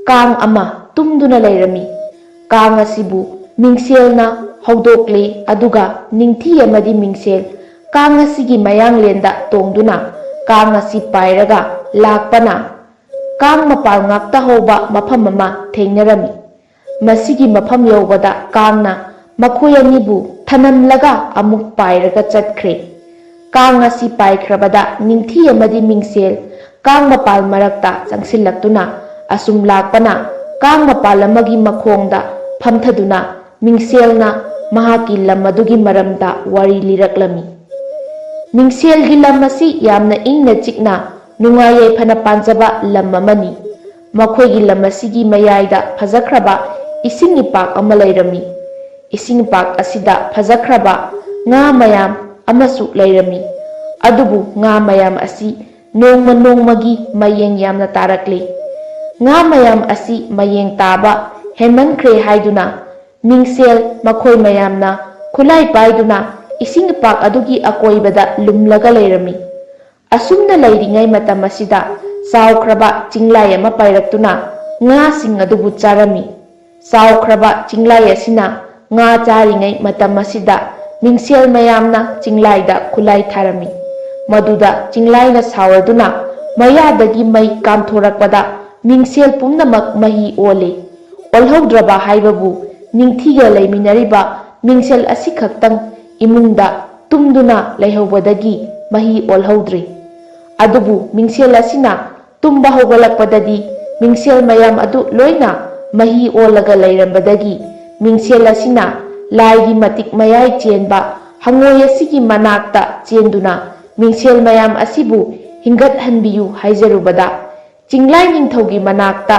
ꯀꯥꯡ ꯑꯃ ꯇꯨꯝꯗꯨꯅ ꯂꯩꯔꯝꯃꯤ꯫ ꯀꯥꯡ ꯑꯁꯤꯕꯨ ꯃꯤꯡꯁꯦꯜꯅ ꯍꯧꯗꯣꯛꯂꯦ, ꯑꯗꯨꯒ ꯅꯤꯡꯊꯤ ꯑꯃꯗꯤ ꯃꯤꯡꯁꯦꯜ ꯀꯥꯡ ꯑꯁꯤꯒꯤ ꯃꯌꯥꯡꯂꯦꯟꯗ ꯇꯣꯡꯗꯨꯅ ꯀꯥꯡ ꯑꯁꯤ ꯄꯥꯏꯔꯒ ꯂꯥꯛꯄꯅ ꯀꯥꯡ ꯃꯄꯥꯜ ꯉꯥꯛꯇ ꯍꯧꯕ ꯃꯐꯝ ꯑꯃ ꯊꯦꯡꯅꯔꯝꯃꯤ꯫ ꯃꯁꯤꯒꯤ ꯃꯐꯝ ꯌꯧꯕꯗ ꯀꯥꯡꯅ ꯃꯈꯣꯏ ꯑꯅꯤꯕꯨ ꯊꯅꯝꯂꯒ ꯑꯃꯨꯛ ꯄꯥꯏꯔꯒ ꯆꯠꯈ꯭ꯔꯦ꯫ ꯀꯥꯡ ꯑꯁꯤ ꯄꯥꯏꯈ꯭ꯔꯕꯗ ꯅꯤꯡꯊꯤ ꯑꯃꯗꯤ ꯃꯤꯡꯁꯦꯜ ꯀꯥꯡ ꯃꯄꯥꯜ ꯃꯔꯛꯇ ꯆꯪꯁꯤꯜꯂꯛꯇꯨꯅ ꯑꯁꯨꯝ ꯂꯥꯛꯄꯅ ꯀꯥꯡ ꯃꯄꯥꯜ ꯑꯃꯒꯤ ꯃꯈꯣꯡꯗ ꯐꯝꯊꯗꯨꯅ ꯃꯤꯡꯁꯦꯜꯅ ꯃꯍꯥꯛꯀꯤ ꯂꯝ ꯑꯗꯨꯒꯤ ꯃꯔꯝꯗ ꯋꯥꯔꯤ ꯂꯤꯔꯛꯂꯝꯃꯤ꯫ ꯃꯤꯡꯁꯦꯜꯒꯤ ꯂꯝ ꯑꯁꯤ ꯌꯥꯝꯅ ꯏꯪꯅ ꯆꯤꯛꯅ ꯅꯨꯡꯉꯥꯏ ꯌꯥꯏꯐꯅ ꯄꯥꯟꯖꯕ ꯂꯝ ꯑꯃꯅꯤ꯫ ꯃꯈꯣꯏꯒꯤ ꯂꯝ ꯑꯁꯤꯒꯤ ꯃꯌꯥꯏꯗ ꯐꯖꯈ꯭ꯔꯕ ꯏꯁꯤꯡ ꯏꯄꯥꯛ ꯑꯃ ꯂꯩꯔꯝꯃꯤ꯫ ꯏꯁꯤꯡ ꯏꯄꯥꯛ ꯑꯁꯤꯗ ꯐꯖꯈ꯭ꯔꯕ ꯉꯥ ꯃꯌꯥꯝ ꯑꯃꯁꯨ ꯂꯩꯔꯝꯃꯤ꯫ ꯑꯗꯨꯕꯨ ꯉꯥ ꯃꯌꯥꯝ ꯑꯁꯤ ꯅꯣꯡꯃ ꯅꯣꯡꯃꯒꯤ ꯃꯌꯦꯡ ꯌꯥꯝꯅ ꯇꯥꯔꯛꯂꯤ꯫ ꯉꯥ ꯃꯌꯥꯝ ꯑꯁꯤ ꯃꯌꯦꯡ ꯇꯥꯕ ꯍꯦꯟꯃꯟꯈ꯭ꯔꯦ ꯍꯥꯏꯗꯨꯅ ꯃꯤꯡꯁꯦꯜ ꯃꯈꯣꯏ ꯃꯌꯥꯝꯅ ꯈꯨꯠꯂꯥꯏ ꯄꯥꯏꯗꯨꯅ ꯏꯁꯤꯡ ꯏꯄꯥꯛ ꯑꯗꯨꯒꯤ ꯑꯀꯣꯏꯕꯗ ꯂꯨꯝꯂꯒ ꯂꯩꯔꯝꯃꯤ꯫ ꯑꯁꯨꯝꯅ ꯂꯩꯔꯤꯉꯩ ꯃꯇꯝ ꯑꯁꯤꯗ ꯆꯥꯎꯈ꯭ꯔꯕ ꯆꯤꯡꯂꯥꯏ ꯑꯃ ꯄꯥꯏꯔꯛꯇꯨꯅ ꯉꯥꯁꯤꯡ ꯑꯗꯨꯕꯨ ꯆꯥꯔꯝꯃꯤ꯫ ꯆꯥꯎꯈ꯭ꯔꯕ ꯆꯤꯡꯂꯥꯏ ꯑꯁꯤꯅ ꯉꯥ ꯆꯥꯔꯤꯉꯩ ꯃꯇꯝ ꯑꯁꯤꯗ ꯃꯤꯡꯁꯦꯜ ꯃꯌꯥꯝꯅ ꯆꯤꯡꯂꯥꯏꯗ ꯈꯨꯠꯂꯥꯏ ꯊꯥꯔꯝꯃꯤ꯫ ꯃꯗꯨꯗ ꯆꯤꯡꯂꯥꯏꯅ ꯁꯥꯎꯔꯗꯨꯅ ꯃꯌꯥꯗꯒꯤ ꯃꯩ ꯀꯥꯝꯊꯣꯔꯛꯄꯗ ꯃꯤꯡꯁꯦꯜ ꯄꯨꯝꯅꯃꯛ ꯃꯍꯤ ꯑꯣꯜꯂꯤ꯫ ꯑꯣꯜꯍꯧꯗ꯭ꯔꯕ ꯍꯥꯏꯕꯕꯨ ꯅꯤꯡꯊꯤꯒ ꯂꯩꯃꯤꯟꯅꯔꯤꯕ ꯃꯤꯡꯁꯦꯜ ꯑꯁꯤꯈꯛꯇꯪ ꯏꯃꯨꯡꯗ ꯇꯨꯝꯗꯨꯅ ꯂꯩꯍꯧꯕꯗꯒꯤ ꯃꯍꯤ ꯑꯣꯜꯍꯧꯗ꯭ꯔꯤ꯫ ꯑꯗꯨꯕꯨ ꯃꯤꯡꯁꯦꯜ ꯑꯁꯤꯅ ꯇꯨꯝꯕ ꯍꯧꯒꯠꯂꯛꯄꯗꯗꯤ ꯃꯤꯡꯁꯦꯜ ꯃꯌꯥꯝ ꯑꯗꯨ ꯂꯣꯏꯅ ꯃꯍꯤ ꯑꯣꯜꯂꯒ ꯂꯩꯔꯝꯕꯗꯒꯤ ꯃꯤꯡꯁꯦꯜ ꯑꯁꯤꯅ ꯂꯥꯏꯒꯤ ꯃꯇꯤꯛ ꯃꯌꯥꯏ ꯆꯦꯟꯕ ꯍꯪꯉꯣꯏ ꯑꯁꯤꯒꯤ ꯃꯅꯥꯛꯇ ꯆꯦꯟꯗꯨꯅ ꯃꯤꯡꯁꯦꯜ ꯃꯌꯥꯝ ꯑꯁꯤꯕꯨ ꯍꯤꯡꯒꯠꯍꯟꯕꯤꯌꯨ ꯍꯥꯏꯖꯔꯨꯕꯗ ꯆꯤꯡꯂꯥꯏ ꯅꯤꯡꯊꯧꯒꯤ ꯃꯅꯥꯛꯇ,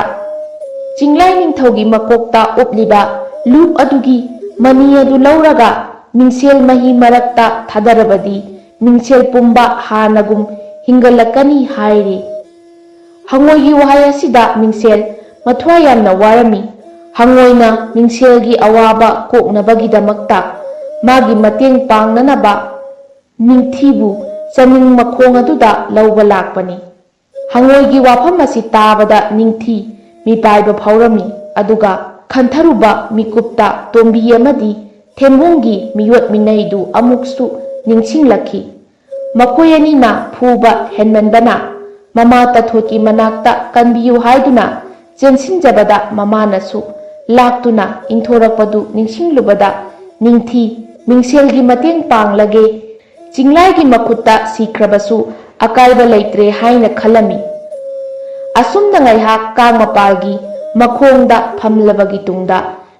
ꯆꯤꯡꯂꯥꯏ ꯅꯤꯡꯊꯧꯒꯤ ꯃꯀꯣꯛꯇ ꯎꯞꯂꯤꯕ ꯂꯨꯞ ꯑꯗꯨꯒꯤ ꯃꯅꯤ ꯑꯗꯨ ꯂꯧꯔꯒ ꯃꯤꯡꯁꯦꯜ ꯃꯍꯤ ꯃꯔꯛꯇ ꯊꯥꯗꯔꯕꯗꯤ ꯃꯤꯡꯁꯦꯜ ꯄꯨꯝꯕ ꯍꯥꯟꯅꯒꯨꯝ ꯍꯤꯡꯒꯠꯂꯛꯀꯅꯤ ꯍꯥꯏꯔꯤ꯫ ꯍꯪꯉꯣꯏꯒꯤ ꯋꯥꯍꯩ ꯑꯁꯤꯗ ꯃꯤꯡꯁꯦꯜ ꯃꯊ꯭ꯋꯥꯏ ꯌꯥꯝꯅ ꯋꯥꯔꯝꯃꯤ꯫ ꯍꯪꯉꯣꯏꯅ ꯃꯤꯡꯁꯦꯜꯒꯤ ꯑꯋꯥꯕ ꯀꯣꯛꯅꯕꯒꯤꯗꯃꯛꯇ ꯃꯥꯒꯤ ꯃꯇꯦꯡ ꯄꯥꯡꯅꯅꯕ ꯅꯤꯡꯊꯤꯕꯨ ꯆꯅꯤꯡ ꯃꯈꯣꯡ ꯑꯗꯨꯗ ꯂꯧꯕ ꯂꯥꯛꯄꯅꯤ꯫ ꯍꯪꯉꯣꯏꯒꯤ ꯋꯥꯐꯝ ꯑꯁꯤ ꯇꯥꯕꯗ ꯅꯤꯡꯊꯤ ꯃꯤꯄꯥꯏꯕ ꯐꯥꯎꯔꯝꯃꯤ, ꯑꯗꯨꯒ ꯈꯟꯊꯔꯨꯕ ꯃꯤꯀꯨꯞꯇ ꯇꯣꯝꯕꯤ ꯑꯃꯗꯤ ꯊꯦꯝꯕꯨꯡꯒꯤ ꯃꯤꯑꯣꯠ ꯃꯤꯅꯩꯗꯨ ꯑꯃꯨꯛꯁꯨ ꯅꯤꯡꯁꯤꯡꯂꯛꯈꯤ꯫ ꯃꯈꯣꯏ ꯑꯅꯤꯅ ꯐꯨꯕ ꯍꯦꯟꯃꯟꯕꯅ ꯃꯃꯥ ꯇꯊꯣꯠꯀꯤ ꯃꯅꯥꯛꯇ ꯀꯟꯕꯤꯌꯨ ꯍꯥꯏꯗꯨꯅ ꯆꯦꯟꯁꯤꯟꯖꯕꯗ ꯃꯃꯥꯅꯁꯨ ꯂꯥꯛꯇꯨꯅ ꯏꯟꯊꯣꯔꯛꯄꯗꯨ ꯅꯤꯡꯁꯤꯡꯂꯨꯕꯗ ꯅꯤꯡꯊꯤ ꯃꯤꯡꯁꯦꯜꯒꯤ ꯃꯇꯦꯡ ꯄꯥꯡꯂꯒꯦ, ꯆꯤꯡꯂꯥꯏꯒꯤ ꯃꯈꯨꯠꯇ ꯁꯤꯈ꯭ꯔꯕꯁꯨ ꯑꯀꯥꯏꯕ ꯂꯩꯇ꯭ꯔꯦ ꯍꯥꯏꯅ ꯈꯜꯂꯝꯃꯤ꯫ ꯑꯁꯨꯝꯅ ꯉꯥꯏꯍꯥꯛ ꯀꯥꯡ ꯃꯄꯥꯜꯒꯤ ꯃꯈꯣꯡꯗ ꯐꯝꯂꯕꯒꯤ ꯇꯨꯡꯗ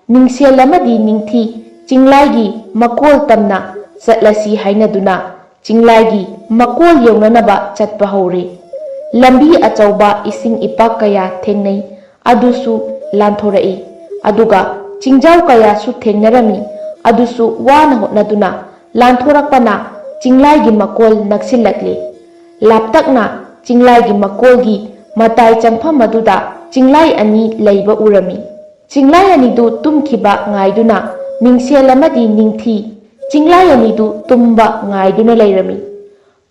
ꯃꯤꯡꯁꯦꯜ ꯑꯃꯗꯤ ꯅꯤꯡꯊꯤ ꯆꯤꯡꯂꯥꯏꯒꯤ ꯃꯀꯣꯜ ꯇꯝꯅ ꯆꯠꯂꯁꯤ ꯍꯥꯏꯅꯗꯨꯅ ꯆꯤꯡꯂꯥꯏꯒꯤ ꯃꯀꯣꯜ ꯌꯧꯅꯅꯕ ꯆꯠꯄ ꯍꯧꯔꯦ꯫ ꯂꯝꯕꯤ ꯑꯆꯧꯕ ꯏꯁꯤꯡ ꯏꯄꯥꯛ ꯀꯌꯥ ꯊꯦꯡꯅꯩ, ꯑꯗꯨꯁꯨ ꯂꯥꯟꯊꯣꯔꯛꯏ꯫ ꯑꯗꯨꯒ ꯆꯤꯡꯖꯥꯎ ꯀꯌꯥꯁꯨ ꯊꯦꯡꯅꯔꯝꯃꯤ, ꯑꯗꯨꯁꯨ ꯋꯥꯅ ꯍꯣꯠꯅꯗꯨꯅ ꯂꯥꯟꯊꯣꯔꯛꯄꯅ ꯆꯤꯡꯂꯥꯏꯒꯤ ꯃꯀꯣꯜ ꯅꯛꯁꯤꯜꯂꯛꯂꯦ꯫ ꯂꯥꯞꯇꯛꯅ ꯆꯤꯡꯂꯥꯏꯒꯤ ꯃꯀꯣꯜꯒꯤ ꯃꯇꯥꯏ ꯆꯪꯐꯝ ꯑꯗꯨꯗ ꯆꯤꯡꯂꯥꯏ ꯑꯅꯤ ꯂꯩꯕ ꯎꯔꯝꯃꯤ꯫ ꯆꯤꯡꯂꯥꯏ ꯑꯅꯤꯗꯨ ꯇꯨꯝꯈꯤꯕ ꯉꯥꯏꯗꯨꯅ ꯃꯤꯡꯁꯦꯜ ꯑꯃꯗꯤ ꯅꯤꯡꯊꯤ ꯆꯤꯡꯂꯥꯏ ꯑꯅꯤꯗꯨ ꯇꯨꯝꯕ ꯉꯥꯏꯗꯨꯅ ꯂꯩꯔꯝꯃꯤ꯫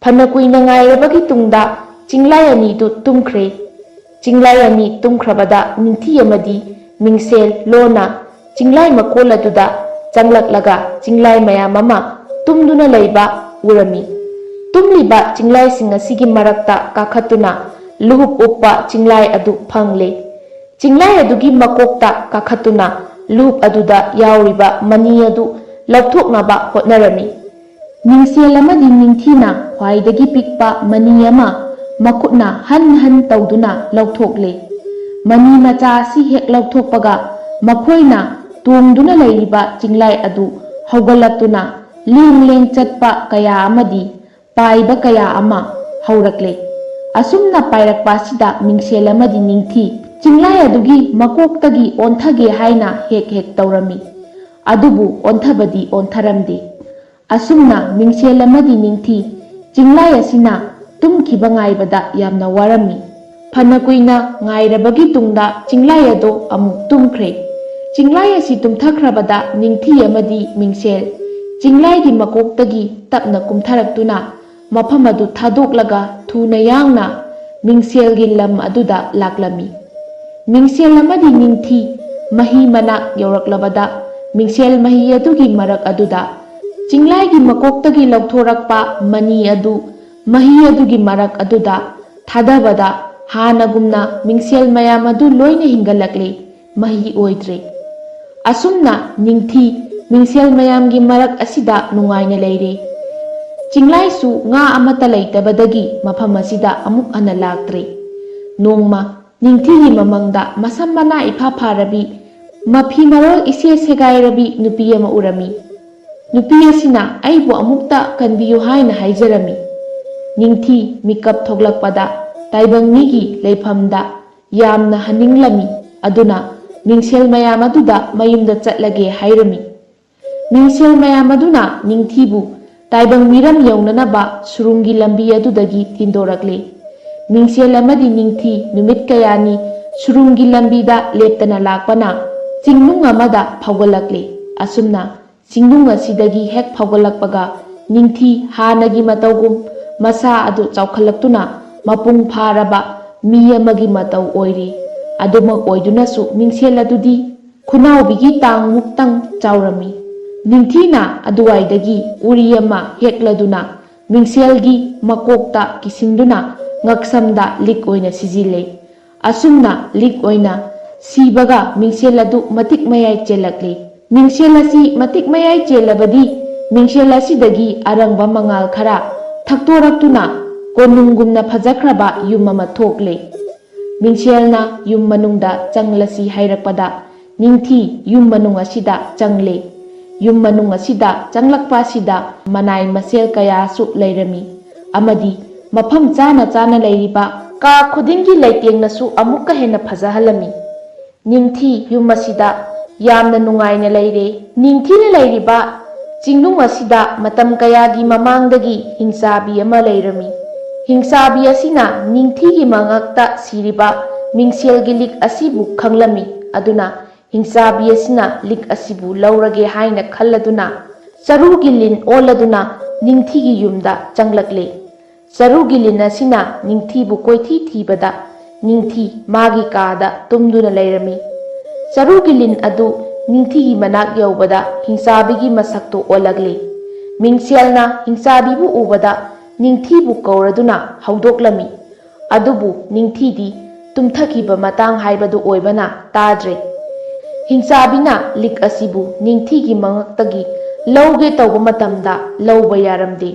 ꯐꯅ ꯀꯨꯏꯅ ꯉꯥꯏꯔꯕꯒꯤ ꯇꯨꯡꯗ ꯆꯤꯡꯂꯥꯏ ꯑꯅꯤꯗꯨ ꯇꯨꯝꯈ꯭ꯔꯦ꯫ ꯆꯤꯡꯂꯥꯏ ꯑꯅꯤ ꯇꯨꯝꯈ꯭ꯔꯕꯗ ꯅꯤꯡꯊꯤ ꯑꯃꯗꯤ ꯃꯤꯡꯁꯦꯜ ꯂꯣꯟꯅ ꯆꯤꯡꯂꯥꯏ ꯃꯀꯣꯜ ꯑꯗꯨꯗ ꯆꯪꯂꯛꯂꯒ ꯆꯤꯡꯂꯥꯏ ꯃꯌꯥꯝ ꯑꯃ ꯇꯨꯝꯗꯨꯅ ꯂꯩꯕ ꯎꯔꯝꯃꯤ꯫ ꯇꯨꯝꯂꯤꯕ ꯆꯤꯡꯂꯥꯏꯁꯤꯡ ꯑꯁꯤꯒꯤ ꯃꯔꯛꯇ ꯀꯥꯈꯠꯇꯨꯅ ꯂꯨꯍꯨꯞ ꯎꯞꯄ ꯆꯤꯡꯂꯥꯏ ꯑꯗꯨ ꯐꯪꯂꯦ꯫ ꯆꯤꯡꯂꯥꯏ ꯑꯗꯨꯒꯤ ꯃꯀꯣꯛꯇ ꯀꯥꯈꯠꯇꯨꯅ ꯂꯨꯞ ꯑꯗꯨꯗ ꯌꯥꯎꯔꯤꯕ ꯃꯅꯤ ꯑꯗꯨ ꯂꯧꯊꯣꯛꯅꯕ ꯍꯣꯠꯅꯔꯝꯃꯤ꯫ ꯃꯤꯡꯁꯦꯜ ꯑꯃꯗꯤ ꯅꯤꯡꯊꯤꯅ ꯈ꯭ꯋꯥꯏꯗꯒꯤ ꯄꯤꯛꯄ ꯃꯅꯤ ꯑꯃ ꯃꯈꯨꯠꯅ ꯍꯟ ꯍꯟ ꯇꯧꯗꯨꯅ ꯂꯧꯊꯣꯛꯂꯦ꯫ ꯃꯅꯤ ꯃꯆꯥ ꯑꯁꯤ ꯍꯦꯛ ꯂꯧꯊꯣꯛꯄꯒ ꯃꯈꯣꯏꯅ ꯇꯣꯡꯗꯨꯅ ꯂꯩꯔꯤꯕ ꯆꯤꯡꯂꯥꯏ ꯑꯗꯨ ꯍꯧꯒꯠꯂꯛꯇꯨꯅ ꯂꯦꯡ ꯂꯦꯡ ꯆꯠꯄ ꯀꯌꯥ ꯑꯃꯗꯤ ꯄꯥꯏꯕ ꯀꯌꯥ ꯑꯃ ꯍꯧꯔꯛꯂꯦ꯫ ꯑꯁꯨꯝꯅ ꯄꯥꯏꯔꯛꯄ ꯑꯁꯤꯗ ꯃꯤꯡꯁꯦꯜ ꯑꯃꯗꯤ ꯅꯤꯡꯊꯤ ꯆꯤꯡꯂꯥꯏ ꯑꯗꯨꯒꯤ ꯃꯀꯣꯛꯇꯒꯤ ꯑꯣꯟꯊꯒꯦ ꯍꯥꯏꯅ ꯍꯦꯛ ꯍꯦꯛ ꯇꯧꯔꯝꯃꯤ꯫ ꯑꯗꯨꯕꯨ ꯑꯣꯟꯊꯕꯗꯤ ꯑꯣꯟꯊꯔꯝꯗꯦ꯫ ꯑꯁꯨꯝꯅ ꯃꯤꯡꯁꯦꯜ ꯑꯃꯗꯤ ꯅꯤꯡꯊꯤ ꯆꯤꯡꯂꯥꯏ ꯑꯁꯤꯅ ꯇꯨꯝꯈꯤꯕ ꯉꯥꯏꯕꯗ ꯌꯥꯝꯅ ꯋꯥꯔꯝꯃꯤ꯫ ꯐꯅ ꯀꯨꯏꯅ ꯉꯥꯏꯔꯕꯒꯤ ꯇꯨꯡꯗ ꯆꯤꯡꯂꯥꯏ ꯑꯗꯨ ꯑꯃꯨꯛ ꯇꯨꯝꯈ꯭ꯔꯦ꯫ ꯆꯤꯡꯂꯥꯏ ꯑꯁꯤ ꯇꯨꯝꯊꯈ꯭ꯔꯕꯗ ꯅꯤꯡꯊꯤ ꯑꯃꯗꯤ ꯃꯤꯡꯁꯦꯜ ꯆꯤꯡꯂꯥꯏꯒꯤ ꯃꯀꯣꯛꯇꯒꯤ ꯇꯞꯅ ꯀꯨꯝꯊꯔꯛꯇꯨꯅ ꯃꯐꯝ ꯑꯗꯨ ꯊꯥꯗꯣꯛꯂꯒ ꯊꯨꯅ ꯌꯥꯡꯅ ꯃꯤꯡꯁꯦꯜꯒꯤ ꯂꯝ ꯑꯗꯨꯗ ꯂꯥꯛꯂꯝꯃꯤ꯫ ꯃꯤꯡꯁꯦꯜ ꯑꯃꯗꯤ ꯅꯤꯡꯊꯤ ꯃꯍꯤ ꯃꯅꯥꯛ ꯌꯧꯔꯛꯂꯕꯗ ꯃꯤꯡꯁꯦꯜ ꯃꯍꯤ ꯑꯗꯨꯒꯤ ꯃꯔꯛ ꯑꯗꯨꯗ ꯆꯤꯡꯂꯥꯏꯒꯤ ꯃꯀꯣꯛꯇꯒꯤ ꯂꯧꯊꯣꯔꯛꯄ ꯃꯅꯤ ꯑꯗꯨ ꯃꯍꯤ ꯑꯗꯨꯒꯤ ꯃꯔꯛ ꯑꯗꯨꯗ ꯊꯥꯗꯕꯗ ꯍꯥꯟꯅꯒꯨꯝꯅ ꯃꯤꯡꯁꯦꯜ ꯃꯌꯥꯝ ꯑꯗꯨ ꯂꯣꯏꯅ ꯍꯤꯡꯒꯠꯂꯛꯂꯦ꯫ ꯃꯍꯤ ꯑꯣꯏꯗ꯭ꯔꯦ꯫ ꯑꯁꯨꯝꯅ ꯅꯤꯡꯊꯤ ꯃꯤꯡꯁꯦꯜ ꯃꯌꯥꯝꯒꯤ ꯃꯔꯛ ꯑꯁꯤꯗ ꯅꯨꯡꯉꯥꯏꯅ ꯂꯩꯔꯦ꯫ ꯆꯤꯡꯂꯥꯏꯁꯨ ꯉꯥ ꯑꯃꯠꯇ ꯂꯩꯇꯕꯗꯒꯤ ꯃꯐꯝ ꯑꯁꯤꯗ ꯑꯃꯨꯛ ꯍꯟꯅ ꯂꯥꯛꯇ꯭ꯔꯦ꯫ ꯅꯣꯡꯃ ꯅꯤꯡꯊꯤꯒꯤ ꯃꯃꯪꯗ ꯃꯁꯝ ꯃꯅꯥ ꯏꯐꯥ ꯐꯥꯔꯕꯤ, ꯃꯐꯤ ꯃꯔꯣꯜ ꯏꯁꯦ ꯁꯦꯒꯥꯏꯔꯕꯤ ꯅꯨꯄꯤ ꯑꯃ ꯎꯔꯝꯃꯤ꯫ ꯅꯨꯄꯤ ꯑꯁꯤꯅ ꯑꯩꯕꯨ ꯑꯃꯨꯛꯇ ꯀꯟꯕꯤꯌꯨ ꯍꯥꯏꯅ ꯍꯥꯏꯖꯔꯝꯃꯤ꯫ ꯅꯤꯡꯊꯤ ꯃꯤꯀꯞ ꯊꯣꯛꯂꯛꯄꯗ ꯇꯥꯏꯕꯪ ꯃꯤꯒꯤ ꯂꯩꯐꯝꯗ ꯌꯥꯝꯅ ꯍꯟꯅꯤꯡꯂꯝꯃꯤ꯫ ꯑꯗꯨꯅ ꯃꯤꯡꯁꯦꯜ ꯃꯌꯥꯝ ꯑꯗꯨꯗ ꯃꯌꯨꯝꯗ ꯆꯠꯂꯒꯦ ꯍꯥꯏꯔꯝꯃꯤ꯫ ꯃꯤꯡꯁꯦꯜ ꯃꯌꯥꯝ ꯑꯗꯨꯅ ꯅꯤꯡꯊꯤꯕꯨ ꯇꯥꯏꯕꯪ ꯃꯤꯔꯝ ꯌꯧꯅꯅꯕ ꯁꯨꯔꯨꯡꯒꯤ ꯂꯝꯕꯤ ꯑꯗꯨꯗꯒꯤ ꯊꯤꯟꯗꯣꯔꯛꯂꯦ꯫ ꯃꯤꯡꯁꯦꯜ ꯑꯃꯗꯤ ꯅꯤꯡꯊꯤ ꯅꯨꯃꯤꯠ ꯀꯌꯥꯅꯤ ꯁꯨꯔꯨꯡꯒꯤ ꯂꯝꯕꯤꯗ ꯂꯦꯞꯇꯅ ꯂꯥꯛꯄꯅ ꯆꯤꯡꯅꯨꯡ ꯑꯃꯗ ꯐꯥꯎꯒꯠꯂꯛꯂꯦ꯫ ꯑꯁꯨꯝꯅ ꯆꯤꯡꯅꯨꯡ ꯑꯁꯤꯗꯒꯤ ꯍꯦꯛ ꯐꯥꯎꯒꯠꯂꯛꯄꯒ ꯅꯤꯡꯊꯤ ꯍꯥꯟꯅꯒꯤ ꯃꯇꯧꯒꯨꯝ ꯃꯁꯥ ꯑꯗꯨ ꯆꯥꯎꯈꯠꯂꯛꯇꯨꯅ ꯃꯄꯨꯡ ꯐꯥꯔꯕ ꯃꯤ ꯑꯃꯒꯤ ꯃꯇꯧ ꯑꯣꯏꯔꯦ꯫ ꯑꯗꯨꯃꯛ ꯑꯣꯏꯗꯨꯅꯁꯨ ꯃꯤꯡꯁꯦꯜ ꯑꯗꯨꯗꯤ ꯈꯨꯅꯥꯎꯕꯤꯒꯤ ꯇꯥꯡ ꯃꯨꯛꯇꯪ ꯆꯥꯎꯔꯝꯃꯤ꯫ ꯅꯤꯡꯊꯤꯅ ꯑꯗꯨꯋꯥꯏꯗꯒꯤ ꯎꯔꯤ ꯑꯃ ꯍꯦꯛꯂꯗꯨꯅ ꯃꯤꯡꯁꯦꯜꯒꯤ ꯃꯀꯣꯛꯇ ꯀꯤꯁꯤꯟꯗꯨꯅ ꯉꯛꯁꯝꯗ ꯂꯤꯛ ꯑꯣꯏꯅ ꯁꯤꯖꯤꯜꯂꯦ꯫ ꯑꯁꯨꯝꯅ ꯂꯤꯛ ꯑꯣꯏꯅ ꯁꯤꯕꯒ ꯃꯤꯡꯁꯦꯜ ꯑꯗꯨ ꯃꯇꯤꯛ ꯃꯌꯥꯏ ꯆꯦꯜꯂꯛꯂꯤ꯫ ꯃꯤꯡꯁꯦꯜ ꯑꯁꯤ ꯃꯇꯤꯛ ꯃꯌꯥꯏ ꯆꯦꯜꯂꯕꯗꯤ ꯃꯤꯡꯁꯦꯜ ꯑꯁꯤꯗꯒꯤ ꯑꯔꯪꯕ ꯃꯉꯥꯜ ꯈꯔ ꯊꯛꯇꯣꯔꯛꯇꯨꯅ ꯀꯣꯅꯨꯡꯒꯨꯝꯅ ꯐꯖꯈ꯭ꯔꯕ ꯌꯨꯝ ꯑꯃ ꯊꯣꯛꯂꯦ꯫ ꯃꯤꯡꯁꯦꯜꯅ ꯌꯨꯝ ꯃꯅꯨꯡꯗ ꯆꯪꯂꯁꯤ ꯍꯥꯏꯔꯛꯄꯗ ꯅꯤꯡꯊꯤ ꯌꯨꯝ ꯃꯅꯨꯡ ꯑꯁꯤꯗ ꯆꯪꯂꯦ꯫ ꯌꯨꯝ ꯃꯅꯨꯡ ꯑꯁꯤꯗ ꯆꯪꯂꯛꯄ ꯑꯁꯤꯗ ꯃꯅꯥꯏ ꯃꯁꯦꯜ ꯀꯌꯥꯁꯨ ꯂꯩꯔꯝꯃꯤ ꯑꯃꯗꯤ ꯃꯐꯝ ꯆꯥꯅ ꯆꯥꯅ ꯂꯩꯔꯤꯕ ꯀꯥ ꯈꯨꯗꯤꯡꯒꯤ ꯂꯩꯇꯦꯡꯅꯁꯨ ꯑꯃꯨꯛꯀ ꯍꯦꯟꯅ ꯐꯖꯍꯜꯂꯝꯃꯤ꯫ ꯅꯤꯡꯊꯤ ꯌꯨꯝ ꯑꯁꯤꯗ ꯌꯥꯝꯅ ꯅꯨꯡꯉꯥꯏꯅ ꯂꯩꯔꯦ꯫ ꯅꯤꯡꯊꯤꯅ ꯂꯩꯔꯤꯕ ꯆꯤꯡꯅꯨꯡ ꯑꯁꯤꯗ ꯃꯇꯝ ꯀꯌꯥꯒꯤ ꯃꯃꯥꯡꯗꯒꯤ ꯍꯤꯡꯆꯥꯕꯤ ꯑꯃ ꯂꯩꯔꯝꯃꯤ꯫ ꯍꯤꯡꯆꯥꯕꯤ ꯑꯁꯤꯅ ꯅꯤꯡꯊꯤꯒꯤ ꯃꯉꯛꯇ ꯁꯤꯔꯤꯕ ꯃꯤꯡꯁꯦꯜꯒꯤ ꯂꯤꯛ ꯑꯁꯤꯕꯨ ꯈꯪꯂꯝꯃꯤ꯫ ꯑꯗꯨꯅ ꯍꯤꯡꯆꯥꯕꯤ ꯑꯁꯤꯅ ꯂꯤꯛ ꯑꯁꯤꯕꯨ ꯂꯧꯔꯒꯦ ꯍꯥꯏꯅ ꯈꯜꯂꯗꯨꯅ ꯆꯔꯨꯒꯤ ꯂꯤꯟ ꯑꯣꯜꯂꯗꯨꯅ ꯅꯤꯡꯊꯤꯒꯤ ꯌꯨꯝꯗ ꯆꯪꯂꯛꯂꯦ꯫ ꯆꯔꯨꯒꯤ ꯂꯤꯟ ꯑꯁꯤꯅ ꯅꯤꯡꯊꯤꯕꯨ ꯀꯣꯏꯊꯤ ꯊꯤꯕꯗ ꯅꯤꯡꯊꯤ ꯃꯥꯒꯤ ꯀꯥꯗ ꯇꯨꯝꯗꯨꯅ ꯂꯩꯔꯝꯃꯤ꯫ ꯆꯔꯨꯒꯤ ꯂꯤꯟ ꯑꯗꯨ ꯅꯤꯡꯊꯤꯒꯤ ꯃꯅꯥꯛ ꯌꯧꯕꯗ ꯍꯤꯡꯆꯥꯕꯤꯒꯤ ꯃꯁꯛꯇꯨ ꯑꯣꯜꯂꯛꯂꯦ꯫ ꯃꯤꯡꯁꯦꯜꯅ ꯍꯤꯡꯆꯥꯕꯤꯕꯨ ꯎꯕꯗ ꯅꯤꯡꯊꯤꯕꯨ ꯀꯧꯔꯗꯨꯅ ꯍꯧꯗꯣꯛꯂꯝꯃꯤ꯫ ꯑꯗꯨꯕꯨ ꯅꯤꯡꯊꯤꯗꯤ ꯇꯨꯝꯊꯈꯤꯕ ꯃꯇꯥꯡ ꯍꯥꯏꯕꯗꯨ ꯑꯣꯏꯕꯅ ꯇꯥꯗ꯭ꯔꯦ꯫ ꯍꯤꯡꯆꯥꯕꯤꯅ ꯂꯤꯛ ꯑꯁꯤꯕꯨ ꯅꯤꯡꯊꯤꯒꯤ ꯃꯉꯛꯇꯒꯤ ꯂꯧꯒꯦ ꯇꯧꯕ ꯃꯇꯝꯗ ꯂꯧꯕ ꯌꯥꯔꯝꯗꯦ꯫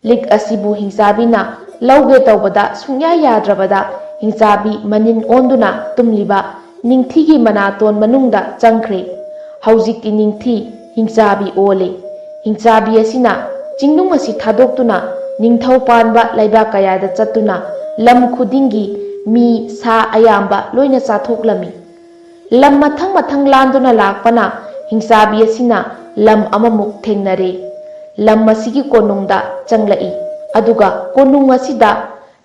ꯂꯤꯛ ꯑꯁꯤꯕꯨ ꯍꯤꯡꯆꯥꯕꯤꯅ ꯂꯧꯒꯦ ꯇꯧꯕꯗ ꯁꯨꯡꯌꯥ ꯌꯥꯗ꯭ꯔꯕꯗ ꯍꯤꯡꯆꯥꯕꯤ ꯃꯅꯤꯟ ꯑꯣꯟꯗꯨꯅ ꯇꯨꯝꯂꯤꯕ ꯅꯤꯡꯊꯤꯒꯤ ꯃꯅꯥꯇꯣꯟ ꯃꯅꯨꯡꯗ ꯆꯪꯈ꯭ꯔꯦ꯫ ꯍꯧꯖꯤꯛꯇꯤ ꯅꯤꯡꯊꯤ ꯍꯤꯡꯆꯥꯕꯤ ꯑꯣꯜꯂꯦ꯫ ꯍꯤꯡꯆꯥꯕꯤ ꯑꯁꯤꯅ ꯆꯤꯡꯅꯨꯡ ꯑꯁꯤ ꯊꯥꯗꯣꯛꯇꯨꯅ ꯅꯤꯡꯊꯧ ꯄꯥꯟꯕ ꯂꯩꯕꯥꯛ ꯀꯌꯥꯗ ꯆꯠꯇꯨꯅ ꯂꯝ ꯈꯨꯗꯤꯡꯒꯤ ꯃꯤ ꯁꯥ ꯑꯌꯥꯝꯕ ꯂꯣꯏꯅ ꯆꯥꯊꯣꯛꯂꯝꯃꯤ꯫ ꯂꯝ ꯃꯊꯪ ꯃꯊꯪ ꯂꯥꯟꯗꯨꯅ ꯂꯥꯛꯄꯅ ꯍꯤꯡꯆꯥꯕꯤ ꯑꯁꯤꯅ ꯂꯝ ꯑꯃꯃꯨꯛ ꯊꯦꯡꯅꯔꯦ꯫ ꯂꯝ ꯑꯁꯤꯒꯤ ꯀꯣꯅꯨꯡꯗ ꯆꯪꯂꯛꯏ꯫ ꯑꯗꯨꯒ ꯀꯣꯅꯨꯡ ꯑꯁꯤꯗ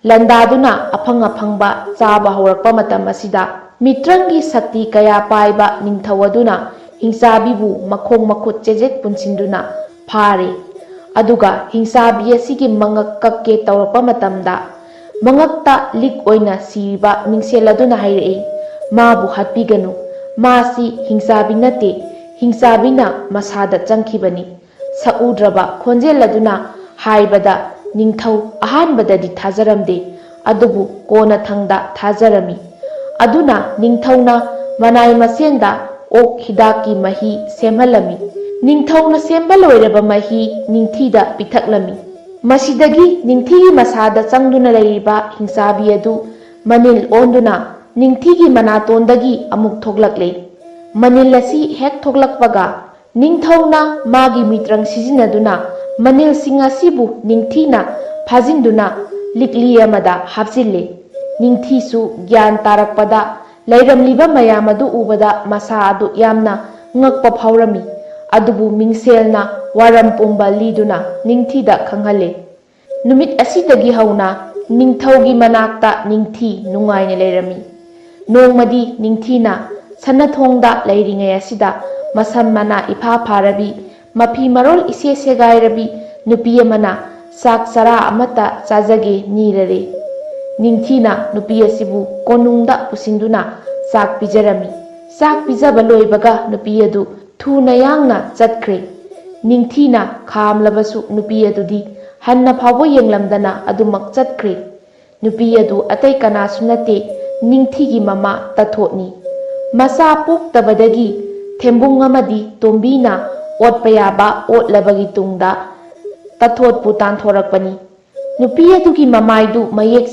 ꯂꯥꯟꯗꯥꯗꯨꯅ ꯑꯐꯪ ꯑꯐꯪꯕ ꯆꯥꯕ ꯍꯧꯔꯛꯄ ꯃꯇꯝ ꯑꯁꯤꯗ ꯃꯤꯇ꯭ꯔꯪꯒꯤ ꯁꯛꯇꯤ ꯀꯌꯥ ꯄꯥꯏꯕ ꯅꯤꯡꯊꯧ ꯑꯗꯨꯅ ꯍꯤꯡꯆꯥꯕꯤꯕꯨ ꯃꯈꯣꯡ ꯃꯈꯨꯠ ꯆꯦꯖꯦꯠ ꯄꯨꯟꯁꯤꯟꯗꯨꯅ ꯐꯥꯔꯦ꯫ ꯑꯗꯨꯒ ꯍꯤꯡꯆꯥꯕꯤ ꯑꯁꯤꯒꯤ ꯃꯉꯛ ꯀꯛꯀꯦ ꯇꯧꯔꯛꯄ ꯃꯇꯝꯗ ꯃꯉꯛꯇ ꯂꯤꯛ ꯑꯣꯏꯅ ꯁꯤꯔꯤꯕ ꯃꯤꯡꯁꯦꯜ ꯑꯗꯨꯅ ꯍꯥꯏꯔꯛꯏ, "ꯃꯥꯕꯨ ꯍꯥꯠꯄꯤꯒꯅꯨ꯫ ꯃꯥꯁꯤ ꯍꯤꯡꯆꯥꯕꯤ ꯅꯠꯇꯦ, ꯍꯤꯡꯆꯥꯕꯤꯅ ꯃꯁꯥꯗ ꯆꯪꯈꯤꯕꯅꯤ"꯫ ꯁꯛꯎꯗ꯭ꯔꯕ ꯈꯣꯟꯖꯦꯜ ꯑꯗꯨꯅ ꯍꯥꯏꯕꯗ ꯅꯤꯡꯊꯧ ꯑꯍꯥꯟꯕꯗꯗꯤ ꯊꯥꯖꯔꯝꯗꯦ, ꯑꯗꯨꯕꯨ ꯀꯣꯟꯅꯊꯪꯗ ꯊꯥꯖꯔꯝꯃꯤ꯫ ꯑꯗꯨꯅ ꯅꯤꯡꯊꯧꯅ ꯃꯅꯥꯏ ꯃꯁꯦꯟꯗ ꯑꯣꯛ ꯍꯤꯗꯥꯛꯀꯤ ꯃꯍꯤ ꯁꯦꯝꯍꯜꯂꯝꯃꯤ꯫ ꯅꯤꯡꯊꯧꯅ ꯁꯦꯝꯕ ꯂꯣꯏꯔꯕ ꯃꯍꯤ ꯅꯤꯡꯊꯤꯗ ꯄꯤꯊꯛꯂꯝꯃꯤ꯫ ꯃꯁꯤꯗꯒꯤ ꯅꯤꯡꯊꯤꯒꯤ ꯃꯁꯥꯗ ꯆꯪꯗꯨꯅ ꯂꯩꯔꯤꯕ ꯍꯤꯡꯆꯥꯕꯤ ꯑꯗꯨ ꯃꯅꯤꯜ ꯑꯣꯟꯗꯨꯅ ꯅꯤꯡꯊꯤꯒꯤ ꯃꯅꯥꯇꯣꯟꯗꯒꯤ ꯑꯃꯨꯛ ꯊꯣꯛꯂꯛꯂꯦ꯫ ꯃꯅꯤꯜ ꯑꯁꯤ ꯍꯦꯛ ꯊꯣꯛꯂꯛꯄꯒ, ꯅꯤꯡꯊꯧꯅ ꯃꯥꯒꯤ ꯃꯤꯇ꯭ꯔꯪ ꯁꯤꯖꯤꯟꯅꯗꯨꯅ ꯃꯅꯤꯜꯁꯤꯡ ꯑꯁꯤꯕꯨ ꯅꯤꯡꯊꯤꯅ ꯐꯥꯖꯤꯟꯗꯨꯅ ꯂꯤꯛꯂꯤ ꯑꯃꯗ ꯍꯥꯞꯆꯤꯜꯂꯦ꯫ ꯅꯤꯡꯊꯤꯁꯨ ꯒ꯭ꯌꯥꯟ ꯇꯥꯔꯛꯄꯗ ꯂꯩꯔꯝꯂꯤꯕ ꯃꯌꯥꯝ ꯑꯗꯨ ꯎꯕꯗ ꯃꯁꯥ ꯑꯗꯨ ꯌꯥꯝꯅ ꯉꯛꯄ ꯐꯥꯎꯔꯝꯃꯤ꯫ ꯑꯗꯨꯕꯨ ꯃꯤꯡꯁꯦꯜꯅ ꯋꯥꯔꯝ ꯄꯨꯝꯕ ꯂꯤꯗꯨꯅ ꯅꯤꯡꯊꯤꯗ ꯈꯪꯍꯜꯂꯦ꯫ ꯅꯨꯃꯤꯠ ꯑꯁꯤꯗꯒꯤ ꯍꯧꯅ ꯅꯤꯡꯊꯧꯒꯤ ꯃꯅꯥꯛꯇ ꯅꯤꯡꯊꯤ ꯅꯨꯡꯉꯥꯏꯅ ꯂꯩꯔꯝꯃꯤ꯫ ꯅꯣꯡꯃꯗꯤ ꯅꯤꯡꯊꯤꯅ ꯁꯅꯊꯣꯡꯗ ꯂꯩꯔꯤꯉꯩ ꯑꯁꯤꯗ ꯃꯁꯝ ꯃꯅꯥ ꯏꯐꯥ ꯐꯥꯔꯕꯤ, ꯃꯐꯤ ꯃꯔꯣꯜ ꯏꯁꯦ ꯁꯦꯒꯥꯏꯔꯕꯤ ꯅꯨꯄꯤ ꯑꯃꯅ ꯆꯥꯛ ꯆꯔꯥ ꯑꯃꯠꯇ ꯆꯥꯖꯒꯦ ꯅꯤꯔꯔꯦ꯫ ꯅꯤꯡꯊꯤꯅ ꯅꯨꯄꯤ ꯑꯁꯤꯕꯨ ꯀꯣꯅꯨꯡꯗ ꯄꯨꯁꯤꯟꯗꯨꯅ ꯆꯥꯛ ꯄꯤꯖꯔꯝꯃꯤ꯫ ꯆꯥꯛ ꯄꯤꯖꯕ ꯂꯣꯏꯕꯒ ꯅꯨꯄꯤ ꯑꯗꯨ ꯊꯨꯅ ꯌꯥꯡꯅ ꯆꯠꯈ꯭ꯔꯦ꯫ ꯅꯤꯡꯊꯤꯅ ꯈꯥꯝꯂꯕꯁꯨ ꯅꯨꯄꯤ ꯑꯗꯨꯗꯤ ꯍꯟꯅ ꯐꯥꯎꯕ ꯌꯦꯡꯂꯝꯗꯅ ꯑꯗꯨꯃꯛ ꯆꯠꯈ꯭ꯔꯦ꯫ ꯅꯨꯄꯤ ꯑꯗꯨ ꯑꯇꯩ ꯀꯅꯥꯁꯨ ꯅꯠꯇꯦ, ꯅꯤꯡꯊꯤꯒꯤ ꯃꯃꯥ ꯇꯊꯣꯠꯅꯤ꯫ ꯃꯆꯥ ꯄꯣꯛꯇꯕꯗꯒꯤ ꯊꯦꯝꯕꯨꯡ ꯑꯃꯗꯤ ꯇꯣꯝꯕꯤꯅ ꯑꯣꯠꯄ ꯌꯥꯕ ꯑꯣꯠꯂꯕꯒꯤ ꯇꯨꯡꯗ ꯇꯊꯣꯠꯄꯨ ꯇꯥꯟꯊꯣꯔꯛꯄꯅꯤ꯫ ꯅꯨꯄꯤ ꯑꯗꯨꯒꯤ ꯃꯃꯥꯏꯗꯨ ꯃꯌꯦꯛ